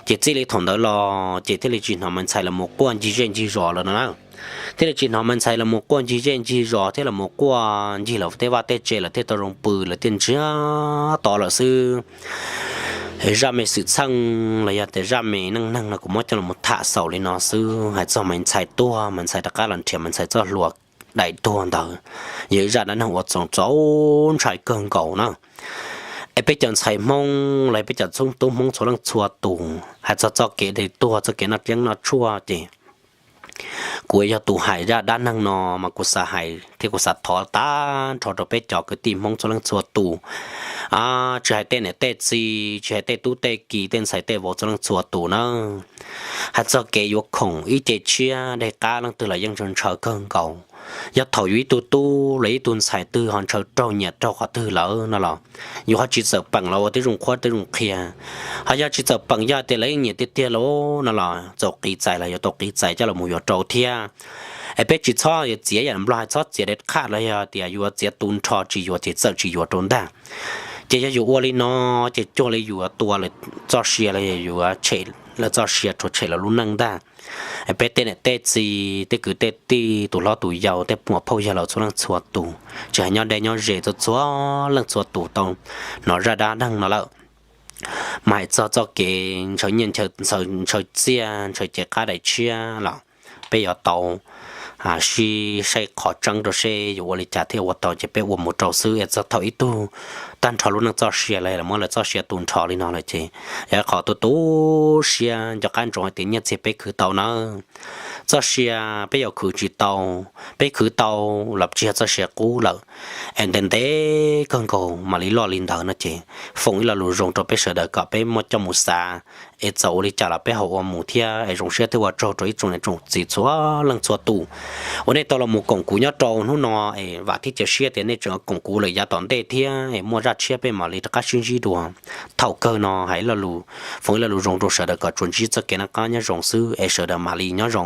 Ces txij li thaum ntawd los ces thiaj li tsis hnov me ntxhais los mus quaj ncig zej ncig zos lawm no na. Thiaj li tsis hnov me ntxhais los mus quaj ncig zej ncig zos thiab los mus quaj ncig lawv tej vaj tej tsev, lawv thiaj tau zoo pw, lawv thiaj ntsiag to lawm xwb. Zaj me xwm txheej los yog tias zaj me neej neeg no kuv muab coj los tham xaus li no xwb. Hais txog me ntxhais tuag, me ntxhais rov qab los nrhiav me ntxhais txoj hlua daim tuag ntawd, yog ib zaj dab neeg uas txaus txaus ntshai kawg nkaus na. Es peb cov ntxhais Hmoob los peb cov tub Hmoob txhua leej txhua tus, hais txog txoj kev tuag, txoj kev noj yeeb noj tshuaj ces kuv yog tus hais zaj dab neeg no mas kuv xav hais thiab kuv xav thov tag nrho rau peb cov kwv tij Hmoob txhua leej txhua tus, tsis hais tej niam tej txiv, tsis hais tej tub tej ki, tej ntxhais tej vauv txhua leej txhua tus na. Hais txog kev yuav khoom ib ce tshiab dej qab leej twg los yeej ntshaw ntshaw kawg nkaus. Yog thaum yus ib tug tub los ib tug ntxhais twg ho ntshaw raug nyiam raug qhov twg lawm no los, yus ho tsis txawm peem los ua tib zoo qhuab tib zoo qhia. Ho yog tsis txawm peem, yog tias lawv yeej nyiam tiag tiag lawm no los txaus qiv txais los yuav tau qiv txais coj los mus yuav rau thiab. Es peb tsis txhob yuav txiav yam Nplog hais txhob txiav daim qhaj los yog tias yuav txiav tu nrho, tsis yuav ces txawm tsis yuav rau ntag. Ces yog yus ua li no ces cuag li yuav tua lawv txoj sia los yog yuav tshem lawv txoj sia, rhuav tshem lawv lub neej ntag. Peb tej niam tej txiv, tej kwv tej tij, tus hlob tus yau, tej muam phauj yawg laus txhua leej txhua tus, tsis hais nyob deb nyob ze, txhua txhua leej txhua tus tau hnov zaj dab neeg no lawm, mas hais txog txoj kev ntshaw nyiaj ntshaw txiaj, ntshaw cev qab daim tshiab los peb yuav tau sib saib qhov tseeb rau seb yuav ua li cas thiaj ua tau, ces peb ua mus rau xwb. Es txog thaum ib tug tag nrho lub neej txoj sia los muab lawv txoj sia tu nrho li no lawm ces yog qhov tu tu siab nco qab ntsoov hais tias nyiaj txiag peb khwv tau nawb. Txoj sia peb yuav khwv tsis tau, peb khwv tau los tsis yog txoj sia qub lawm. Es ntev ntev kawg nkaus mam li loj li ntawd no ces foom ib lo lus zoo rau peb sawv daws kom peb muab coj mus xav, es txawm ua li cas los peb ho ua mus thiab. Es zoo siab thiab ua tsaug rau ib tsoom niam tsoom txiv txhua leej txhua tus uas nej tau los mus koom kuv nyob rau hnub no, es vam thiab cia siab tias nej tseem koom kuv lawm yav tom ntej thiab, es muaj zaj tshiab peb mam li rov qab sib ntsib dua. Thaum kawg no hais ib lo lus, foom ib lo lus zoo rau sawv daws kom tsuas ntsib txoj kev noj qab nyob zoo xwb, es sawv daws mam li nyob zoo.